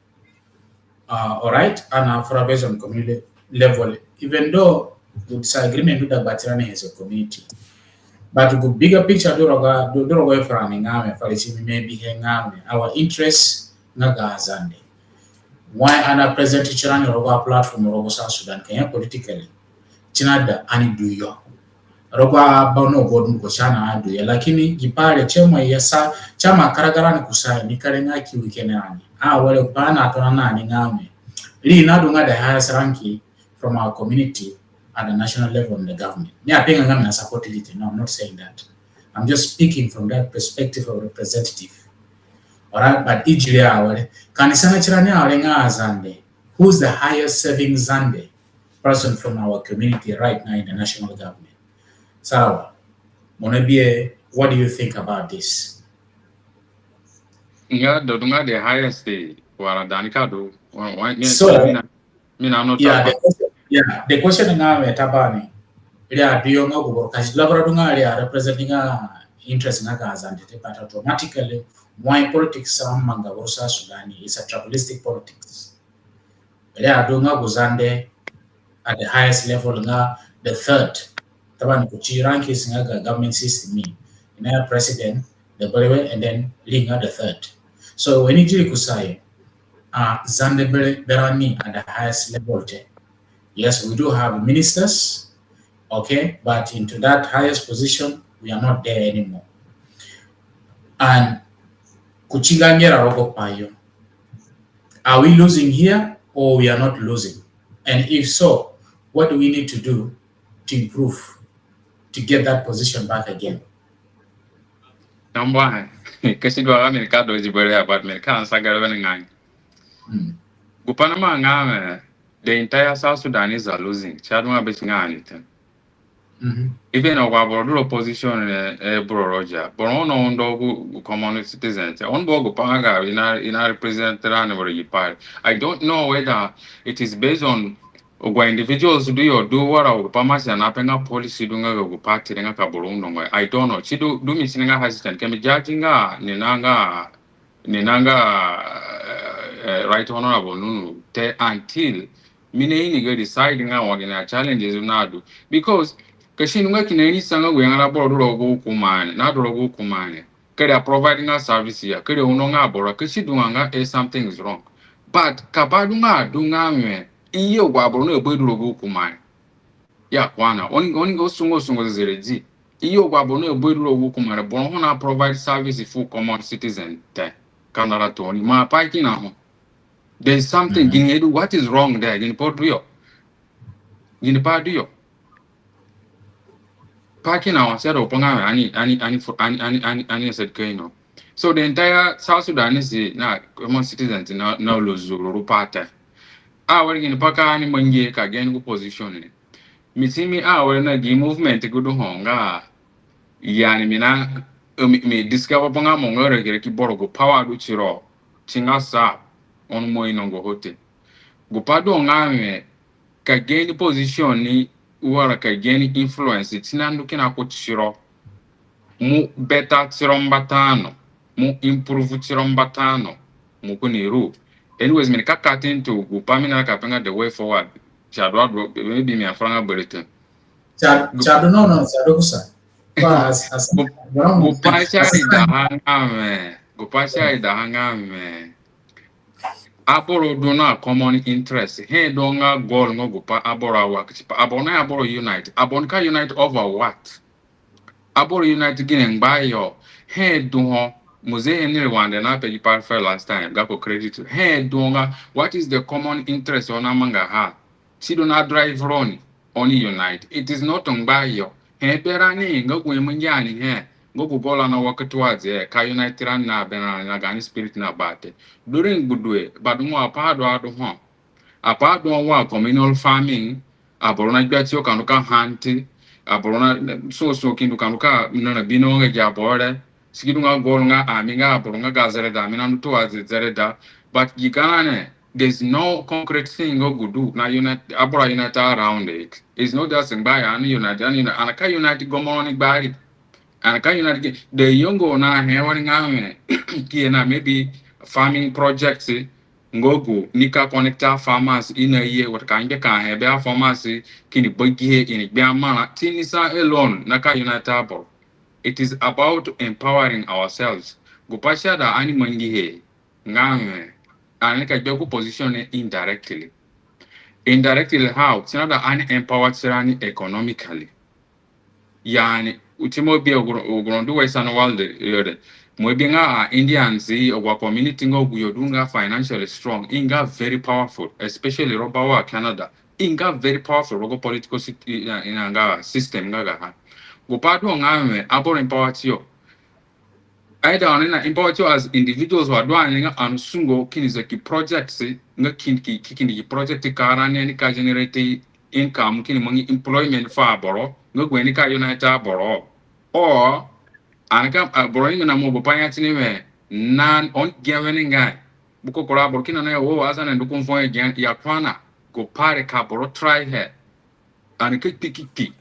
Uh, all right, ana fura based on community level, even though gu disagreement du dagbatirani as a community. But gu bigger picture du rogo, du, du rogo fura ni nga wẽ, Faritimi, maybe he nga wẽ, our interest nga ga Azande. Why ana present tirani rogo a platform rogo South Sudan, ka ya politically. Ti na da ani du yo. Rogo a ba no board ko ti na du yo. Lakini gipai re ti ima ya sa, ti ima karaga rani kusayo, ni kare nga ki weaken rani. A, were pa na tona na ni nga wẽ, ri na du nga the highest rank from our community at the national level in the government. Mi ape nga nga mi na support ri te. No, I'm not saying that. I'm just speaking from that perspective of representative. All right, but i di ri awere, ka ni sana tirani awere nga Azande, who's the highest serving Zande person from our community right now in the national government? Sarawa, mo nabihe, what do you think about this? Nga du nga the highest, eh, wara dani ka du. Wa, wa, mi, so, mi na, mi na no, yeah, the question, yeah, the question nga wẽ, tabani, ri adu yo nga gu boro, ka si du la bara du nga ri a representing a interest nga ga Azande te, but automatically, why politics amanga gu South Sudan is a tribalistic politics. Ri adu nga gu Zande at the highest level nga the third. Tabani kuti rankings nga ga government system ni, i na president, the berewe, and then ri nga the third. So when i di ri kusayo, uh, Zande bere, berani at the highest level te. Yes, we do have ministers, okay, but into that highest position, we are not there anymore. And kuti ga ngera rogo pai yo, are we losing here or we are not losing? And if so, What do we need to do to improve to get that position back again? Number one, kasi du aga mi ka do zi bere about mi ka ansa gere bene ngai. Mm. Gu pai namanga we, the entire South Sudanese are losing. Si adunga beti nga anything. Mhm. Even agu aboro du ro position, eh, eh, bro Roger. Boro no undo gu, gu common citizen. Ono bo gu pai nga ga i na, i na represent rani boro gi pai. I don't know whether it is based on agu individuals du yo du wara gu pai Masia na pe nga policy du nga ga gu pai ti re nga ka boro undo nga. I don't know. Si du, du mi si nga hesitant. Ka mi judge nga ni na nga ni na nga, eh, eh, Right Honorable Nunu te until mi na ini ga decide nga wa gini challenges na du. Because ka si ndu nga kina ini sa nga gu yangara boro du rogo gu hukuma ni, na du rogo gu hukuma ni. Ka ri a provide nga service ya, ka ri a undo nga aboro, ka si du nga nga, eh, something is wrong. But ka ba du nga, du nga mi, i ye agu aboro na aboro du rogo gu hukuma ni. Ya kwana, oni, oni, o sungo, o sungo zezeredi. I ye agu aboro na aboro du rogo gu hukuma re, boro ho na provide service fu common citizen te. Ka nara tooni, ma pai kina ho. There is something, Mhm. Gini he du, what is wrong there? Gini pai du yo? Gini pai du yo? Pai kina ho, si adu pai nga ani, ani, ani, fu-, ani, ani, ani, ani said ke, you know. So the entire South Sudanese na common citizens na, na lose ruru pai te. Awere gini pai ka ani mangi ka gain gu position ni. Mi ti mi awere na gi movement gu du ho nga, yani mi na, mi, mi discover pai nga mo nga raki raki boro gu power du tiro, ti nga sa, ono mo inongo ho te. Gu pai du nga mi, ka gain position ni, wara ka gain influence, ti na ndu kina kutiro. Mo better tiro mbata no, mo improve tiro mbata no, mo kini ru. Anyways, mi nika cut into gu pai mi na ka pe nga the way forward. Si adu adu, maybe mi afuranga bere te. Si adu, si adu no, no, si adu kusa. Pai as, as, Gu-, gu pai si aidaha nga mi, gu pai si aidaha nga mi. Aboro du na common interest. He du nga goal nga gu pai aboro a work tipa. Aboro na aboro unite. Aboro ka unite over what? Aboro unite gini ngbayo? He du ho. Muzehe ni Rwanda na pe gi pai fe last time. Gako credit. He du nga, what is the common interest oni amangaha? Si du na drive roni, oni unite. It is not ngbayo. He berani, nga gu i mangi ani he, nga gu goal ani a work towards he, ka unite rani na berani na gaani spirit na ba te. During Gbudue, badungu apai adu adu ho. Apai adu wa communal farming, aboro na gbia tiyo ka ndu ka hunt, aboro na so so ki ndu ka ndu ka nara bino nga gi aboro re. Si ki du nga goal nga ami nga aboro nga ga zereda, mi na ndu towards zereda. But gi garã ne, there's no concrete thing nga gu du na unite, aboro unite around it. It's not just ngbayo ani unite, ani unite, ani ka unite gomoro ni gbari. Ani ka unite gi, the yongo na he wari nga mi, ki ye na maybe farming projects, nga gu ni ka connect a farmers i na ye, wata ka ngbe ka he be a farmers kini bagi he ini gbia mara, ti ni sa alone na ka unite aboro. It is about empowering ourselves. Gu pai si aida ani mangi he, nga mi, ani ka gbe gu position ni indirectly. Indirectly how? Si naida ani empower tirani economically. Yani, u ti mo bi agu, agu du Western world yo re. Mo bi nga a Indians, agu community nga agu yo du nga financially strong, i nga very powerful, especially rogo bawa Canada. I nga very powerful rogo political sit-, i, i, i nga system nga gaha. Gu pai du nga mi, aboro empower tiyo. Aida oni na empower tiyo as individuals wa du ani nga ani sungo kini zaki projects, nga kini ki, ki, kini ki project ka rani ni ka generate income, kini mangi employment fu aboro, nga gu ni ka unite aboro. Or, ani ka, aboro ni na mo gu pai ya ti ni mi, na oni gi wene nga, bu ko kura aboro kina na ya wo, aza na ndu ku mvo ya, ya kwana, gu pai re ka boro try he. Ani ka kpi kpi kpi.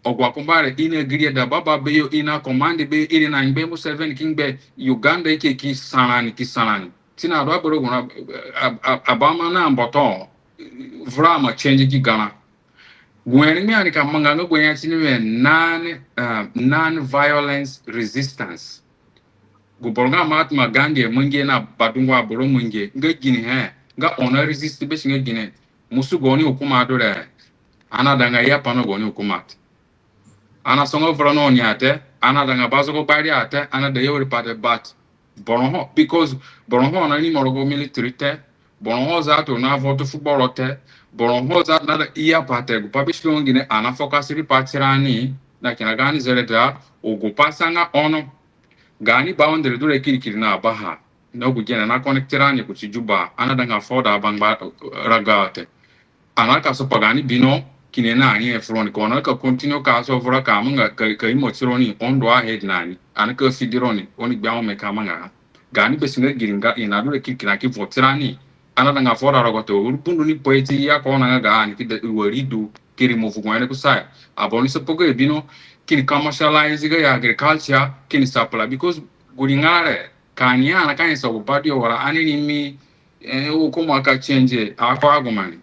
Agu akumba re i na agree da baba beyo, i na command beyo, i na ngbe Museveni ki ngbe Uganda, i ke ki sa rani, ki sa rani. Ti na adu aboro gu na, a, a, a, abama na mboto, vura ma change gi garã. Gu wene mi ani ka manga nga gu ya ti ni mi non, uh, non-violence resistance. Gu boro nga Mahatma Gandhi mangi na badungu aboro mangi, nga gini he, nga oni na resist be si nga gini. Musu gaoni hukuma du re, ani aidanga ya pa na gaoni hukuma te. Ani asonga vura na oni a te, ani aidanga bazogo gbari a te, ani aida ya wiri pai te, but boro ho, because boro ho na rimo rogo military te, boro ho zato na vote fu boro te, Boro ho za na da iya pate gu pa bisiro ngine ana focus ri pa tirani na kina gani zereda o gu pa sanga ono. Gani boundary du re kirikiri na baha. Na gu gene na connect rani kuti Juba. Ana danga foda bangba raga te. Ana ka so pagani bino kine na ani e furoni ko na ka continue ka so vura ka manga ka imo tironi on do ahead nani. Ana ka fidi roni oni gba o me ka manga. Gani be singa giringa ina du re kirikiri na ki vo tirani. Ana danga foda rago te uru bundu ni poeti ya ko na ga ani ki de wari du kiri mo fugo ene kusaya. Aboni so pogo e bino kini commercialize ga ya agriculture kini supply because guri ngare kani ana kani so gu pa du yo wara ani ni mi eh, u kuma ka change ako agumani.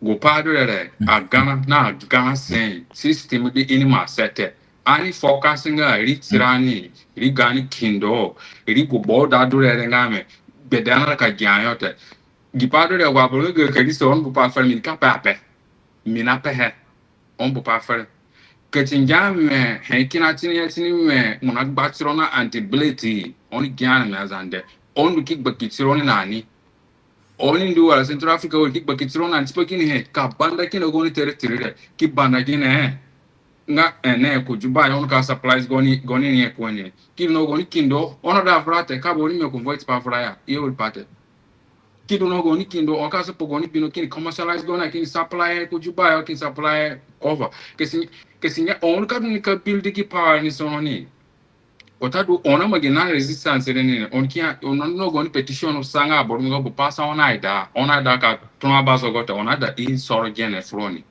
Gu pa du re agana na agana sen system di ini ma sete. Ani focus nga ri tirani, ri gani kindo, ri gu bo da du re nga me gbede ana ka gia yo te. Gi pa du re wa boro ga ka ri so on bu pa fere mi ka pe ape. Mi na pe he. On bu pa fere. Ka ti ngia me he kina tini ya tini me mo na gba tiro na anti-blade. On gia me Azande. On ki gba ki tiro ni nani. Oni ndu wara Central Africa wo ki gba ki tiro na tipa kini he ka banda kina goni territory re ki banda kina he nga ene ku Juba yo ka supplies goni goni ni ku ni ki no goni kindo ono da frate ka boni me convert pa fraya yo pate ki du no goni kindo o ka so po goni bino kini commercialize gona kini supply ku Juba yo kini supply over kesi kesi nya on ka du ni ka build ki power ni so ni Watadu ona magi na resistance re ni on ki ona no goni petition sanga aboro ngo bu pasa ona ida ona da ka tuna baso gota ona da i soro gene froni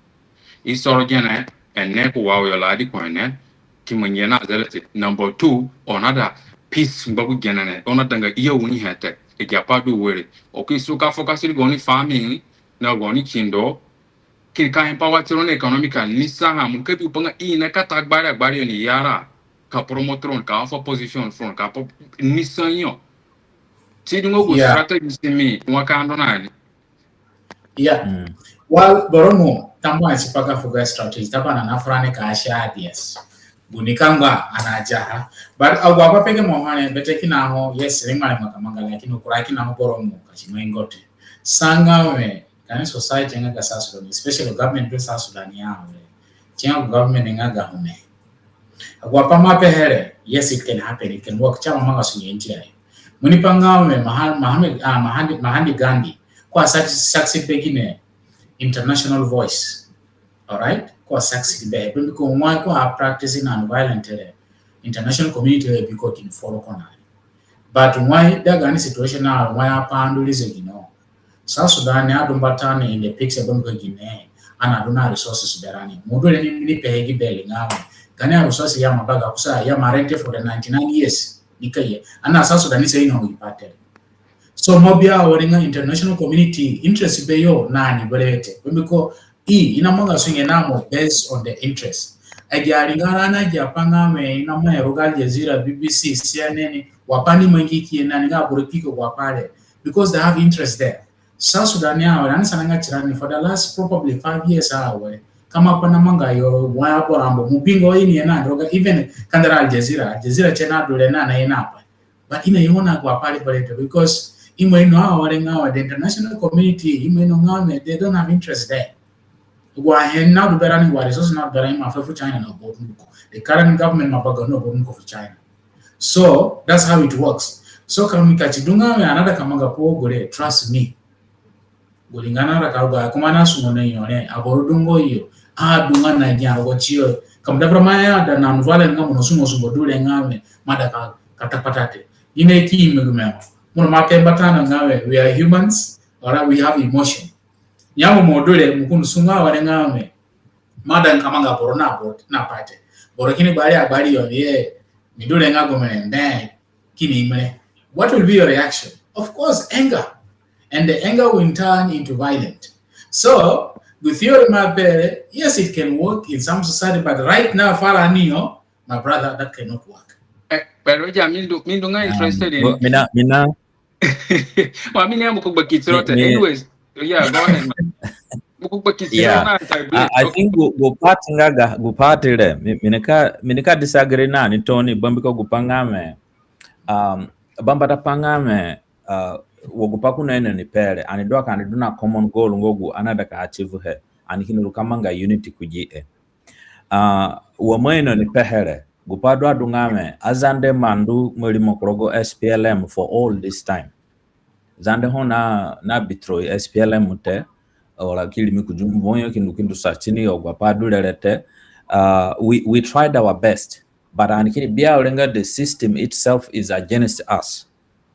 i soro gene ene ku wa yo ladi ko ene ki manye na zelete number two ona da peace ngba ku gene ne ona da nga iya wuni hete e japa du were o ki su ka focus ri goni farming na goni kindo Kini ka empower tiro ni economical ni sa ha mun ka bi upanga ina ka ta gbari agbari yo ni yara ka promote ro ni ka offer position fu ro ni ka po ni sa yo. Ti du ngo gu strategy si mi wa ka ndo na ni. Yeah. Well, boro mo tambo ani si pa ka fuga strategy taba na na fura ni ka asha ideas. Gu ni kangba ana ajaha. But agu apa pege mo hane bete kina ho yes ri mare maka manga lakini kura kina ho boro mo ka si mo ingote. Sanga we Gaani society nga ga South Sudan, especially government of South Sudan ya we. Ti nga government nga ga home. Agu apa mo ape here, yes, it can happen, it can work. Ti mo manga sunge nti ayo. Mo ni pa nga we Mahatma Gandhi ko a succeed be gine international voice. All right? Ko a succeed be. Mbiko wai ko a practice non-violent re. International community re mbiko kini follow ko na. But wai da gaani situation na wai apa ndu ri zegino. South Sudan adu mbata ni in the picture bambiko gine. Ana du na resources berani. Mo du re ni ni pe gi beli nga we. Gaani resources ya mo baga kusa ya mo rent for the ninety-nine years. Ni ka ye. Ana South Sudan ni se ino wi pate. So mo bia wari nga international community interest be yo na ni berete. Bambiko I, i na manga sunge na mo based on the interest. Agi aringara na agi apa nga me i na manga rogo Al Jazeera, B B C, C N N, wa pa ni mangi ki na ni nga boro kiko wa pa re. Because they have interest there. South Sudan ya, wa ni sana nga tirani for the last probably five years awe. Kama pa na manga yo, wa ya boro ambo. Mo bingo i ni na rogo, even kandara Al Jazeera, Al Jazeera ti na du re na na i na pa. But i na yo na gu apa re berete because i mo ino aware nga wa the international community, i mo ino nga me, they don't have interest there. Wa he na du berani wa resource na du berani ma fe fu China na bodu ko. The current government ma baga no bodu ko fu China. So that's how it works. So ka mi ka ti du nga me another ka manga po gure, trust me. Gu ringara na raka ruga kuma na sungo na yo re aboro du ngo yo. A du nga na gia rogo tiyo. Ka mo da bra ma ya da na nuvale nga mo na sungo sungo du re nga me ma da ka kata kpata te. I na ki ime gu me. Mo na ma pe mbata na nga me we are humans or we have emotion. Ya mo mo du re mo kunu sungo aware nga me. Ma da ka manga boro na boro na pate. Boro kini gbari agbari yo ye. Mi du re nga gu me mbe. Kini imre. What will be your reaction? Of course, anger. And the anger will turn into violent. So, the theory ma bere, yes, it can work in some society, but right now, far ani yo, my brother, that cannot work. Eh, but Roger, mi ndu, mi ndu nga interested in. Mi na, mi na. Wa mi ni amu ko gba ki tiro te. Anyways, yeah, go ahead, man. Mu ko gba ki tiro na. I think gu, gu part nga ga, gu part re, mi, mi ni ka, mi ni ka disagree na ni Tony, bambiko gu pa nga me, um, bambata pa nga me, uh, wa gu pai ko naino ni pe re, ani du a ka ani du na common goal nga gu ani aida ka achieve he, ani kini ru ka manga unity ku gi e. Ah, wa mo ino ni pe he re, gu pai du adu nga wẽ, aZande ima ndu mo rimo ku rogo S P L M for all this time. Zande ho na, na betray S P L M te, ora ki rimi ku Jumbo yo ki ndu ki ndu sa tini yo gu pai du re re te. Uh, we, we tried our best, but ani kini bi awere nga the system itself is against us.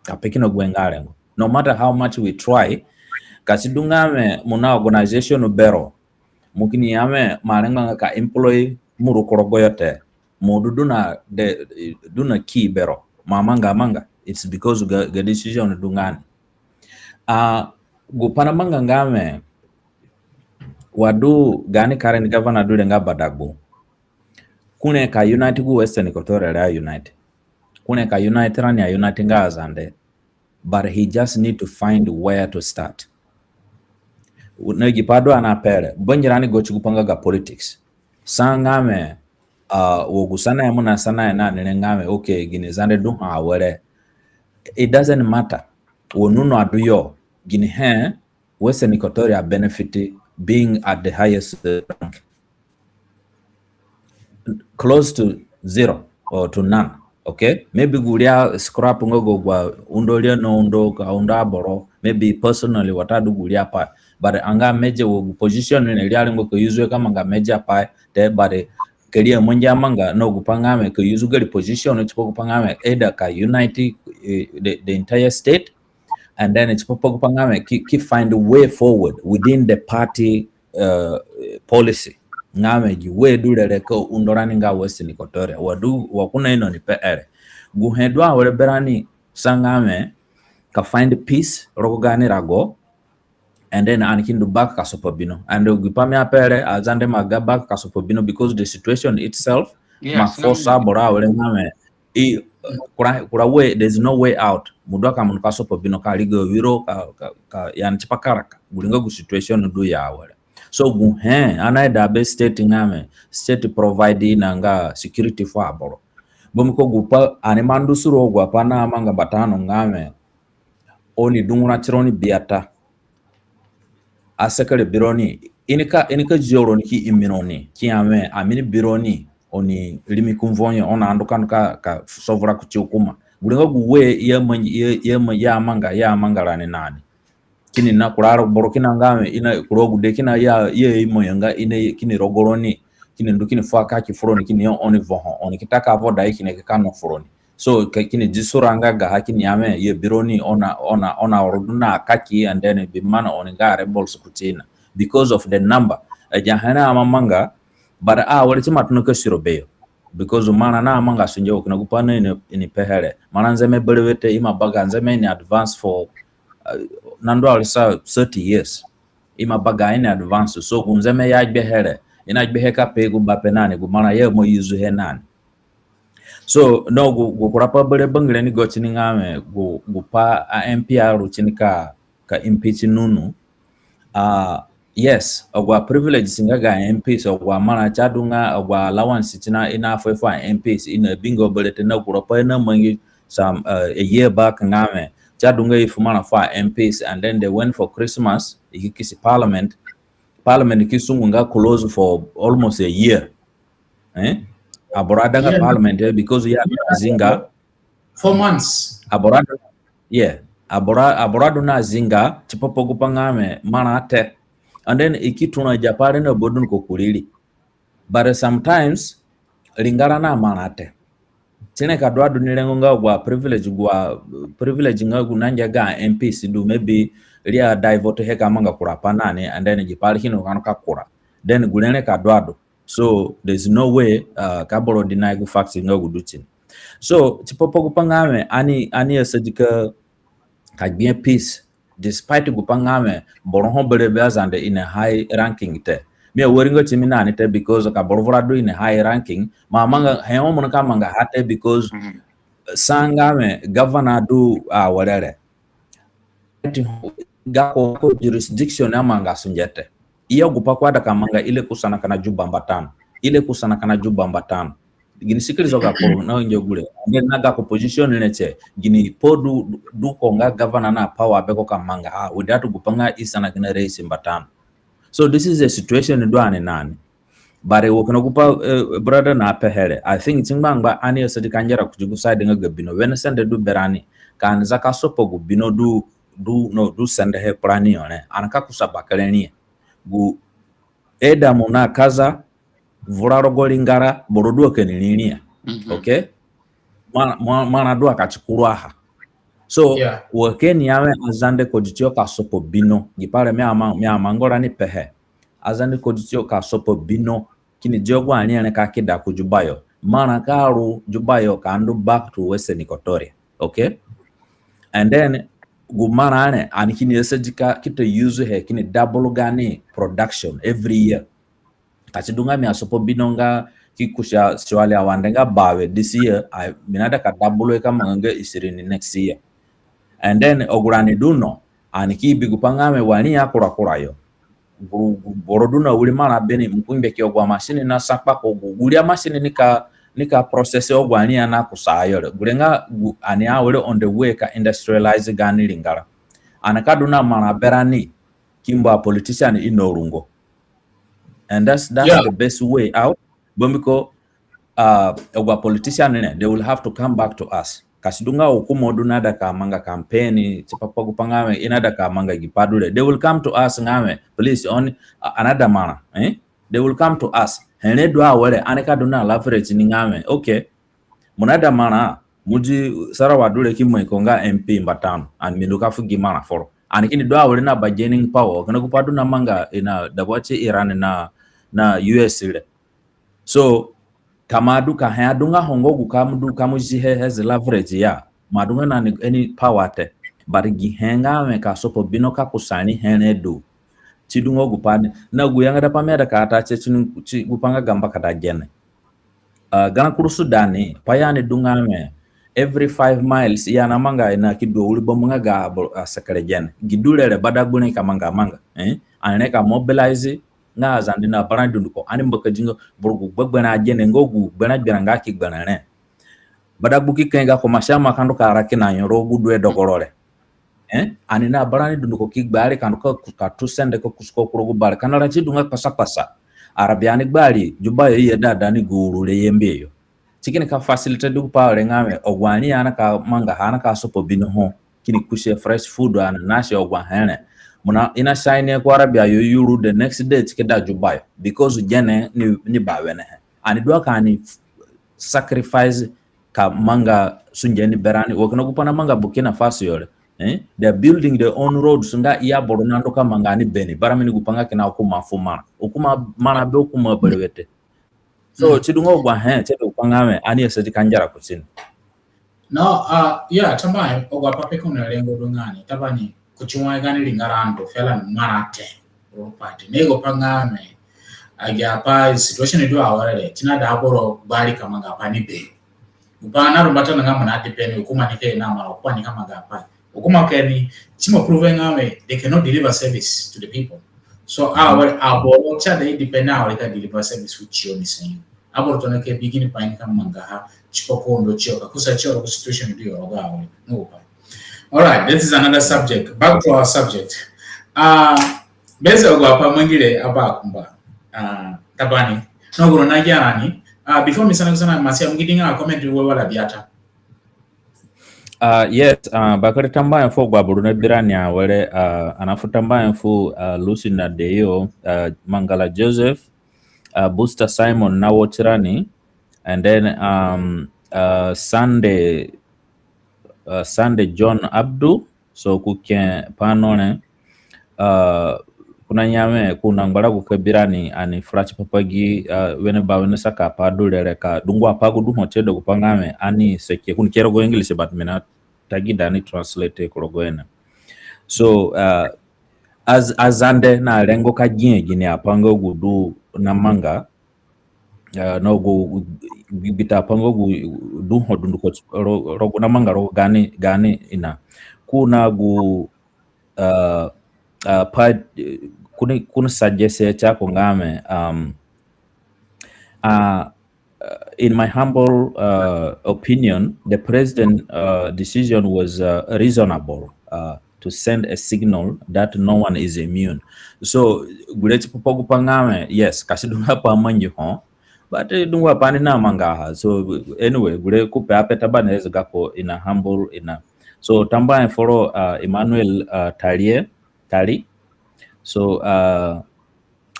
Ka pe kina gu nga rengo. No matter how much we try, ka si du nga wẽ mo na organization bero, mo kini ya wẽ mo arengbanga ka employ mo ru ku rogo yo te. Mo du du na de, du na ki bero. Mo amanga amanga. It's because ga, ga decision du nga ni. Ah, gu pai namanga nga wẽ, wa du gaani current governor du re nga Badagbu. Ko re ka unite gu Western Equatoria re a unite. Ko re ka unite rani a unite nga aZande. But he just need to find where to start. Na gi pai du ani ape re, bangirani go ti gu pai nga ga politics. Sa nga wẽ, uh, wa gu sanahe mo na sanahe na ni re nga wẽ, okay, gini Zande du ho awere. It doesn't matter. Wa nunu adu yo, ginihe Western Equatoria benefit being at the highest, uh, rank? Close to zero or to none. Okay, maybe gu ria scrap nga gu agu aundo ria na undo ka undo aboro, maybe personally watadu gu ria pai. But anga major wa gu position ni ria rengo ka use ka manga major pai te, but ka ria mangi amanga na gu pai nga wẽ ka use gari position tipa gu pai nga wẽ either ka unite, eh, the, the entire state, and then tipa gu pai nga wẽ ki, ki find a way forward within the party, uh, policy. Nga wẽ gi way du re re ka undo rani nga Western Equatoria. Wa du, wa ko naino ni pe re, guhe du awere berani sa nga wẽ ka find peace rogo gaani rago, and then ani ki ndu back ka sopa bino. And gu pai mi ape re, aZande ima ga back ka sopa bino because the situation itself ima force aboro awere nga wẽ, i, kura, kura way, there's no way out. Mo du a ka mo nika sopa bino ka riga wiro ka, ka, ka, yani tipa karaka. Gu ringa gu situation du ya awere. So guhe ani aida be state nga wẽ, state provide na nga security fu aboro. Bambiko gu pai ani ima ndu suru agu apai namanga mbata no nga wẽ, oni dungura tironi biata. Asekere bironi, i nika, i nika zio roni ki imi roni ki ya wẽ, ami ni bironi, oni rimi ku nvo yo, oni andu ka, ka, ka sovura kuti hukuma. Gu ringa gu way i amangi, i a, i a, i amanga, i amanga rani na ni. Kini na kura aboro kina nga wẽ, i na kura agude kina ya, i aimo yo nga, i na kini rogo roni, kini ndu kini fu akaki fu roni, kini ya oni vo ho, oni ki ta ka vo dai kini ka no fu roni. So, ka kini di sura nga gaha kini ya wẽ, i abironi, oni a, oni a, oni a oro du na akaki, and then bi mana oni nga rebels kuti na. Because of the number. Agi ahe re ima manga, but awere ti ima tona ka siro beyo. Because marã namanga sunge wa kina gu pai naino ni pe he re. Marã nzeme berewe te, ima baga nzeme in advance for, uh, nandu arisa thirty years. Ima baga in advance. So gu nzeme i agbehe re, i nagbehe ka pe gu mbape na ni, gu marã i aima use he na ni. So, no, gu, gu kura pai berewe bangirani go tini nga wẽ, gu, gu pai a M P aru tini ka, ka impeach Nunu. Ah, yes, agu aprivilege si nga ga M Ps, agu amarã si adunga, agu allowance si na, i nafuhe fu a M Ps, i nabinga berewe te. Na kura pai i namangi some, uh, a year back nga wẽ, si adunga i fu marã fu a M Ps, and then they went for Christmas, i ki kisi parliament. Parliament ki sungu nga close for almost a year. Eh? Aboro adanga parliament, eh, because ya zinga. Four months. Aboro adu, yeah. Aboro, aboro adu na zinga, tipa pa gu pai nga wẽ, marã te. And then i ki tona agi apai re na badunduko kuriri. But sometimes, ringara na marã te. Ti ni ka du adu ni rengo nga agu aprivilege, agu aprivilege nga gu nangia ga M Ps du, maybe ri a divert he ka manga kura pai na ni, and then gi pai re kini ka kura. Then gure re ka du adu. So there's no way, uh, ka boro deny gu fact nga gu du tini. So tipa pa gu pai nga wẽ, ani, ani asadi ka, ka gbia peace, despite gu pai nga wẽ, boro ho berewe be aZande in a high ranking te. Mi awari nga ti mi na ni te, because ka boro vura du in a high ranking, mo amanga he ho mo nika mangaha te, because sa nga wẽ governor du awere re. Gako, gako jurisdiction amanga sunge te. I ya gu pai ko aida ka manga, i re ku sana kina Juba mbata no. I re ku sana kina Juba mbata no. Gini sikiri zo gako na ngia gure. And then na gako position re tie, gini pai du, du ko nga governor na power be ko ka mangaha, without gupai nga i sana kina race mbata no. So this is a situation du ani na ni. But wo kina gupai, eh, brother na pehe re, I think ti ngbangba ani asadi ka ngera kuti gu side nga ga bino. Wene sende du berani, ka ani za ka sopa gu bino du, du, no, du sendehe kpurani yo re, ani ka kusa bakere ni. Gu Adamu na kaza, vura rogo ringara, boro du aka ni riahe. Mhm. Okay? Marã, marã, marã du aka ti kuru aha. So, yeah, wa ke ni ya wẽ Azande kodi tiyo ka sopa bino. Gi pai re mi ama, mi amanga rani pehe. Azande kodi tiyo ka sopa bino. Kini di agu ariahe re ka kida ku Juba yo. Marã ka ru Juba yo ka ndu back to Western Equatoria. Okay? And then, gu marã re, ani kini asadi ka, ki ta use he, kini double gaani production every year. Ka si du nga mi asopa bino nga ki kusi asuali awande nga bawe this year, a, mi naida ka double he ka manga nga ishirini next year. And then agu rani du no, ani ki bi gupai nga wẽ wa riahe akura kura yo. Gu, gu boro du na wiri marã beni, mo ki ngbe ki agu amachine na sa kpako, gu, gu riahe machine nika, nika process agu ariahe na kusa yo re. Gure nga gu, ani awere on the way ka industrialize gaani ringara. Ani ka du na marã berani, ki mbu apolitician i na rungo. And that's, that's, yeah, the best way out. Bambiko, uh, agu apolitician re, they will have to come back to us. Ka si du nga hukuma du naida ka manga campaign, tipa pa gupai nga wẽ i naida ka manga gi pai du re, they will come to us nga wẽ, please, on, uh, another marã, eh? They will come to us. Here du awere, ani ka du na leverage ni nga wẽ, okay, mo naida marã, mo di Sarawa du re ki mai ko nga M P mbata no, and mi ndu ka fu gi marã foro. Ani kini du awere na bargaining power, kina gupai du na manga, i na dagba ti Iran na, na U S re. So, ka mo du ka he adunga ho nga gu ka mo du ka mo zi he as leverage ya, mo adunga na ni any power te. But gi he nga wẽ ka sopa bino ka kusa ni here du. Si du nga gupai ni, na gu yangada pai mi aida ka ta tie ti ni, ti gupai nga ga mbakada gene. Uh, garã kuru Sudan, pai ya ni du nga wẽ, every five miles, i anamanga, i na ki du wiri bambu nga ga aboro, uh, sekere gene. Gi du re re, badagbu re ka manga amanga. Eh? Ani re ka mobilize, nga Azande na barani dunduko. Ani mbakadi nga boro gu gbegberẽ agene, nga gu gberẽ gbera nga ki gberẽ re. Badagbu ki ka nga ko masiama ka ndu ka raki na yo rogo gu due dogoro re. Eh, ani na barani dunduko ki gbari ka ndu ka, ka tu sende ka kusi ko ku rogo bare. Ka na ra ti du nga kpasa kpasa. Arabia ni gbari, Juba yo ye dada ni gu uru re ye mbe yo. Si kini ka facilitate du gupai re nga wẽ, agu ariahe ani ka mangaha, ani ka sopa bino ho. Kini kusi fresh food, ani na si agu ahe re. Mo na, i na sign he ku Arabia yo, yuru the next day si ki da Juba yo. Because gene ni, ni bawenehe. Ani du aka ani sacrifice ka manga sunge ni berani, wa kina gupai namanga Burkina Faso yo re. Eh? They are building their own roads nga i aboro nandu ka manga ni beni. Bara mi ni gupai nga kina hukuma fu marã. Hukuma marã be hukuma berewe te. So, mm, si du nga agu ahe, si du gupai nga wẽ, ani asadi ka ngera kuti ni. No, uh, yeah, tambuahe, agu apai pe ko na rengo du nga ni, tambuahe, kuti wai gaani ringara ndu, fela ni marã te. Ro pati. Ne gupai nga wẽ, agi apai situation du awere re, si naida aboro gbari ka manga pai ni be. Gupai na rumbata nga mo na depend, hukuma ni ke na marã, hukuma ni ka manga pai. Hukuma ke ni, si ima prove nga wẽ, they cannot deliver service to the people. So, awere, aboro si aida depend awere ka deliver service fu tiyo ni senyo. Aboro tona ke bi ginipai ni ka mangaha, tipa ko undo tiyo, ka kusa tiyo, rogo situation du yo rogo awere. No gupai. All right, that is another subject. Back to our subject. Uh, bese agu apai mangi re aba kumba. Uh, tambuahe. No gu ro na gia rani. Uh, before mi sana ku sana, Masia, mo ki di nga comment we wala biata. Uh, yes, uh, bakere tambuahe fu agu aboro nabi rani awere, uh, ani nafu tambuahe fu, uh, Lucy na Deyo, uh, Mangala Joseph, uh, Booster Simon na watch rani, and then, um, uh, Sunday, uh, Sunday John Abdu, so ku ke pa no re, uh, ko na ya wẽ, ko na ngbarago ka bi rani, ani fura tipa pa gi, uh, wene bawene saka apai du re re ka dungu apai gu du ho tie du gupai nga wẽ, ani seke, ko ni ke rogo English, but mi na tagida ni translate ku rogo ene. So, uh, Az-, Azande na rengo ka gia gini apai nga gu du namanga, uh, no gu, gu, gu bita apai nga gu du ho dunduko ro-, rogo namanga rogo gaani, gaani ina. Ko na gu, uh, uh, pa, ko ni, ko ni suggest he ti ako nga wẽ, um, uh, uh, in my humble, uh, opinion, the president, uh, decision was, uh, reasonable, uh, to send a signal that no one is immune. So, gure tipa pa gu pa nga we, yes, ka si du nga pa mangi ho, but, eh, dungu apai ni namangaha. So, anyway, gure ku pe ape ta bane ezi gako in a humble, in a. So, tambuahe foro, uh, Emmanuel, uh, Talie, Tali. So, uh,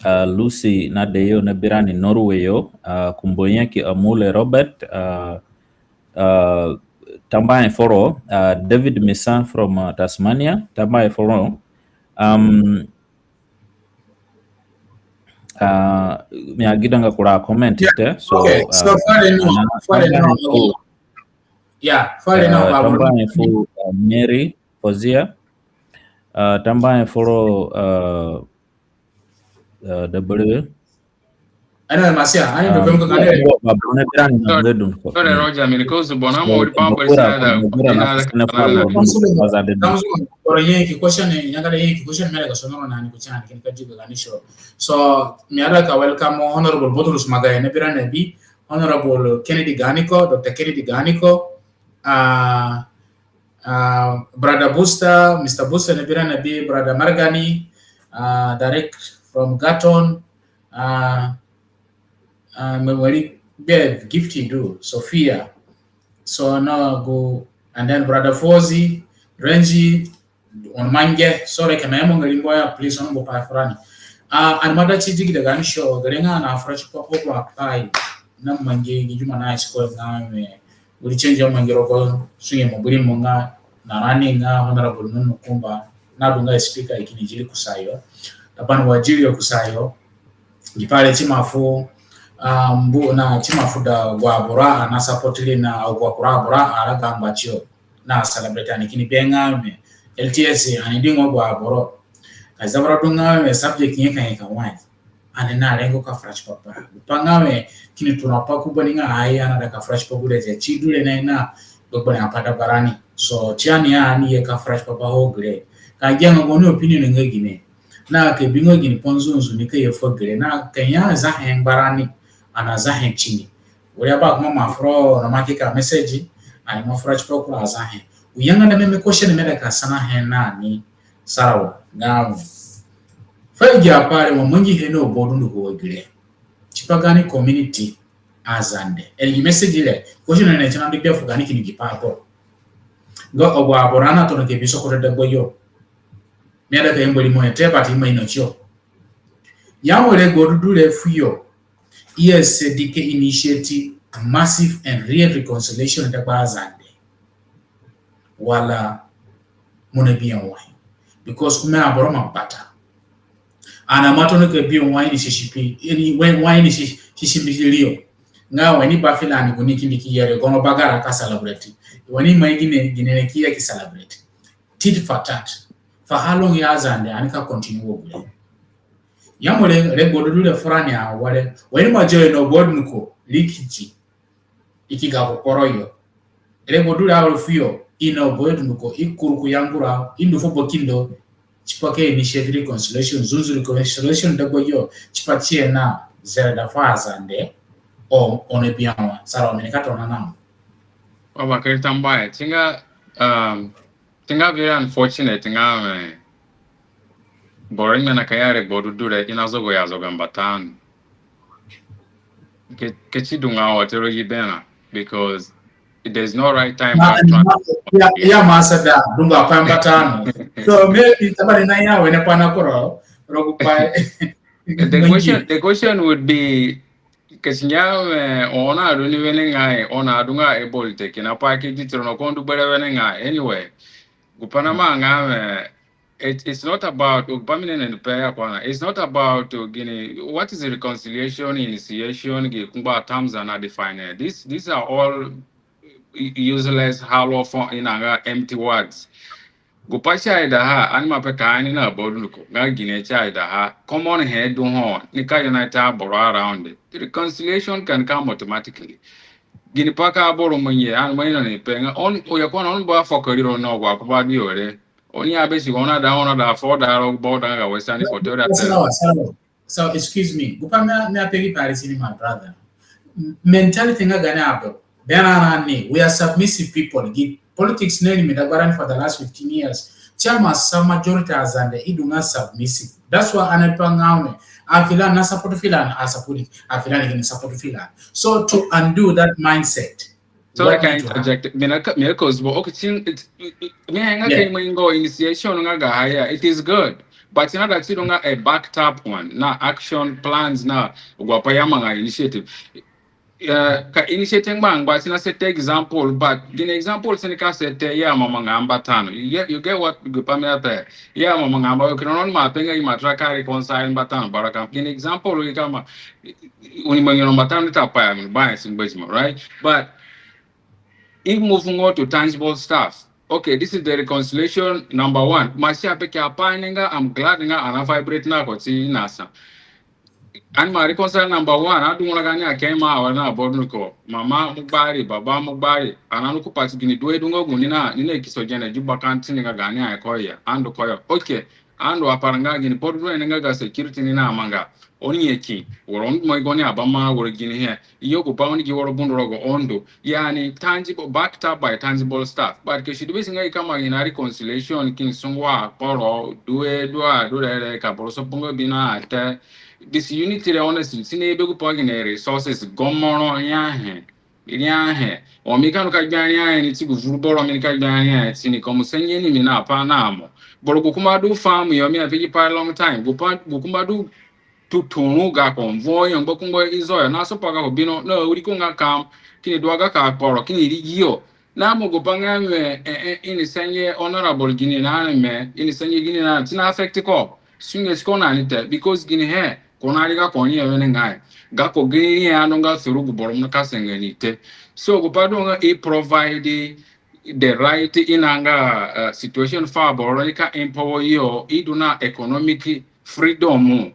uh, Lucy Nadeyo na bi rani Norway yo, uh, Kumbonyaki Amule Robert, uh, uh, tambuahe foro, uh, David Misa from, uh, Tasmania, tambuahe foro. Um, uh, mi agidanga kura comment te, so, okay, so, uh, fare no, fare no. Yeah, fare no, uh, tambuahe fu, uh, Mary Fozia, uh, tambuahe foro, uh, uh, W. Ani masia, ani do pemko kane. Sorry, Roger, mi ni ko su bona mo ri pa bari sa da. Oro ye ki question, nyanga da ye ki question mere ka sono na ni ku chani kini ka juga gani show. So, mi ada ka welcome Honorable Boturus Magaye na bi rani na bi, Honorable Kennedy Ganiko, Doctor Kennedy Ganiko, uh, uh, Brother Booster, Mister Booster na bi rani na bi, Brother Margani, uh, direct from Gaton, uh, uh, Mewali, Bev, Gifty, do, Sophia. So, no, go, and then Brother Fozi, Renji, oni mangi, sorry, ka na ya mo ngari mbo ya, please, ono mbo pa furani. Ah, ani mada ti digi daga ni show, gere nga na fura tipa gu apai na mangi gi juma na siko nga mi, uri change yo mangi rogo sunge mo buri mo nga na rani nga Honorable Nunu Kumba, na du nga speaker i kini ziri kusayo. Taban wa ziri yo kusayo. Gi pai re ti ima fu, ah, mbu na ti ima fu da agu aboro a na support ri na agu akura aboro a ra ga ngba tiyo na celebrate ani kini bi nga mi L T S ani di ngo agu aboro. Ka zavura du nga mi subject nyeka nyeka wai. Ani na rengo ka fura tipa pa. Gu pa nga mi kini tona pa ku bani nga ai ana da ka fura tipa gu re ti du re na na gbegberẽ apai da barani. So ti ani ani ye ka fura tipa pa ho gere. Ka gia nga goni opinion nga gine. Na ka bi nga gini pa nzunzu ni ka ye fu gere. Na ka ya zahe ngbarani. Ana zahe tini. Wiri aba kuma ma fura na ma ki ka message. Ani ma fura tipa kura zahe. U yanga na mi question mi da ka sanahe na ni sarawa. Nga fu agi apai re wa mangihe na aboro dunduko wa gere. Tipa gani community Azande. Eri gi message re, question re ti na du gbe fu gani kini gi pa aboro. Nga agu aboro ana tona ke bi sokoto dagbayo. Mi ada ka yamba rimoyo te, but ima ino tiyo. Ya mo regbo du du re fuyo. Yes, de ka initiate massive and real reconciliation dagba Azande. Wala mo na bi ya wai. Because kume aboro ma bata. Ana ma tona ka bi ya wai ni sisipi, wai ni sisipi rio. Nga wai ni ba filani gu ni kindi ki yere, gono bagara ka celebrate. Wai ni mai gine, gine ni ki ya ki celebrate. Tit for tat. For how long ya Azande, ani ka continue wo gure. Ya mo re, regbo du du re furani aware. Wai ni ma join no board nuko, rikiti. I ki ga ku kporo yo. Regbo du re awere fuyo, i na boyo dunduko, i kuru ku yangara, i ndu fu bakindo, tipa ka initiate reconciliation, zunzu reconciliation dagbayo, tipa tie na zereda fu Azande, o, oni bi ya wai, sarawa mi ni ka tona na mo. Wa bakere tambuahe, ti nga, um, Ti nga very unfortunate nga mi boro ima na ka ya regbo du du re, i na zogo ya zoga mbata no. Ke, ke ti du nga wa tiro gi bena, because there's no right time. Ya, ya ma sa da, dungu apai mbata no. So maybe tabari na ya wene pa na koro, rogo pai. The question, the question would be, Ka si nga mi, oni adu ni wenengai, oni adunga able te kina pai ki di tiro no ko ndu gbere wenengai. Anyway, gu pa na manga mi, it, it's not about, gu pa mi nene ni pe ya kwana. It's not about, uh, gini, what is reconciliation, initiation, gi kungba terms ana define. This, these are all u-, useless, hollow, fo-, i na nga empty words. Gu pa si aidaha, ani ma pe ka ani na aboro dunduko, nga gine si aidaha, common he du ho, ni ka unite aboro around it. Reconciliation can come automatically. Gini pa ka aboro mangi, ani ma ino ni pe nga, oni, oya kona oni ba fokori ro no gwa ku ba di ore. Oni abe si oni ada, oni ada fo da ro bo da nga Western Equatoria. So, excuse me, gu pa mi a, mi a pe gi pa re si ni, my brother. mentality nga gaani aboro. Berã rani, we are submissive people. Gi politics na ni mi dagbarani for the last fifteen years. Si ima sa majority Azande i du nga submissive. That's why ani pe nga we, a filan na support filan, a support, a filan kini support filan. So to undo that mindset, So I can interject. Mi na ka, mi na ka ozugbo. Okay, ti, mi nga ka ima initiation nga ga higher. It is good. But you know that you don't have a backed up one. Na action plans na agu apai i amanga initiative. Uh, ka initiating bang, but you know, set example, but gini example si ni ka set, i amanga mbata no. You get, you get what gu pai mi ape. I amanga mbata, you know, ma pe nga i ma try ka reconcile mbata no, but ka gini example, i ka ma, u ni mangi no mbata no ta pa ya, mi ba si ngbajima, right? But if moving on to tangible stuff, okay, this is the reconciliation number one. Ma si ape ki apai ni nga, I'm glad nga ani a vibrate na ko ti na sa. Ani ma reconcile number one, a du ngura gaani akee ma awere na aboro ni ko. Mama mo gbari, baba mo gbari. Ani a nu ku pati gini du e du nga gu ni na, ni na kiso gene ju bakanti ni nga gaani a ko ya. Ani du ko yo. Okay. Ani du apai nga gini pai du ni nga ga security ni na manga. Oni ye ki, woro oni mo i gaoni aba ma woro gini he. Iyo gu pai oni gi woro bundu rogo oni du. Yani tangible, backed up by tangible stuff. But ke si du be si nga i ka mangi na reconciliation, ki ni sungu akporo, du e, du a, du re re, ka boro sopo nga bi na te. Disunity re, honestly, si ni be gu pai gini resources, gomoro, ya he. Ri ahe. O mi ka nu ka gbia ri ahe ni ti gu vuru boro mi ni ka gbia ri ahe ti ni komu senye ni mi na pa na mo. Boro gu kuma du farm yo mi a pigi pa long time. Gu pa, gu kuma du tutunu ga ko nvo yo ngba kungbo izo yo na so pa ga ko bino na uri ko nga kam kini du aga ka kporo kini ri yo. Na mo gu pa nga me, eh, eh, ini senye honorable gini na me, ini senye gini na ti na affect ko. Sunge si ko na ni te because gini he. Ko na ri ga ko ni ya wene ngai. Ga ko gini ni ya no nga through gu boro mo na ka senga ni te. So gu pa du nga i provide the right i na nga, uh, situation fu aboro ni ka empower yo i du na economic freedom.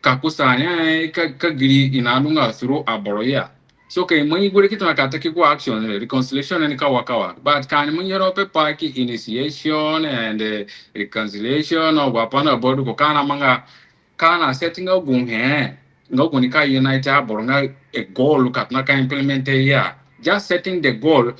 Ka kusa ni, eh, ka, ka giri i na du nga through aboro ya. So ka i mangi gure ki tona ka take gu action, eh, reconciliation ni ka wa ka wa. But ka ani mangi ro pe pa ki initiation and, eh, reconciliation, o gu pa na aboro ko ka na manga ka na setting nga gu he, nga gu ni ka unite aboro nga a goal ka tona ka implement ya. Just setting the goal,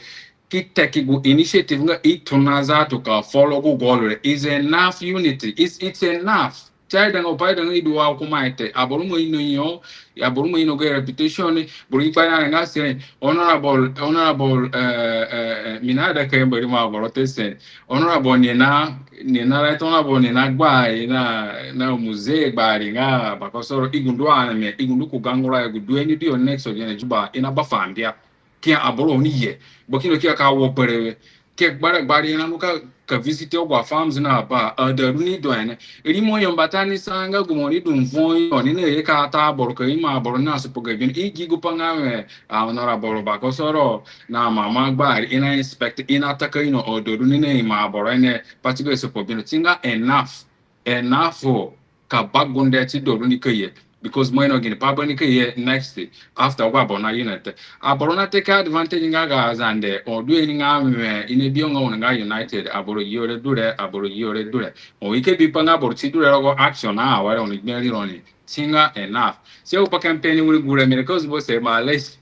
ki take gu initiative nga i tona za to ka follow gu goal re is enough unity. It's, it's enough. Chai danga upai danga i du wa kuma ete. Aboro mo ino yo, aboro mo ino ga reputation, boro i pa na nga sere. Honorable, honorable, eh, eh, eh, mi na da ka mbari ma aboro te se. Honorable ni na, ni na right honorable ni na gba, i na, na muze gba ri nga bakosoro i gundu ana me, i gundu ku gangura i gundu eni dio next of yene Juba, i na ba fambia. Kia aboro ni ye. Bokino kia ka wo pere. Ke gbara gbari na nuka ka visit agu a farms na ba, uh, da runi do ene. Ri mo yo mbata ni sa nga gu mo ni du nvo yo ni na ye ka ta aboro ka ima aboro na supo ga bino. I gi gu pa nga me, ah, honorable bakosoro na mama gbari i na inspect i na taka ino o da runi na ima aboro ene pati ga supo bino. Ti nga enough. Enough o. Ka ba gunde ti da runi ka ye. Because mo ino gini pa ba ni ka ye next after wa aboro na unite. Aboro na take advantage nga ga Azande, o du eni nga me, i na bi yo nga oni nga united, aboro yo re du re, aboro yo re du re. O i ke bi pa nga aboro ti du re rogo action na awere oni gbe ri roni. Ti nga enough. Si o pa campaign wiri gure mi re, 'cause bo se ma less.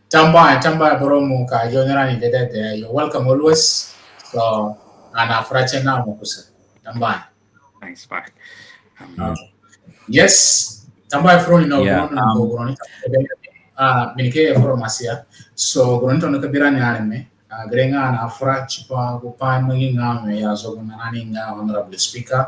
Tambuahe, tambuahe boro mo ka yo ni rani dedede. You're welcome always. So, ani afura tie na mo kusa. Tambuahe. Thanks, bye. Um, okay. Yes. Tambuahe fu roni na, yeah, guru ni, um, guru ni. Ah, mi ni ke from Asia. So, guru ni tona ka bi rani areme. Ah, gere nga ani afura tipa gu pa mangi nga me ya zogo na nani nga honorable speaker.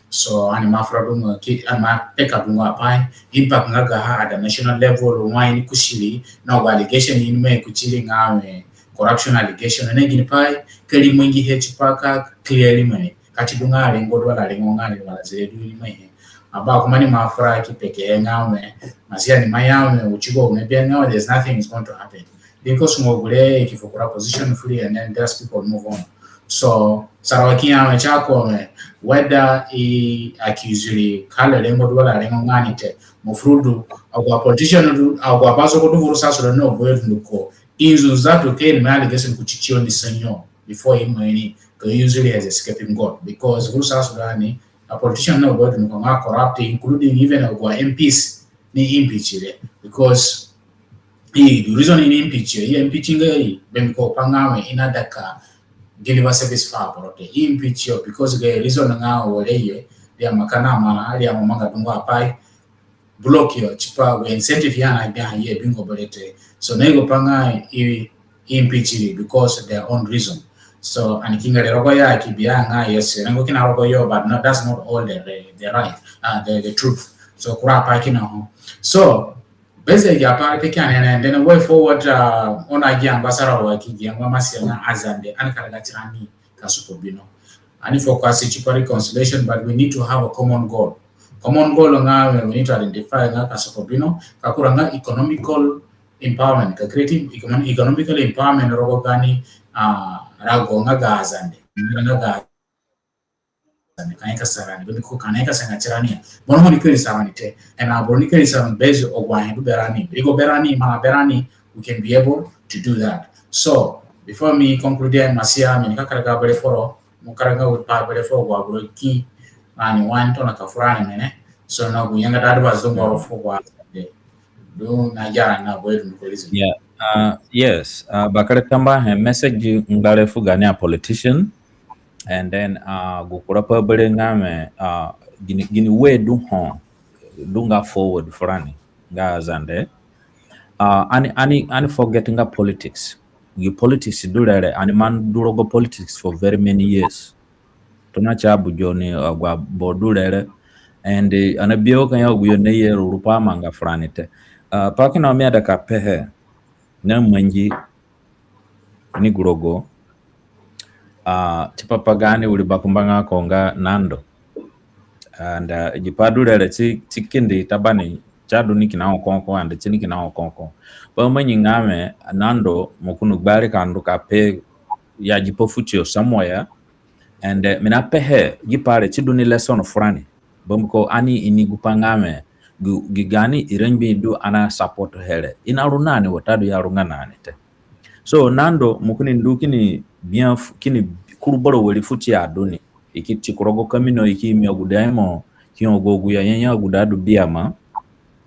So, ani ma fura du nga ki, ani ma peka du nga pai. Impact nga gaha at the national level, wai ni kusiri, na wa allegation ni me kutiri nga me corruption allegation. Na gini pai, keri mangi he tipa ka clearly mani. Ka ti du nga rengo du wala rengo nga ni wala zire du ni mai he. Aba kuma ni ma fura ki peke he nga me, masia ni ma ya me, uti gu me be nga me, there's nothing is going to happen. Because mo gure ki fu kura position free and then just people move on. So, Sarawa ki ya me ti ako me, whether i accuse ri kale rengo du wala rengo nga ni te, mo fura du, agu a politician du, agu abazogo du vuru South Sudan no, boyo du ko. I nzunzu zatu ke ni me allegation kuti tiyo ni senyo before i mo ini ka use it as a scapegoat, because vuru South Sudan ni a politician no boyo du ko nga corrupt, including even agu a M Ps ni impeach re, because I du reason i ni impeach yo, i impeach nga i, bambiko pa nga we i naida ka deliver service fu aboro te. I impeach yo because ga reason nga we ri ye, ri amaka na mara, ri amanga dungu apai, block yo, tipa we incentive ya na gbia ye bingo bere te. So na i gu pa nga i, i impeach ri because their own reason. So, ani ki ngere rogo ya ki bi ya nga yes, rengo kina rogo yo, but no, that's not all the, the, the right, uh, the, the truth. So, kura pa kina ho. So, bese ya pa te kina ne, and then way forward, uh, oni agi ambassador wa ki gi ngba Masia na Azande, ani karaga tirani ka sopobino. Ani focus tipa reconciliation, but we need to have a common goal. Common goal nga we, we need to identify nga ka sopobino, ka kura nga economical empowerment, ka creating economic, economical empowerment rogo gaani, uh, rago nga ga Azande, nga ga Azande, ka ni ka sa rani, bambiko ka ni ka sa nga tirani ya. Bono ho ni ka ri sa rani te, and aboro ni ka ri sa rani bezi agu ahe du berani, rigo berani, mana berani, we can be able to do that. So, before mi conclude, Masia, mi ni ka karaga bere foro, mo karaga gu pa bere foro agu aboro ki, ani wan tona ka fura ni mene. So, na gu nyanga dadu ba zungoro fu agu Azande du na yara na boy du ko reason. Yeah. Uh, yes. Uh, bakere tambuahe, message ngba re fu gaani a politician. And then, uh, gu kura pa bere nga we, uh, gini, gini we du ho, du nga forward furani nga Azande. Uh, ani, ani, ani forget nga politics. Gi politics du re re, ani ima ndu rogo politics for very many years. Tona ti abujo ni agu aboro du re re. And, uh, ani abi wo ka ya agu yo ni ye ruru pa amanga furani te. Uh, pa kina mi aida ka pehe na mangi ni gu rogo, uh, tipa pa gaani wiri bakumba nga ko nga Nando. And, uh, gi pa du re re ti, ti kindi tabani, ti adu ni kina ho ko ko, and ti ni kina ho ko ko. Pa mangi nga we, Nando, mo kunu gbari ka ndu ka pe ya gi pa fu tiyo somewhere. And, uh, mi na pehe gi pa re ti du ni lesson furani. Bambiko ani ini gu pa nga we, gi, gi gaani irangbii du ani a support he re, i na ru na ni watadu i arunga na ni te. So, Nando, mo kini ndu kini bia fu, kini kuru boro wari fu ti adu ni. I ki ti ku rogo kamino, i ki imi agude aimo, ki ongo agu yo nyanya agude adu biama,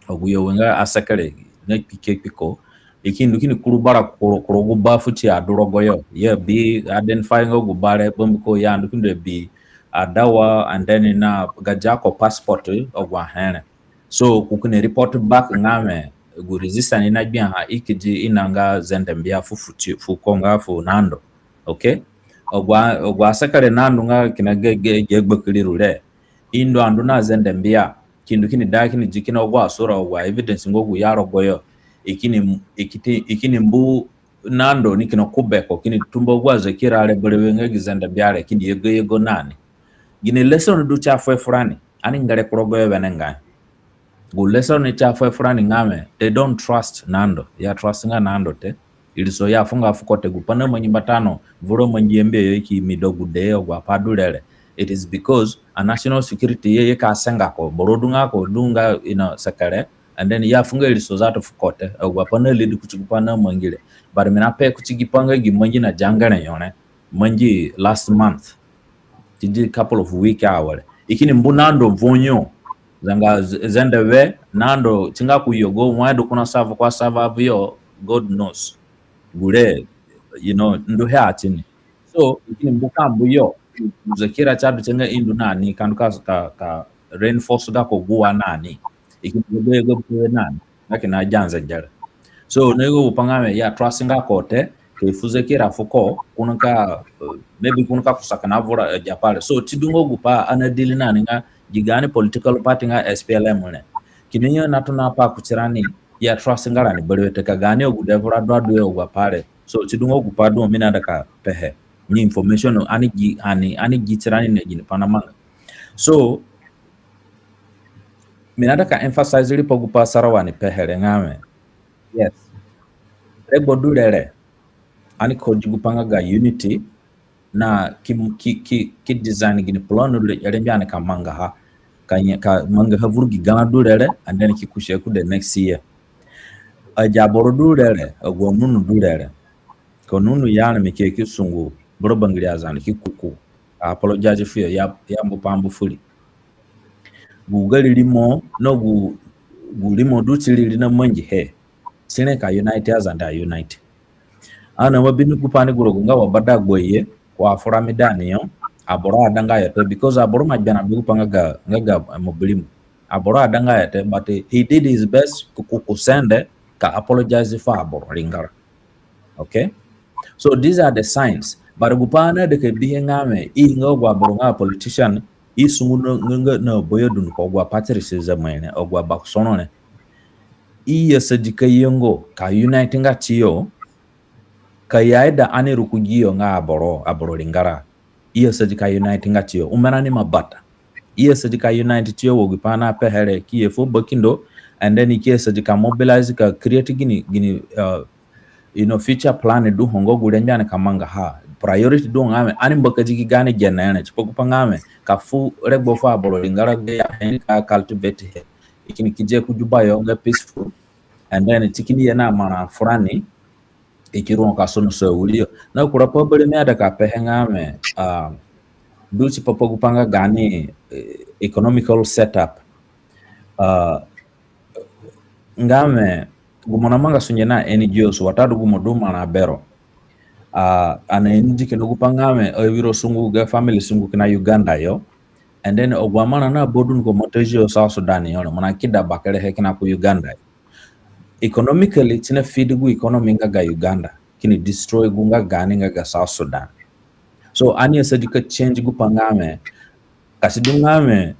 agu yo we nga asekere, na kpike kpiko. I ki ndu kini kuru bara ku ro-, ku rogo ba fu ti adu rogo yo. Ya bi identify nga gu ba re, bambiko ya ndu kini du bi adawa, and then na ga dia ko passport, agu ahe re. So, ko kini report back nga we, gu resistance i na gbia ha, i ki di i na nga Zande mbia fu, fu ti, fu ko nga fu Nando. Okay? Agu a, agu asekere Nando nga kina ge, ge, ge gbakiri ru re. I ndu andu na Zande mbia. Ki ndu kini da kini di kina agu asura, agu a evidence nga gu ya rogo yo. I kini, i ki ti, i kini mbu Nando ni kina ku beko, kini tumba agu azakira re berewe nga gi Zande mbia re, kini yego yego na ni. Gini lesson du ti afuhe furani, ani ngere ku rogo yo wenengai. Gu lesson ni ti afuhe furani nga we, they don't trust Nando. I a trust nga Nando te. Iriso i afunga fuko te, gu pa na mangi mbata no, vura mangi yambi yo i ki imi da gude yo, agu apa du re re. It is because a national security ye, ye ka senga ko, boro du nga ko, du nga, you know, sekere, and then i afunga iriso zatu fuko te, agu apa na lead kuti gu pa na mangi re. But mi na pe kuti gi pa nga gi mangi na dia ngere yo re, mangi last month. Ti di couple of week awere. I kini mbu Nando vunyo. Zanga Z-, Zande we, Nando, ti nga ku yogo, wai du ko na serve ko a serve avio, God knows. Gure, you know, nduhe a ti ni. So, i kini mbu ka mbu yo, zakira ti adu ti nga i ndu na ni, ka ndu ka, ka, ka reinforce gako gu wa na ni. I kini mbu yo gu na ni. Nga kina dia nzengere. So, na yugo gu pa nga we, i a trust nga ko te, ka i fu zakira fuko, ko nika, eh, maybe ko nika kusa kina vura, eh, dia pa re. So, ti du nga gu pa ani a deal na ni nga, gi gaani political party nga S P L M re. Kini yo na tona pa kuti rani, i a trust nga rani berewe te, ka gaani agude vura du adu yo agu apa re. So, ti du nga gu pa du mi naida ka pehe. Ni information ani gi, ani, ani gi tirani na gini pa namanga. So, mi naida ka emphasize riipa gu pa Sarawa ni pehe re nga we, yes, regbo du re re, ani ko di gu pa nga ga unity, na ki, ki, ki, ki design gini plan du re, rengbe ani ka mangaha, ka nye, ka mangaha vuru gi garã du re re, and then ki kusi ku the next year. Agi aboro du re re, agu anunu du re re, ka nunu ya areme ki, ki sungu, boro bangiri Azande ki kuku, ka apologize fuyo, ya, ya mbu pa mbu furi. Gu gari rimo, na gu, gu rimo du ti riri na mangihe. Si re ka unite, Azande a unite. Ani ima bi ni gu pai ni gu rogo nga wa bada gboye, ko afura mi dani yo, aboro adanga yo te, because aboro ima gbera be gu pai nga ga, nga ga, eh, mobirimu. Aboro adanga yo te, but he did his best ku, ku, ku sende ka apologize fu aboro ringara. Okay? So these are the signs. But gu pai ani aida ka bihe nga wẽ, i nga agu aboro nga politician, i sungu na, nga, nga na boyo dunduko agu aparties zama re, agu abakusoro re. I asadi ka yenga ka unite nga tiyo, ka i aida ani rukugiyo nga aboro, aboro ringara. I asadi ka unite nga tiyo, ume rani ima bata. I asadi ka unite tiyo wa gu pai ani apehe re, ki ye fuo bakindo, and then ki asadi ka mobilize ka create gini, gini, uh, you know, future plan du ho nga gu rengbe ani ka mangaha. Priority du nga wẽ, ani mbakadi gi gaani gene re, tipa gu pai nga wẽ, ka fu regbo fu aboro ringara gayo he ni ka cultivate he. I kini ki ye ku Juba yo nga peaceful. And then si kini ye na marã furani, i ki ru ho ka sonosa awiriyo. Na kura pai berewe mi aida ka pehe nga wẽ, ah, du tipa pa gu pai nga gaani, eh, economical setup. Ah, nga wẽ, gu mo namanga sunge na N G Os, watadu gu mo du marã bero. Ah, ani aidi kina gu pai nga wẽ, awiro sungu ga family sungu kina Uganda yo. And then agu amarã na ba dunduko mo ta zio South Sudan yo re, mo nakida bakere he kina ku Uganda yo. Economically, si na feed gu economy nga ga Uganda, kini destroy gu nga gaani nga ga South Sudan. So, ani asadi ka change gu pai nga wẽ, ka si du nga wẽ,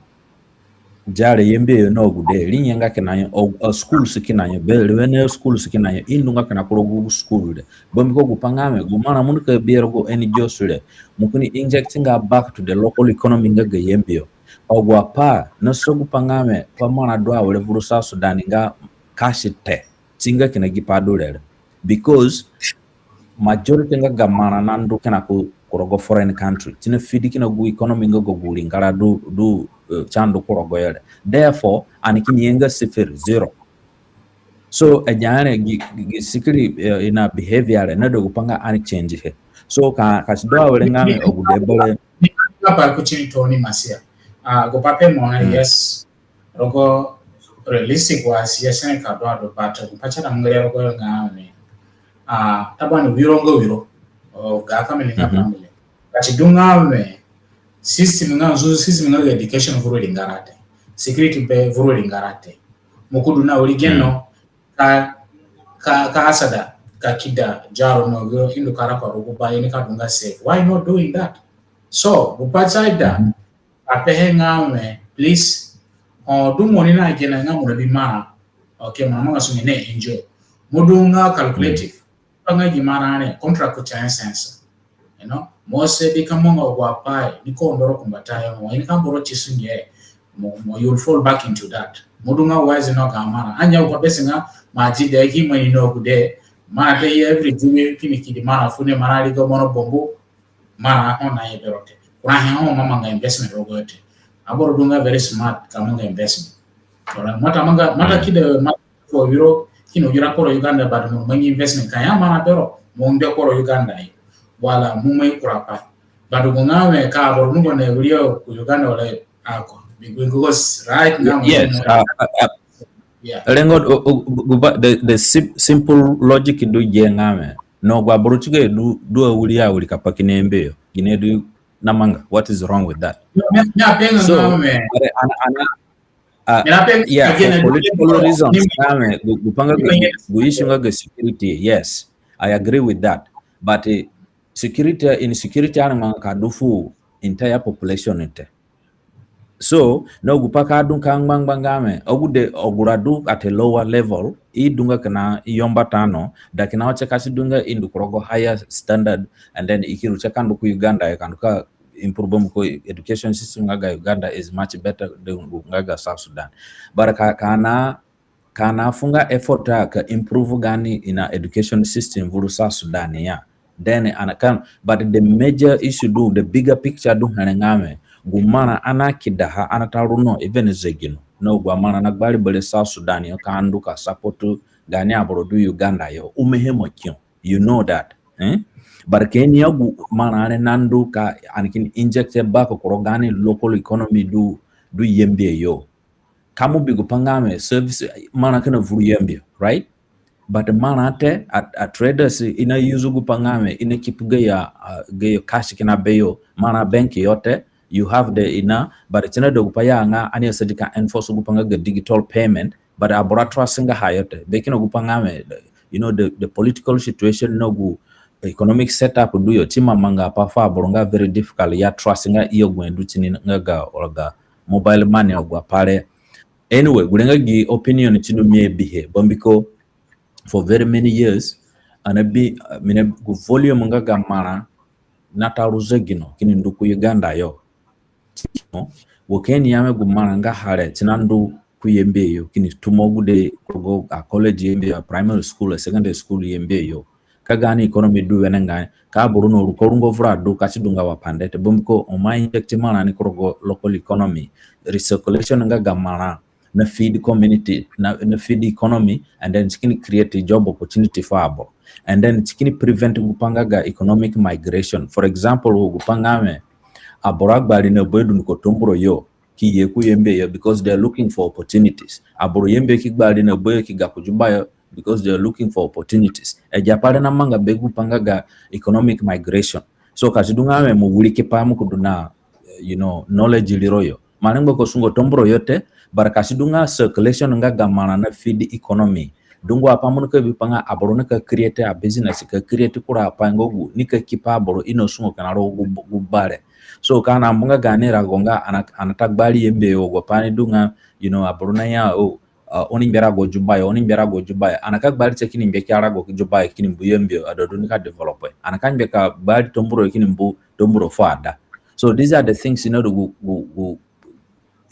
diare Yambio yo na agude, ri nye nga kina yo, a, a schools kina yo, berewe na schools kina yo, i ndu nga kina ku rogo gu school re. Bambiko gu pai nga wẽ, gu marã mo nika bi rogo N G Os re, mo kini inject nga back to the local economy nga ga Yambio yo. Agu apai nasa gu pai nga wẽ, pai marã du awere vuru South Sudan nga cash te, si nga kina gi pai du re re. Because majority nga ga marã nandu kina ku, ku rogo foreign country, si na feed kina gu economy nga ga gu ringara du, du, eh, si andu ku rogoho re. Therefore, ani kini ye nga sifir, zero. So, agi re gi, gi, gi sikiri, eh, ina behavior re, naida gu pai nga ani change he. So, ka, ka si du awere nga wẽ agude bere. Ni ka ba ku tini tooni Masia. Ah, gu pai pe mo na, yes. Rogo realistic wise, yes, ni ka du adu, but gu pai si aida mo ngere rogoho nga wẽ, ah, taban wiro nga wiro, o, ga family nga family. Ka si du nga wẽ, system nga, nzunzu system nga ga education vuru ringara te. Security be vuru ringara te. Mo ki du na wiri gene no, ka, ka, ka asada, ka kida, diaro no, wiro, i ndu ka raka rogo gu ba, i nika du nga safe. Why not doing that? So, gu pai si aida, apehe nga wẽ, please, ho du mo ni na gene nga mo nabi marã. Okay, mo namanga sunge na N G O. Mo du nga calculative. Pai nga gi marã re, contract ku tie sense. You know, mo asadi ka manga agu apai, ni ko ndoro kumbatayo, mo ini ka boro ti sunge, mo, mo, you'll fall back into that. Mo du nga wise no ga marã. Anga gu pai besi nga, mo adi de ki mo ini no agude, mo ata ye every day kini kidi marã fu ni, marã rigo mo no bambu, marã ho na ye bero te. Kura he ho mo amanga investment rogoho te. Aboro du nga very smart ka manga investment. Ora, mo ata manga, mo ata kida, mo ata fu wiro, kina wira kporo Uganda, but mo mangi investment ka ya marã bero, mo ndu kporo Uganda yo. Wala mo mai kura pai. But gu nga wẽ ka aboro nungo na wiri yo ku Uganda wala ako. Bi-, because right now, yes, you know, uh, uh, uh, yeah. Rengo, uh, uh, gu ba, the, the sim-, simple logic du ye nga wẽ, no, agu aboro tiga du, du awiri awiri ka pa kina Yambio yo. Gine du namanga. What is wrong with that? Mi, mi apenga nga wẽ, ana, ana, Uh, yeah, for political reasons, gu, gu pai nga gu, gu issue nga ga security, yes, I agree with that. But, uh, security, insecurity ani amanga ka du fu entire population te. So, na gu pai ka du ka ngbangba nga wẽ, agude, agu ra du at a lower level, i du nga kina i yamba tano, da kina wa tie ka si du nga i ndu ku rogo higher standard, and then i ki ru tie ka ndu ku Uganda, i ka ndu ka improve, bambiko education system nga ga Uganda is much better than nga ga South Sudan. But ka, ka ani, ka ani fu nga effort a ka improve gaani ina education system vuru South Sudan ya. Then ani ka, but the major issue du, the bigger picture du here nga wẽ, gu marã ani akidaha, ani ata ru no, even zegino. No, agu amarã na gbari bere South Sudan yo ka ndu ka support gaani aboro du Uganda yo, umehe ima kio. You know that. Eh? But ka i ni ya gu marã re nandu ka ani kini inject back ku rogo gaani local economy du, du Yambio yo. Ka mo bi gu pai nga wẽ service, marã kina vuru Yambio, right? But marã te, a, a traders i na use gupai nga wẽ i na keep gayo, uh, gayo cash kina beyo. Marã bank yo te, you have the ina, but si naida gupai ya nga ani asadi ka enforce gupai nga ga digital payment, but aboro atrust nga ha yo te. Be kina gupai nga wẽ, you know, the, the political situation na gu economic setup du yo, si ima manga apai fu aboro nga very difficult ya trust nga i agu he du tini nga ga, or ga mobile money agu apai re. Anyway, gure nga gi opinion tini mi abihe, bambiko for very many years, ani abi, uh, mi na gu volume nga ga marã nata ru zegino kini ndu ku Uganda yo. Wo kini ya wẽ gu marã nga ha re si nandu ku Yambio yo, kini tumo gude ku rogo a college Yambio yo, a primary school, a secondary school Yambio yo. Ka gaani economy du wenengai, ka aboro na ru ka rungo vura du ka si du nga wa pande te, bambiko oni ima inject marã ni ku rogo local economy, recirculation nga ga marã na feed community, na, na feed economy, and then si kini create job opportunity fu aboro, and then si kini prevent gupai nga ga economic migration. For example, wo gupai nga wẽ aboro agbari na bayo dunduko Tombura yo ki ye ku Yambio yo because they are looking for opportunities. Aboro Yambio ki gbari na bayo ki ga ku Juba yo because they are looking for opportunities. Agi apai re na manga be gupai nga ga economic migration. So ka si du nga wẽ mo wiriki pai mo ki du na, you know, knowledge riro yo, mo arengba ka sungo Tombura yo te, but ka si du nga circulation nga ga marã na feed economy. Dungu apai mo nika bi pa nga aboro nika create a business, ka create kura apai nga gu nika keep aboro i na sungo kina rogo gu, gu ba re. So ka ani ambu nga gaani rago nga ani, ani ta gbari Yambio, agu apai ni du nga, you know, aboro naya, oh, uh, oni ngbe rago Juba yo, oni ngbe rago Juba yo. Ani ka gbari tie kini ngbe ki arago Juba yo kini mbu Yambio, ada du nika develop. Ani ka ngbe ka gbari Tombura yo kini mbu Tombura fu ada. So these are the things, you know, gu, gu, gu,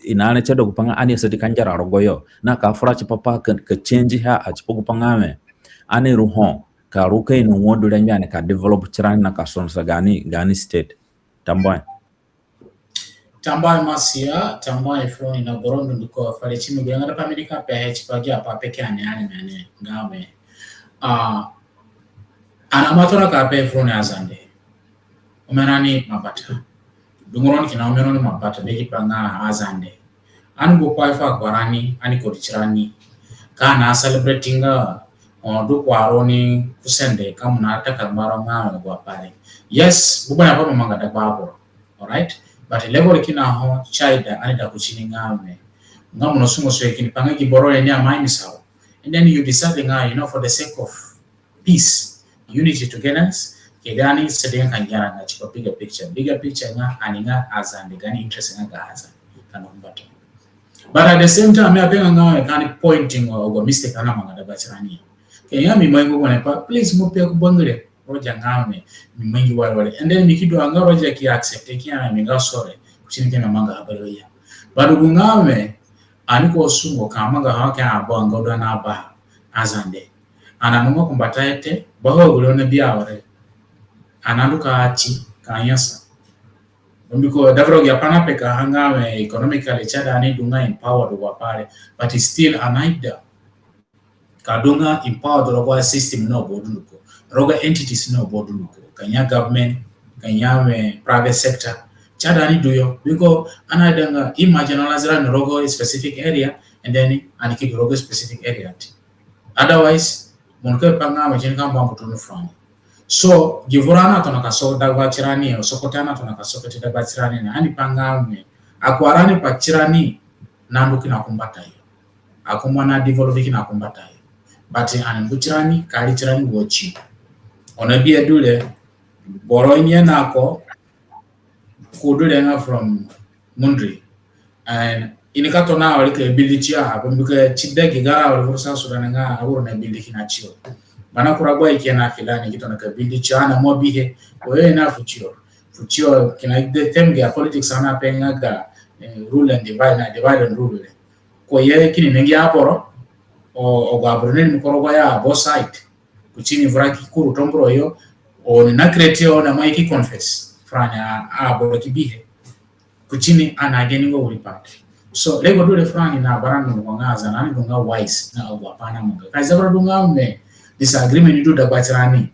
i na re tie da gupai nga ani asadi ka ngera rogo yo. Na ka fura tipa pa ka, ka change ha, a tipa gupai nga wẽ ani ru ho ka ru ka ino wo du rengbe ani ka develop tirani na ka sonosa gaani, gaani state. Tambuahe. Tambuahe Masia, tambuahe furoni na boro dunduko. Fere ti mi gu nga da pa mi nika pehe tipa gi apai peke ani, ani, ani nga wẽ, ah, ani ima tona ka pe furoni Azande. Omerani ima bata. Dungu roni kina omeroni ima bata, be gi pa nga Azande. Ani gu pai fu akurarani, ani kodi tirani. Ka ani a celebrate nga, o, du kuraroni ku sende, ka mo na ta ka ngbaro nga wẽ gu apai re. Yes, gu bana pa mo manga dagba aboro. All right? But level kina ho si aida ani da kutini nga wẽ, nga mo na sungo so kini pa nga gi boro re ni a mai misao. And then you decide nga, you know, for the sake of peace, unity, togetherness, ke gaani sede ka ngera nga tipa bigger picture. Bigger picture nga ani nga Azande, gaani interest nga ga Azande ka na kumbata. But at the same time, mi apenga nga wẽ ka ani pointing o, o gu mistake ani amanga dagba tirani. Ke ya mi mangi gu pai, please mo pe ku bangire Roger nga wẽ mi mangi wari wari. And then mi ki du nga Roger ki accept, ki ya mi nga sorry. Kutini ke mi amanga habari ya. But gu nga wẽ ani ko sungo ka manga ha ke abo nga du na ba Azande. Ani anunga kumbatayo te, baho gure na bi awere. Ani andu ka ti ka nyasa. Mbiko da vura gi apai ani apeka ha nga wẽ economically si aida ani du nga empowered wa pai re, but still ani aida ka du nga empowered rogo a system na aboro dunduko, rogo entities na aboro dunduko, ka nya government, ka nya wẽ private sector. Si aida ani du yo, mbiko ani aida nga i marginalize rani rogo a specific area, and then ani ki du rogo a specific area te. Otherwise, mo nika pe nga wẽ si nika mbu ngbatunga furoni. So gi vura ani atona ka so dagba tirani, o sokote ani atona ka sokote dagba tirani na ani pe nga wẽ akurarani pa tirani nandu kina kumbatayo. Akumba na develop kina kumbatayo. But ani mbu tirani, kari tirani wo ti. Ono bi e du re, boro nye na ko, ko du re nga from Mundri. And i nika tona awere ka build tiyo, a, mbiko si dee gi gara awere vuru South Sudan nga aboro na build kina tiyo. Bana kura gbua i ki ye na fila ni ki tona ka build tiyo, ani na mo bihe, ko ye na fu tiyo. Fu tiyo kina the same gi a politics ani ape nga ga, eh, rule and divide, na divide and rule re. Ko ye kini mengi aboro, o, o gu aboro ni ni koro gua ya both side. Kutini vura ki kuru Tombura yo, oni na create yo na mai ki confess. Furani a, aboro ki bihe. Kutini ani a gaining wiri pai. So, rengbe du re furani na bara ndu nga Azande, ani du nga wise na agu apai ani amanga. Ka i zavura du nga wẽ disagreement du dagba tirani.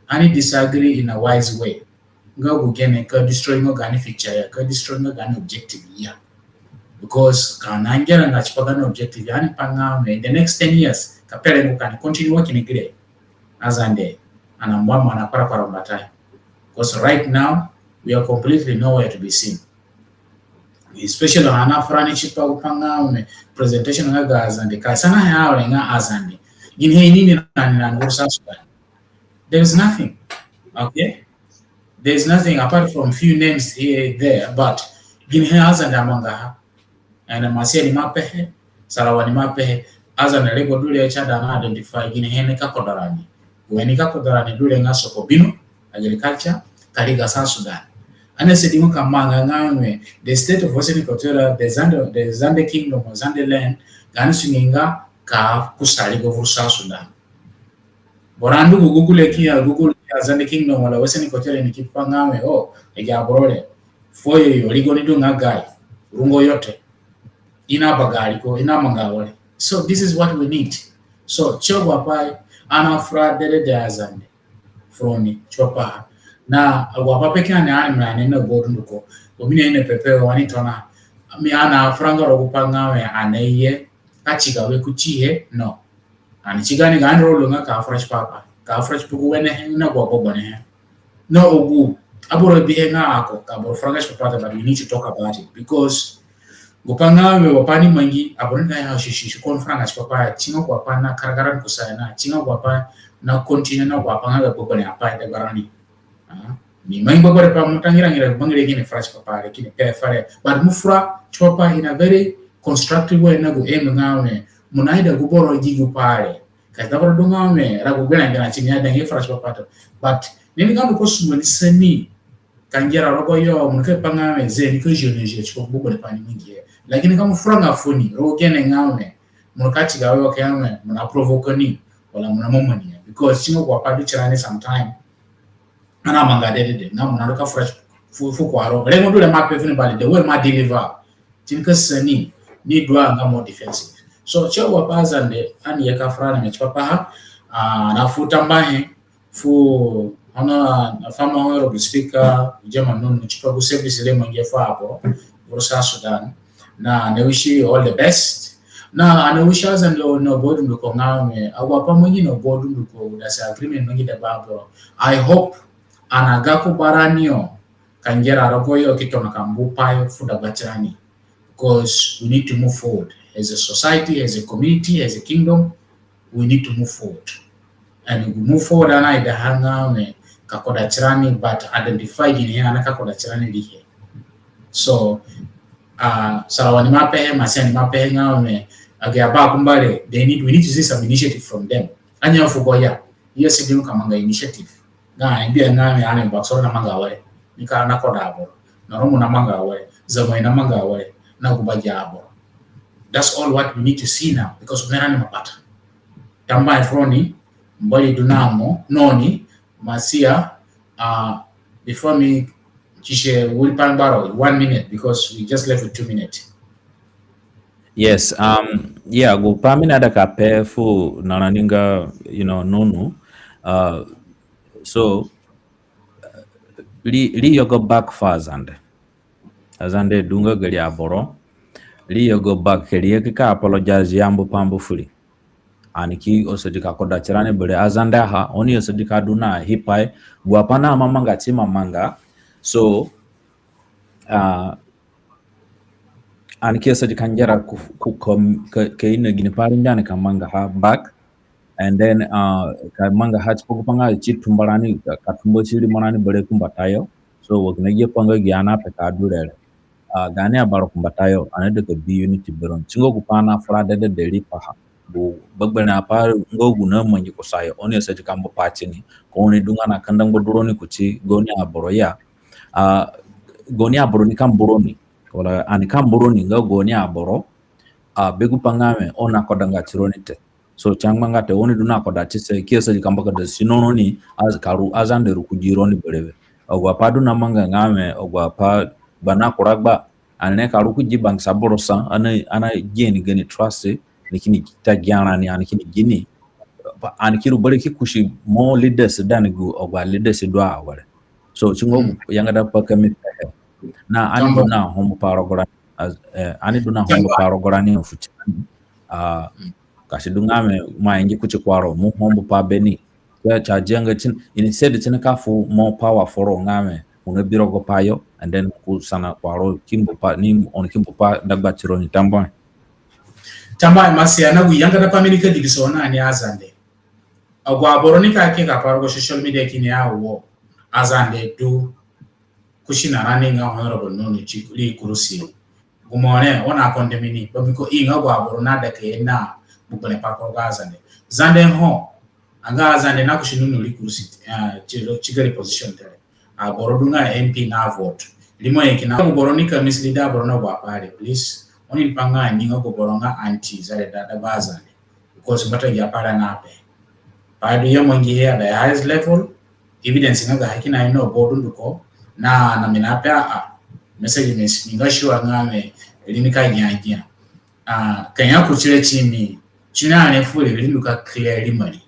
Ani disagree in a wise way. Nga gu gene ka destroy nga gaani future ya, ka destroy nga gaani objective ya. Because ka ani angera nga tipa gaani objective ya, ani pe nga wẽ in the next ten years, ka pe rengo ka ani continue working gire. Azande, ani na mbu mo na kparakpara mbatayo. Because right now, we are completely nowhere to be seen. Especially ani na fura ni tipa gu pa nga mi presentation nga ga Azande. Ka sanahe awere nga Azande, ginihe ini ni na, na, na South Sudan? There is nothing. Okay? There is nothing apart from few names here, there, but ginihe Azande amangaha? And Masia ni ima pehe, Sarawa ni ima pehe, Azande regbo du re si aida ani identify ginihe nika koda rani. Gu he nika koda rani du re nga soko bino, agriculture, ka riga South Sudan. Ani asadi mo ka manga nga mi, the state of Western Equatoria, the Zande, the Zande Kingdom or Zande land, gaani sunge nga ka kusa rigo vuru South Sudan. Boro andu gu Google ki ya, Google ki ya Zande Kingdom wala Western Equatoria ni ki pe nga mi, oh, agi aboro re. Fuo yo yo, rigo ni du nga gai, rungo yo te. I na baga rigo, i na manga awere. So this is what we need. So, si agu apai ani na fura dedede Azande furoni tipa paha. Na agu apai pe kina ni ani mi na ni na aboro dunduko. Wa mi ni ni pepe wa ani tona. Mi ani na fura nga rogo gu pa nga mi ani ye ka tiga we kuti he, no. Ani tiga ni gaani role nga ka fura tipa pa, ka fura tipa gu wenehe na gu agbogbonehe. No, agu aboro bihe nga ako ka boro fura nga tipa pa te, but we need to talk about it because gu pa nga mi wa pa ni mangi, aboro ni ka ya sisi, sisi, ko ni fura nga tipa pa ya, si nga gu apai na karagara ni kusayo na, si nga gu apai na continue na gu apai nga ga gbogbone apai dagbarani. Ah, mi mangi gbegberẽ pa mo ta ngira ngira bangire kini fura tipa pa re, kini pe fere. But mo fura tipa pa in a very constructive way na gu aim nga mi, mo na ida gu boro gi gu pa re. Ka si da boro du nga mi, rago gbera gbera si mi aida nge fura tipa pa te. But ni ni ka ndu ko sungo ni sa ni ka ngera rogo yo, mo ni ka pe nga mi, ze ni ka zio ni zio tipa gu boro pa ni mangi he. Lakini ka mo fura nga fu ni, rogo gene nga mi, mo ni ka tiga we wa ka ya mi, mo na provoke ni, wala mo na mama ni. Because si nga gu apai du tirani sometime ani amanga dedede, nga mo na ndu ka fura fu, fu kuaro. Rengo du re mo ape fu ni bali, the way mo a deliver, si ni ka sa ni, ni du a nga more defensive. So, si agu apai Azande ani ye ka fura na mi tipa paha, ah, na fu tambuahe fu, ono, ah, former Honorable Speaker, German Nunu, tipa gu service re mangi fu aboro, vuru South Sudan. Na, ani wish you all the best. Na, ani wish Azande na aboro dunduko nga mi, agu apai mangi na aboro dunduko, that's agreement mangi dagba aboro. I hope ani aga ku barani yo ka ngera rogo yo ki tona ka mbu pai fu dagba tirani. Because we need to move forward. As a society, as a community, as a kingdom, we need to move forward. And we move forward, ani aidaha nga mi ka koda tirani, but identify ginihe ani ka koda tirani riihe. So, ah, Sarawa ni ima pehe, Masia ni ima pehe nga mi, agi abakumba re, they need, we need to see some initiative from them. Ani afu ko ya, i asadi ka manga initiative. Nga ani bi nga mi ani Bakosoro na manga awere. Nika na koda aboro. Na Oromo na manga awere. Zamoi na manga awere. Na gu bagi aboro. That's all what we need to see now, because wene ani ima pata. Tambuahe furoni, Mbori du na mo, noni, Masia, uh, before mi, ki si wiri pa ngbaro, one minute, because we just left with two minutes. Yes, um, yeah, gu pa mi naida ka pe fu na rani nga, you know, Nunu. Uh, so, ri, ri yogo back fu Azande. Azande du nga gari aboro. Ri yogo back, ka ri ye ka apologize ya mbu pa mbu fu ri. Ani ki asadi ka koda tirani berewe. Azande ha, oni asadi ka du na hipai. Gu apai na mamanga ti mamanga. So, uh, ani ki asadi ka ngera ku, ku, ka, ka ino gini pai rengbe ani ka mangaha back. And then, uh, ka mangaha tipa gu pa nga si tumba rani, ka, ka tumba si rimo rani berewe kumbatayo. So, wa kina gi pa nga gi ani ape ka du re re. Uh, gaani abaro kumbatayo, ani aida ka bi unity beroni. Si nga gu pa ani afura dedede riipaha. Gu gbegberẽ apai nga gu namangi kusayo, oni asadi ka mbu pai tini. Ka oni du nga na kandangba du roni kuti gaoni aboro ya. Uh, gaoni aboro nika mbu roni. Wala ani ka mbu roni nga gaoni aboro. Uh, be gu pa nga mi, oni akodanga tironi te. So, si angbanga te, oni du na koda tise, ki asadi ka mbakada sino roni, as, ka ru, Azande ru ku gi roni berewe. Agu apai du na manga nga mi, agu apai gba na kura gba, ani re ka ru ku gi bangisa boro sa, ani, ani gain gani trust, ni kini ta gia rani, ani kini gini. Ani ki ru berewe ki kusi more leaders than gu, agu aleaders du awere. So, si nga gu yangada pai ka mi pehe. Na ani du na ho mbu pa rogo rani, as, eh, ani du na ho mbu pa rogo rani fu tirani. Ah, Ka si du nga wẽ mo ingi kuti kuaro, mo ho mbu pa beni. Ka si adianga tini, instead tini ka fu more power foro nga wẽ, mo na bi rogo pai yo, and then mo ku sana kuaro ki mbu pa, ni oni ki mbu pa dagba tironi. Tambuahe. Tambuahe, Masia, na gu yangada pai mi nika digiso na ni Azande. Agu aboro nika ke ka pa rogo social media kini ya wo Azande du kusi na rani nga Honorable Nunu Chikuli Kurusi. Gu mo re, oni a condemn ni, mbiko i nga agu aboro naida ka ye na gbegberẽ pai ku rogo Azande. Zande ho, anga Azande na kusi Nunu ri Kurusi, eh, Chigari position te re. Aboro du nga M P na vote. Rimo ye kina gu boro nika mislead aboro na gu apai re, please. Oni ni pa nga ni nga gu boro nga anti Zande da, da ba Zande. Because mbata ngia pai re na pe. Pai du ya mangihe at the highest level. Evidence nga ga haki na ino bo dunduko. Na, na mi na pe a, a. Message mi, mi nga sure nga mi, ri nika gia gia. Ah, ka ya kuti re ti mi, ti ni a re fu ri, ri ndu ka clear rimo ri.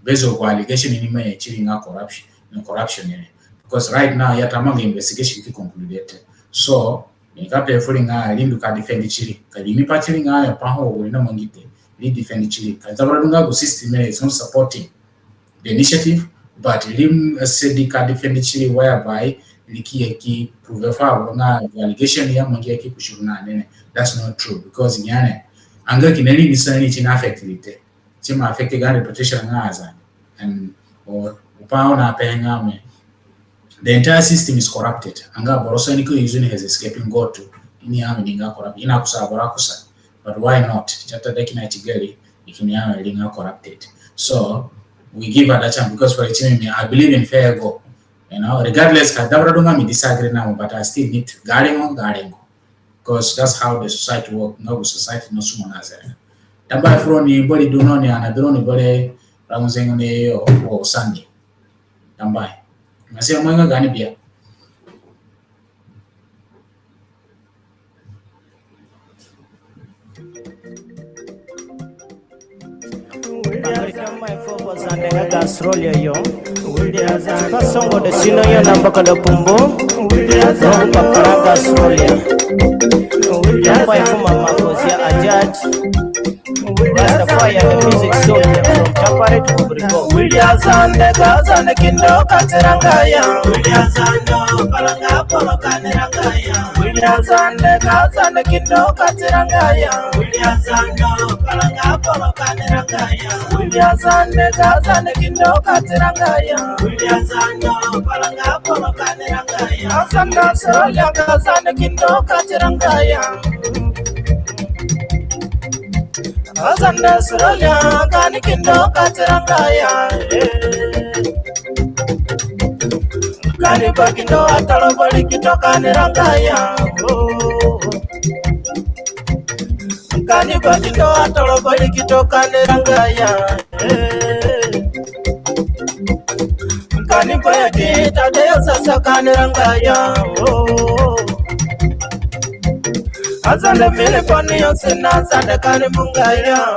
Based on allegation ni mi ti ri nga corruption, ni corruption ni. Because right now, ya ta manga investigation ki conclude te. So, mi nika pe fu ri nga ri ndu ka defend ti ri. Ka ri ni pa ti ri nga ya pa ho gu ri na mangi te, ri defend ti ri. Ka zavura du nga gu system re is not supporting the initiative, but ri, eh, said ka defend ti ri whereby ri ki ye ki prove fu aboro nga allegation ya mangi ya ki kusi ru na ni re. That's not true, because nyane anga kina ri ni sa ni ti na affect ri te. Ti ima affect gaani reputation nga Azande. And o, o pa oni ape nga mi, the entire system is corrupted. Anga boro sa ni ko use ni as a scapegoat. Ini ya mi ni nga corrupt. I na kusa aboro kusa. But why not? Chata de kina Chigari, i kini ya mi ri nga corrupted. So, we give her that chance because for a team, I believe in fair go. You know, regardless, ka zavura du nga mi disagree na mo, but I still need to. Ga rengo, ga rengo. Because that's how the society work. Nga gu society no sumo na zere. Tambuahe fu roni, bari du no ni ana du no ni bari ramu zengo ne yo o Sunday. Tambuahe. Masia, mo nga gaani bia. Zande nga ga Australia yo. Ka songo de sino yo na mbaka da pumbo. Rogo papara ga Australia. Tambuahe fu mama Fozia Ajat. Rasta Fire, the music soldier from Chapare to Kubriko. William Zande, ga Zande kindo katiranga ya. William Zande, palanga polo kaniranga ya. William Zande, ga Zande kindo katiranga ya. William Zande, palanga polo kaniranga ya. William Zande, ga Zande kindo katiranga ya. William Zande, palanga polo kaniranga ya. Azande Australia, ga Zande kindo katiranga ya. Azande Australia, gaani kindo katiranga ya. Gaani ba kindo atalo bari kito kaniranga ya. Gaani ba kindo atalo bari kito kaniranga ya. Gaani ba ya kita de yo sasa kaniranga ya. Azande mili pani yo sina Zande kani munga ya.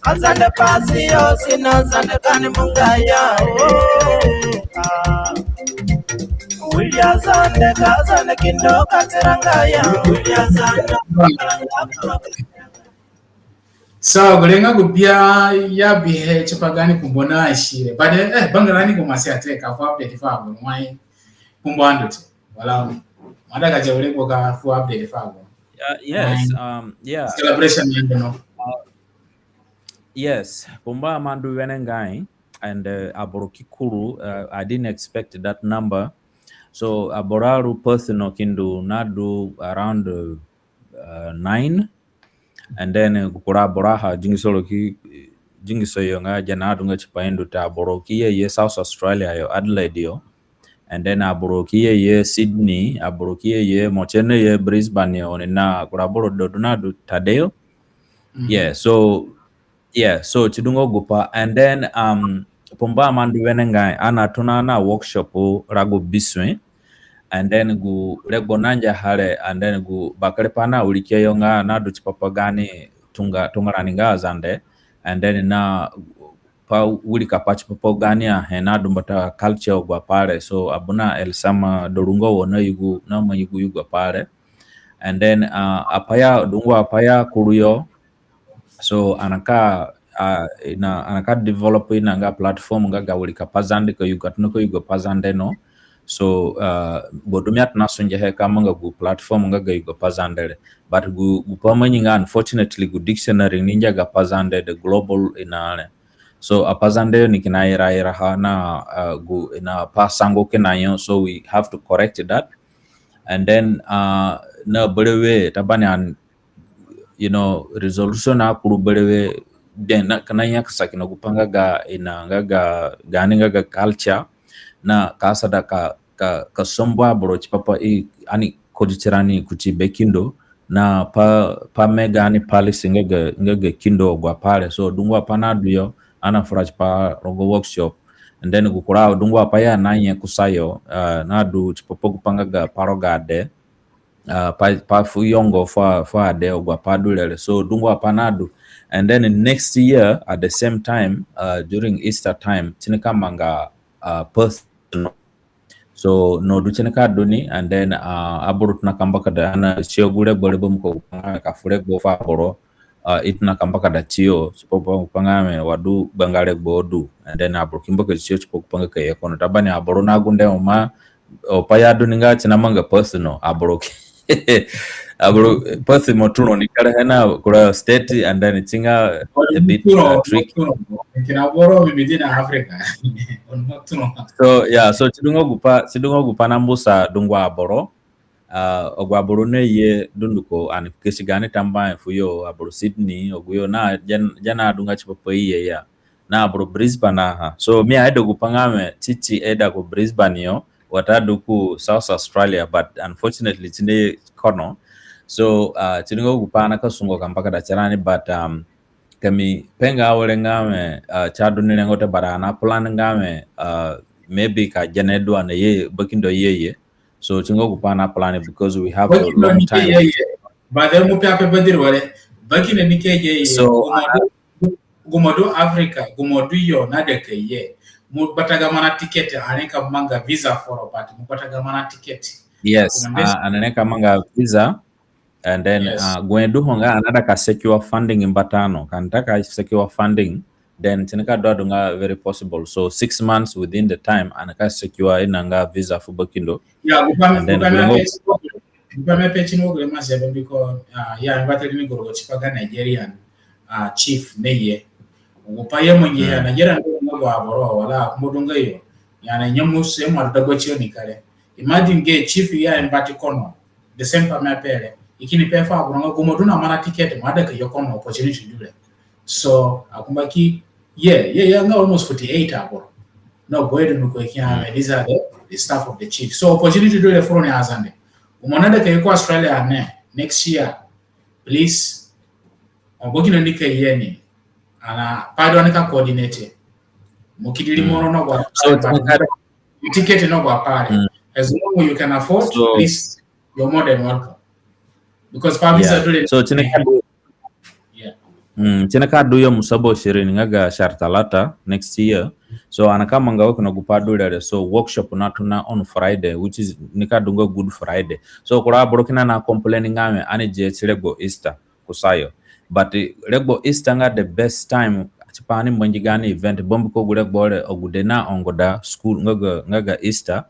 Azande pasi yo sina Zande kani munga ya. William Zande, ga Zande kindo katiranga ya. William Zande. So, gu rengo gu bia ya bihe tipa gaani pumbo na asire. But, eh, bangirani gu Masia te ka fu update fu agu wai pumbo andu te. Wala, mada ka jawre ko ka fu update fu agu. Yeah, yes, um, yeah. Celebration ni, you know. Uh, yes, pumbo amandu wenengai, and, uh, aboro ki kuru, uh, I didn't expect that number. So, aboro aru Perth no kindu nadu around, uh, uh, nine. And then, uh, gu kura aboro aha zingiso ro ki, zingiso yo nga agi na adunga tipa indu te, aboro ki ye ye South Australia yo, Adelaide yo. And then aboro ki ye ye Sydney, aboro ki ye ye, mo tie na ye Brisbane yo, oni na kura aboro du nadu Tadeo. Yeah, so, yeah, so si du nga gupai. And then, um, pumbo amandu wenengai, ani atona na workshop rago bisue. And then gu regbo nangia ha re, and then gu bakere pai na wirike yo nga nadu tipa pa gaani tunga, tunga rani nga Azande, and then na pa wirika pai tipa pa gaani ahe nadu mbata culture agu apai re. So abuna Elsama Dorungo wo na yugu, na ma yugu yugu apai re. And then, uh, apai ya, dungu apai ya kuru yo. So ani ka, uh, ina, ani ka develop ina nga platform nga ga wirika Pazande ka yugo atona ka yugo Pazande no. So, uh, gbua du mi atona sunge he ka manga gu platform nga ga yugo Pazande re. But gu, gu pai mangi nga, unfortunately, gu dictionary ni ngia ga Pazande, the global ina re. So aPazande yo ni kina iraira ha na, uh, gu, ina pa sango kina yo. So we have to correct that. And then, uh, na berewe, tabani an, you know, resolution a kuru berewe, then na, ka na nyakasa kina gu pai nga ga, ina, nga ga, gaani nga ga culture, na ka asada ka, ka, ka sombu aboro tipa pa i, ani kodi tirani kuti be kindo, na pa, pa me gaani policy nga ga, nga ga kindo agu apai re. So dungu apai nadu yo, ani nafura tipa rogo workshop. And then gu kura dungu apai ya nanye kusayo, uh, nadu tipa pa gu pai nga ga pa rogo ade, uh, pa, pa fu yongo fu, fu ade, agu apai du re re. So dungu apai nadu. And then next year at the same time, uh, during Easter time, si nika manga, uh, Perth no. So no du si nika du ni, and then, uh, aboro tona ka mbakada, ani na sio gu regbo re bambiko gu pai nga ka fu regbo fu aboro, uh, i tona ka mbakada tiyo, tipa gu pai nga wẽ wa du gbanga regbo du, and then aboro ki mbakadi tiyo tipa gu pai nga ka ye kono. Tabani aboro na gunde ho ma, o pai ya du ni nga si namanga Perth no, aboro ki Aboro, Perth mo turo ni kere he na kura state, and then si nga a bit, uh, tricky. Kina boro mi bi di na Africa. So yeah, so si du nga gu pai, si du nga gu pai nambusa dungu aboro. Uh, agu aboro naye dunduko, ani kesi gaani tambuahe fuyo, aboro Sydney, agu yo na, zi na dunga tipa pa i ye ya. Na aboro Brisbane aha. So mi aida gu pai nga wẽ si, si aida ku Brisbane yo, watadu ku South Australia, but unfortunately si ni kono. So, uh, si du nga gu pai ani ka sungo ka mbakada tirani, but, um, ka mi pe nga awere nga wẽ, uh, si adu ni rengo te, but ani na plan nga wẽ, uh, maybe ka gene du ani ye, bakindo ye ye. So si nga gu pai ani na plan because we have a long time. But then mo pe ape badiri were, bakindo ni ke ye ye. So, gu mo du Africa, gu mo du yo naida ka ye. Mo gbata ga mana ticket, ani ka manga visa foro, but mo gbata ga mana ticket. Yes, ani ka manga visa. And then, uh, gu he du ho nga ani naida ka secure funding mbata no. Ka ani ta ka secure funding, then si nika du adu nga very possible. So six months within the time, ani ka secure ina nga visa fu bakindo. Yeah, gu pai mi ape si ni wo gu re ma zebe mbiko, uh, ya, mbata ni gu rogo tipa ga Nigerian, uh, chief naye. Gu pai ya mangi ya Nigerian du nga gu aboro wala mo du nga yo. Ya na nyemu se mo dagba tiyo ni kere. Imagine ge chief ya mbata kono. The same pai mi ape re. I kini pe fu aboro nga gu mo du na mana ticket, mo aida ka ye kono, opportunity du re. So akumba ki ye, ye, ye nga almost forty-eight aboro. No, boy, du ko ki ya, these are the, the staff of the chief. So opportunity du re furoni Azande. Gu mo naida ka ye ku Australia ne, next year, please. Ono bakindo ni ka ye ni, ani na, pai du ani ka coordinate. Mo ki di rimoro no gu, so ticket no gu apai re. As long you can afford, please, you're more than welcome. Because pa visa du re. So si nika du, yeah. Mm, si nika du yo musaba ishirini nga ga shahar talata next year. So ani ka manga wo kina gu pai du re re. So workshop natona on Friday, which is nika du nga Good Friday. So kura aboro kina na complain nga wẽ ani zi ti regbo Easter kusayo. But, eh, regbo Easter nga the best time tipa ani mangi gaani event, bambiko gu regbo re agude na ongoda school nga ga, nga ga Easter.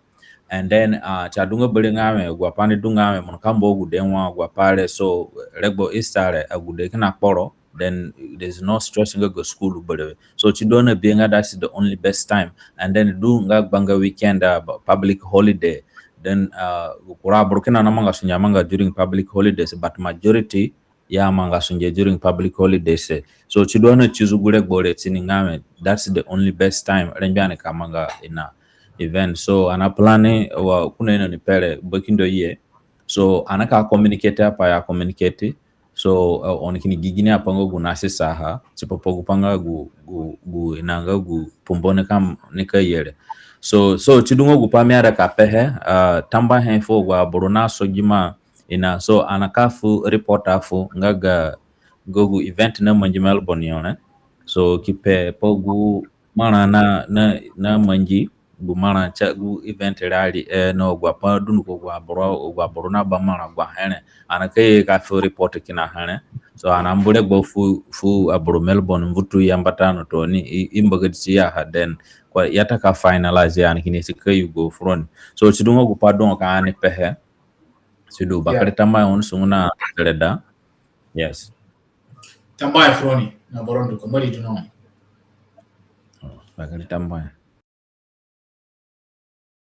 And then, uh, si adu nga bere nga wẽ, agu apai ni du nga wẽ, mo nika mbu agude wa agu apai re. So regbo Easter re agude kina kporo, then there's no stress nga ga school berewe. So si du ani abi nga that's the only best time. And then du nga gbanga weekend, uh, public holiday. Then, uh, kura aboro kina namanga sunge amanga during public holidays, but majority ya manga sunge during public holidays. So si du ani choose gu regbo re, si ni nga wẽ, that's the only best time rengbe ani ka manga ina event. So ani na plan wa ku na ino ni pere bakindo ye. So ani ka communicate apai ya communicate. So, uh, oni kini gi gini apai nga gu nasusaha tipa pa gu pai nga gu, gu, gu ina nga gu pumbo nika, nika ye re. So, so si du nga gu pai mi aida ka pehe, uh, tambuahe fu agu aboro na so gima ina. So ani ka fu report afu nga ga, ga gu event namangi Melbourne yo re. So ki pe pa gu marã na, na, namangi, gu marã, gu event re ari, eh, na agu apai dunduko, agu aboro, agu aboro na ba marã, agu ahe re. Ani ka ye ka fu report kina he re. So ani na mbu regbo fu, fu aboro Melbourne, mvutu ya mbata no tooni, i, i mbagadi si ya ha then. Ko ya ta ka finalize ya, ani kini si ka yugo furoni. So sidu nga gu pai du nga ka ani pehe. Sidu, bakere tambuahe, oni sungu na zereda. Yes. Tambuahe furoni na boro dunduko, Mbori du na oni. Oh, bakere tambuahe.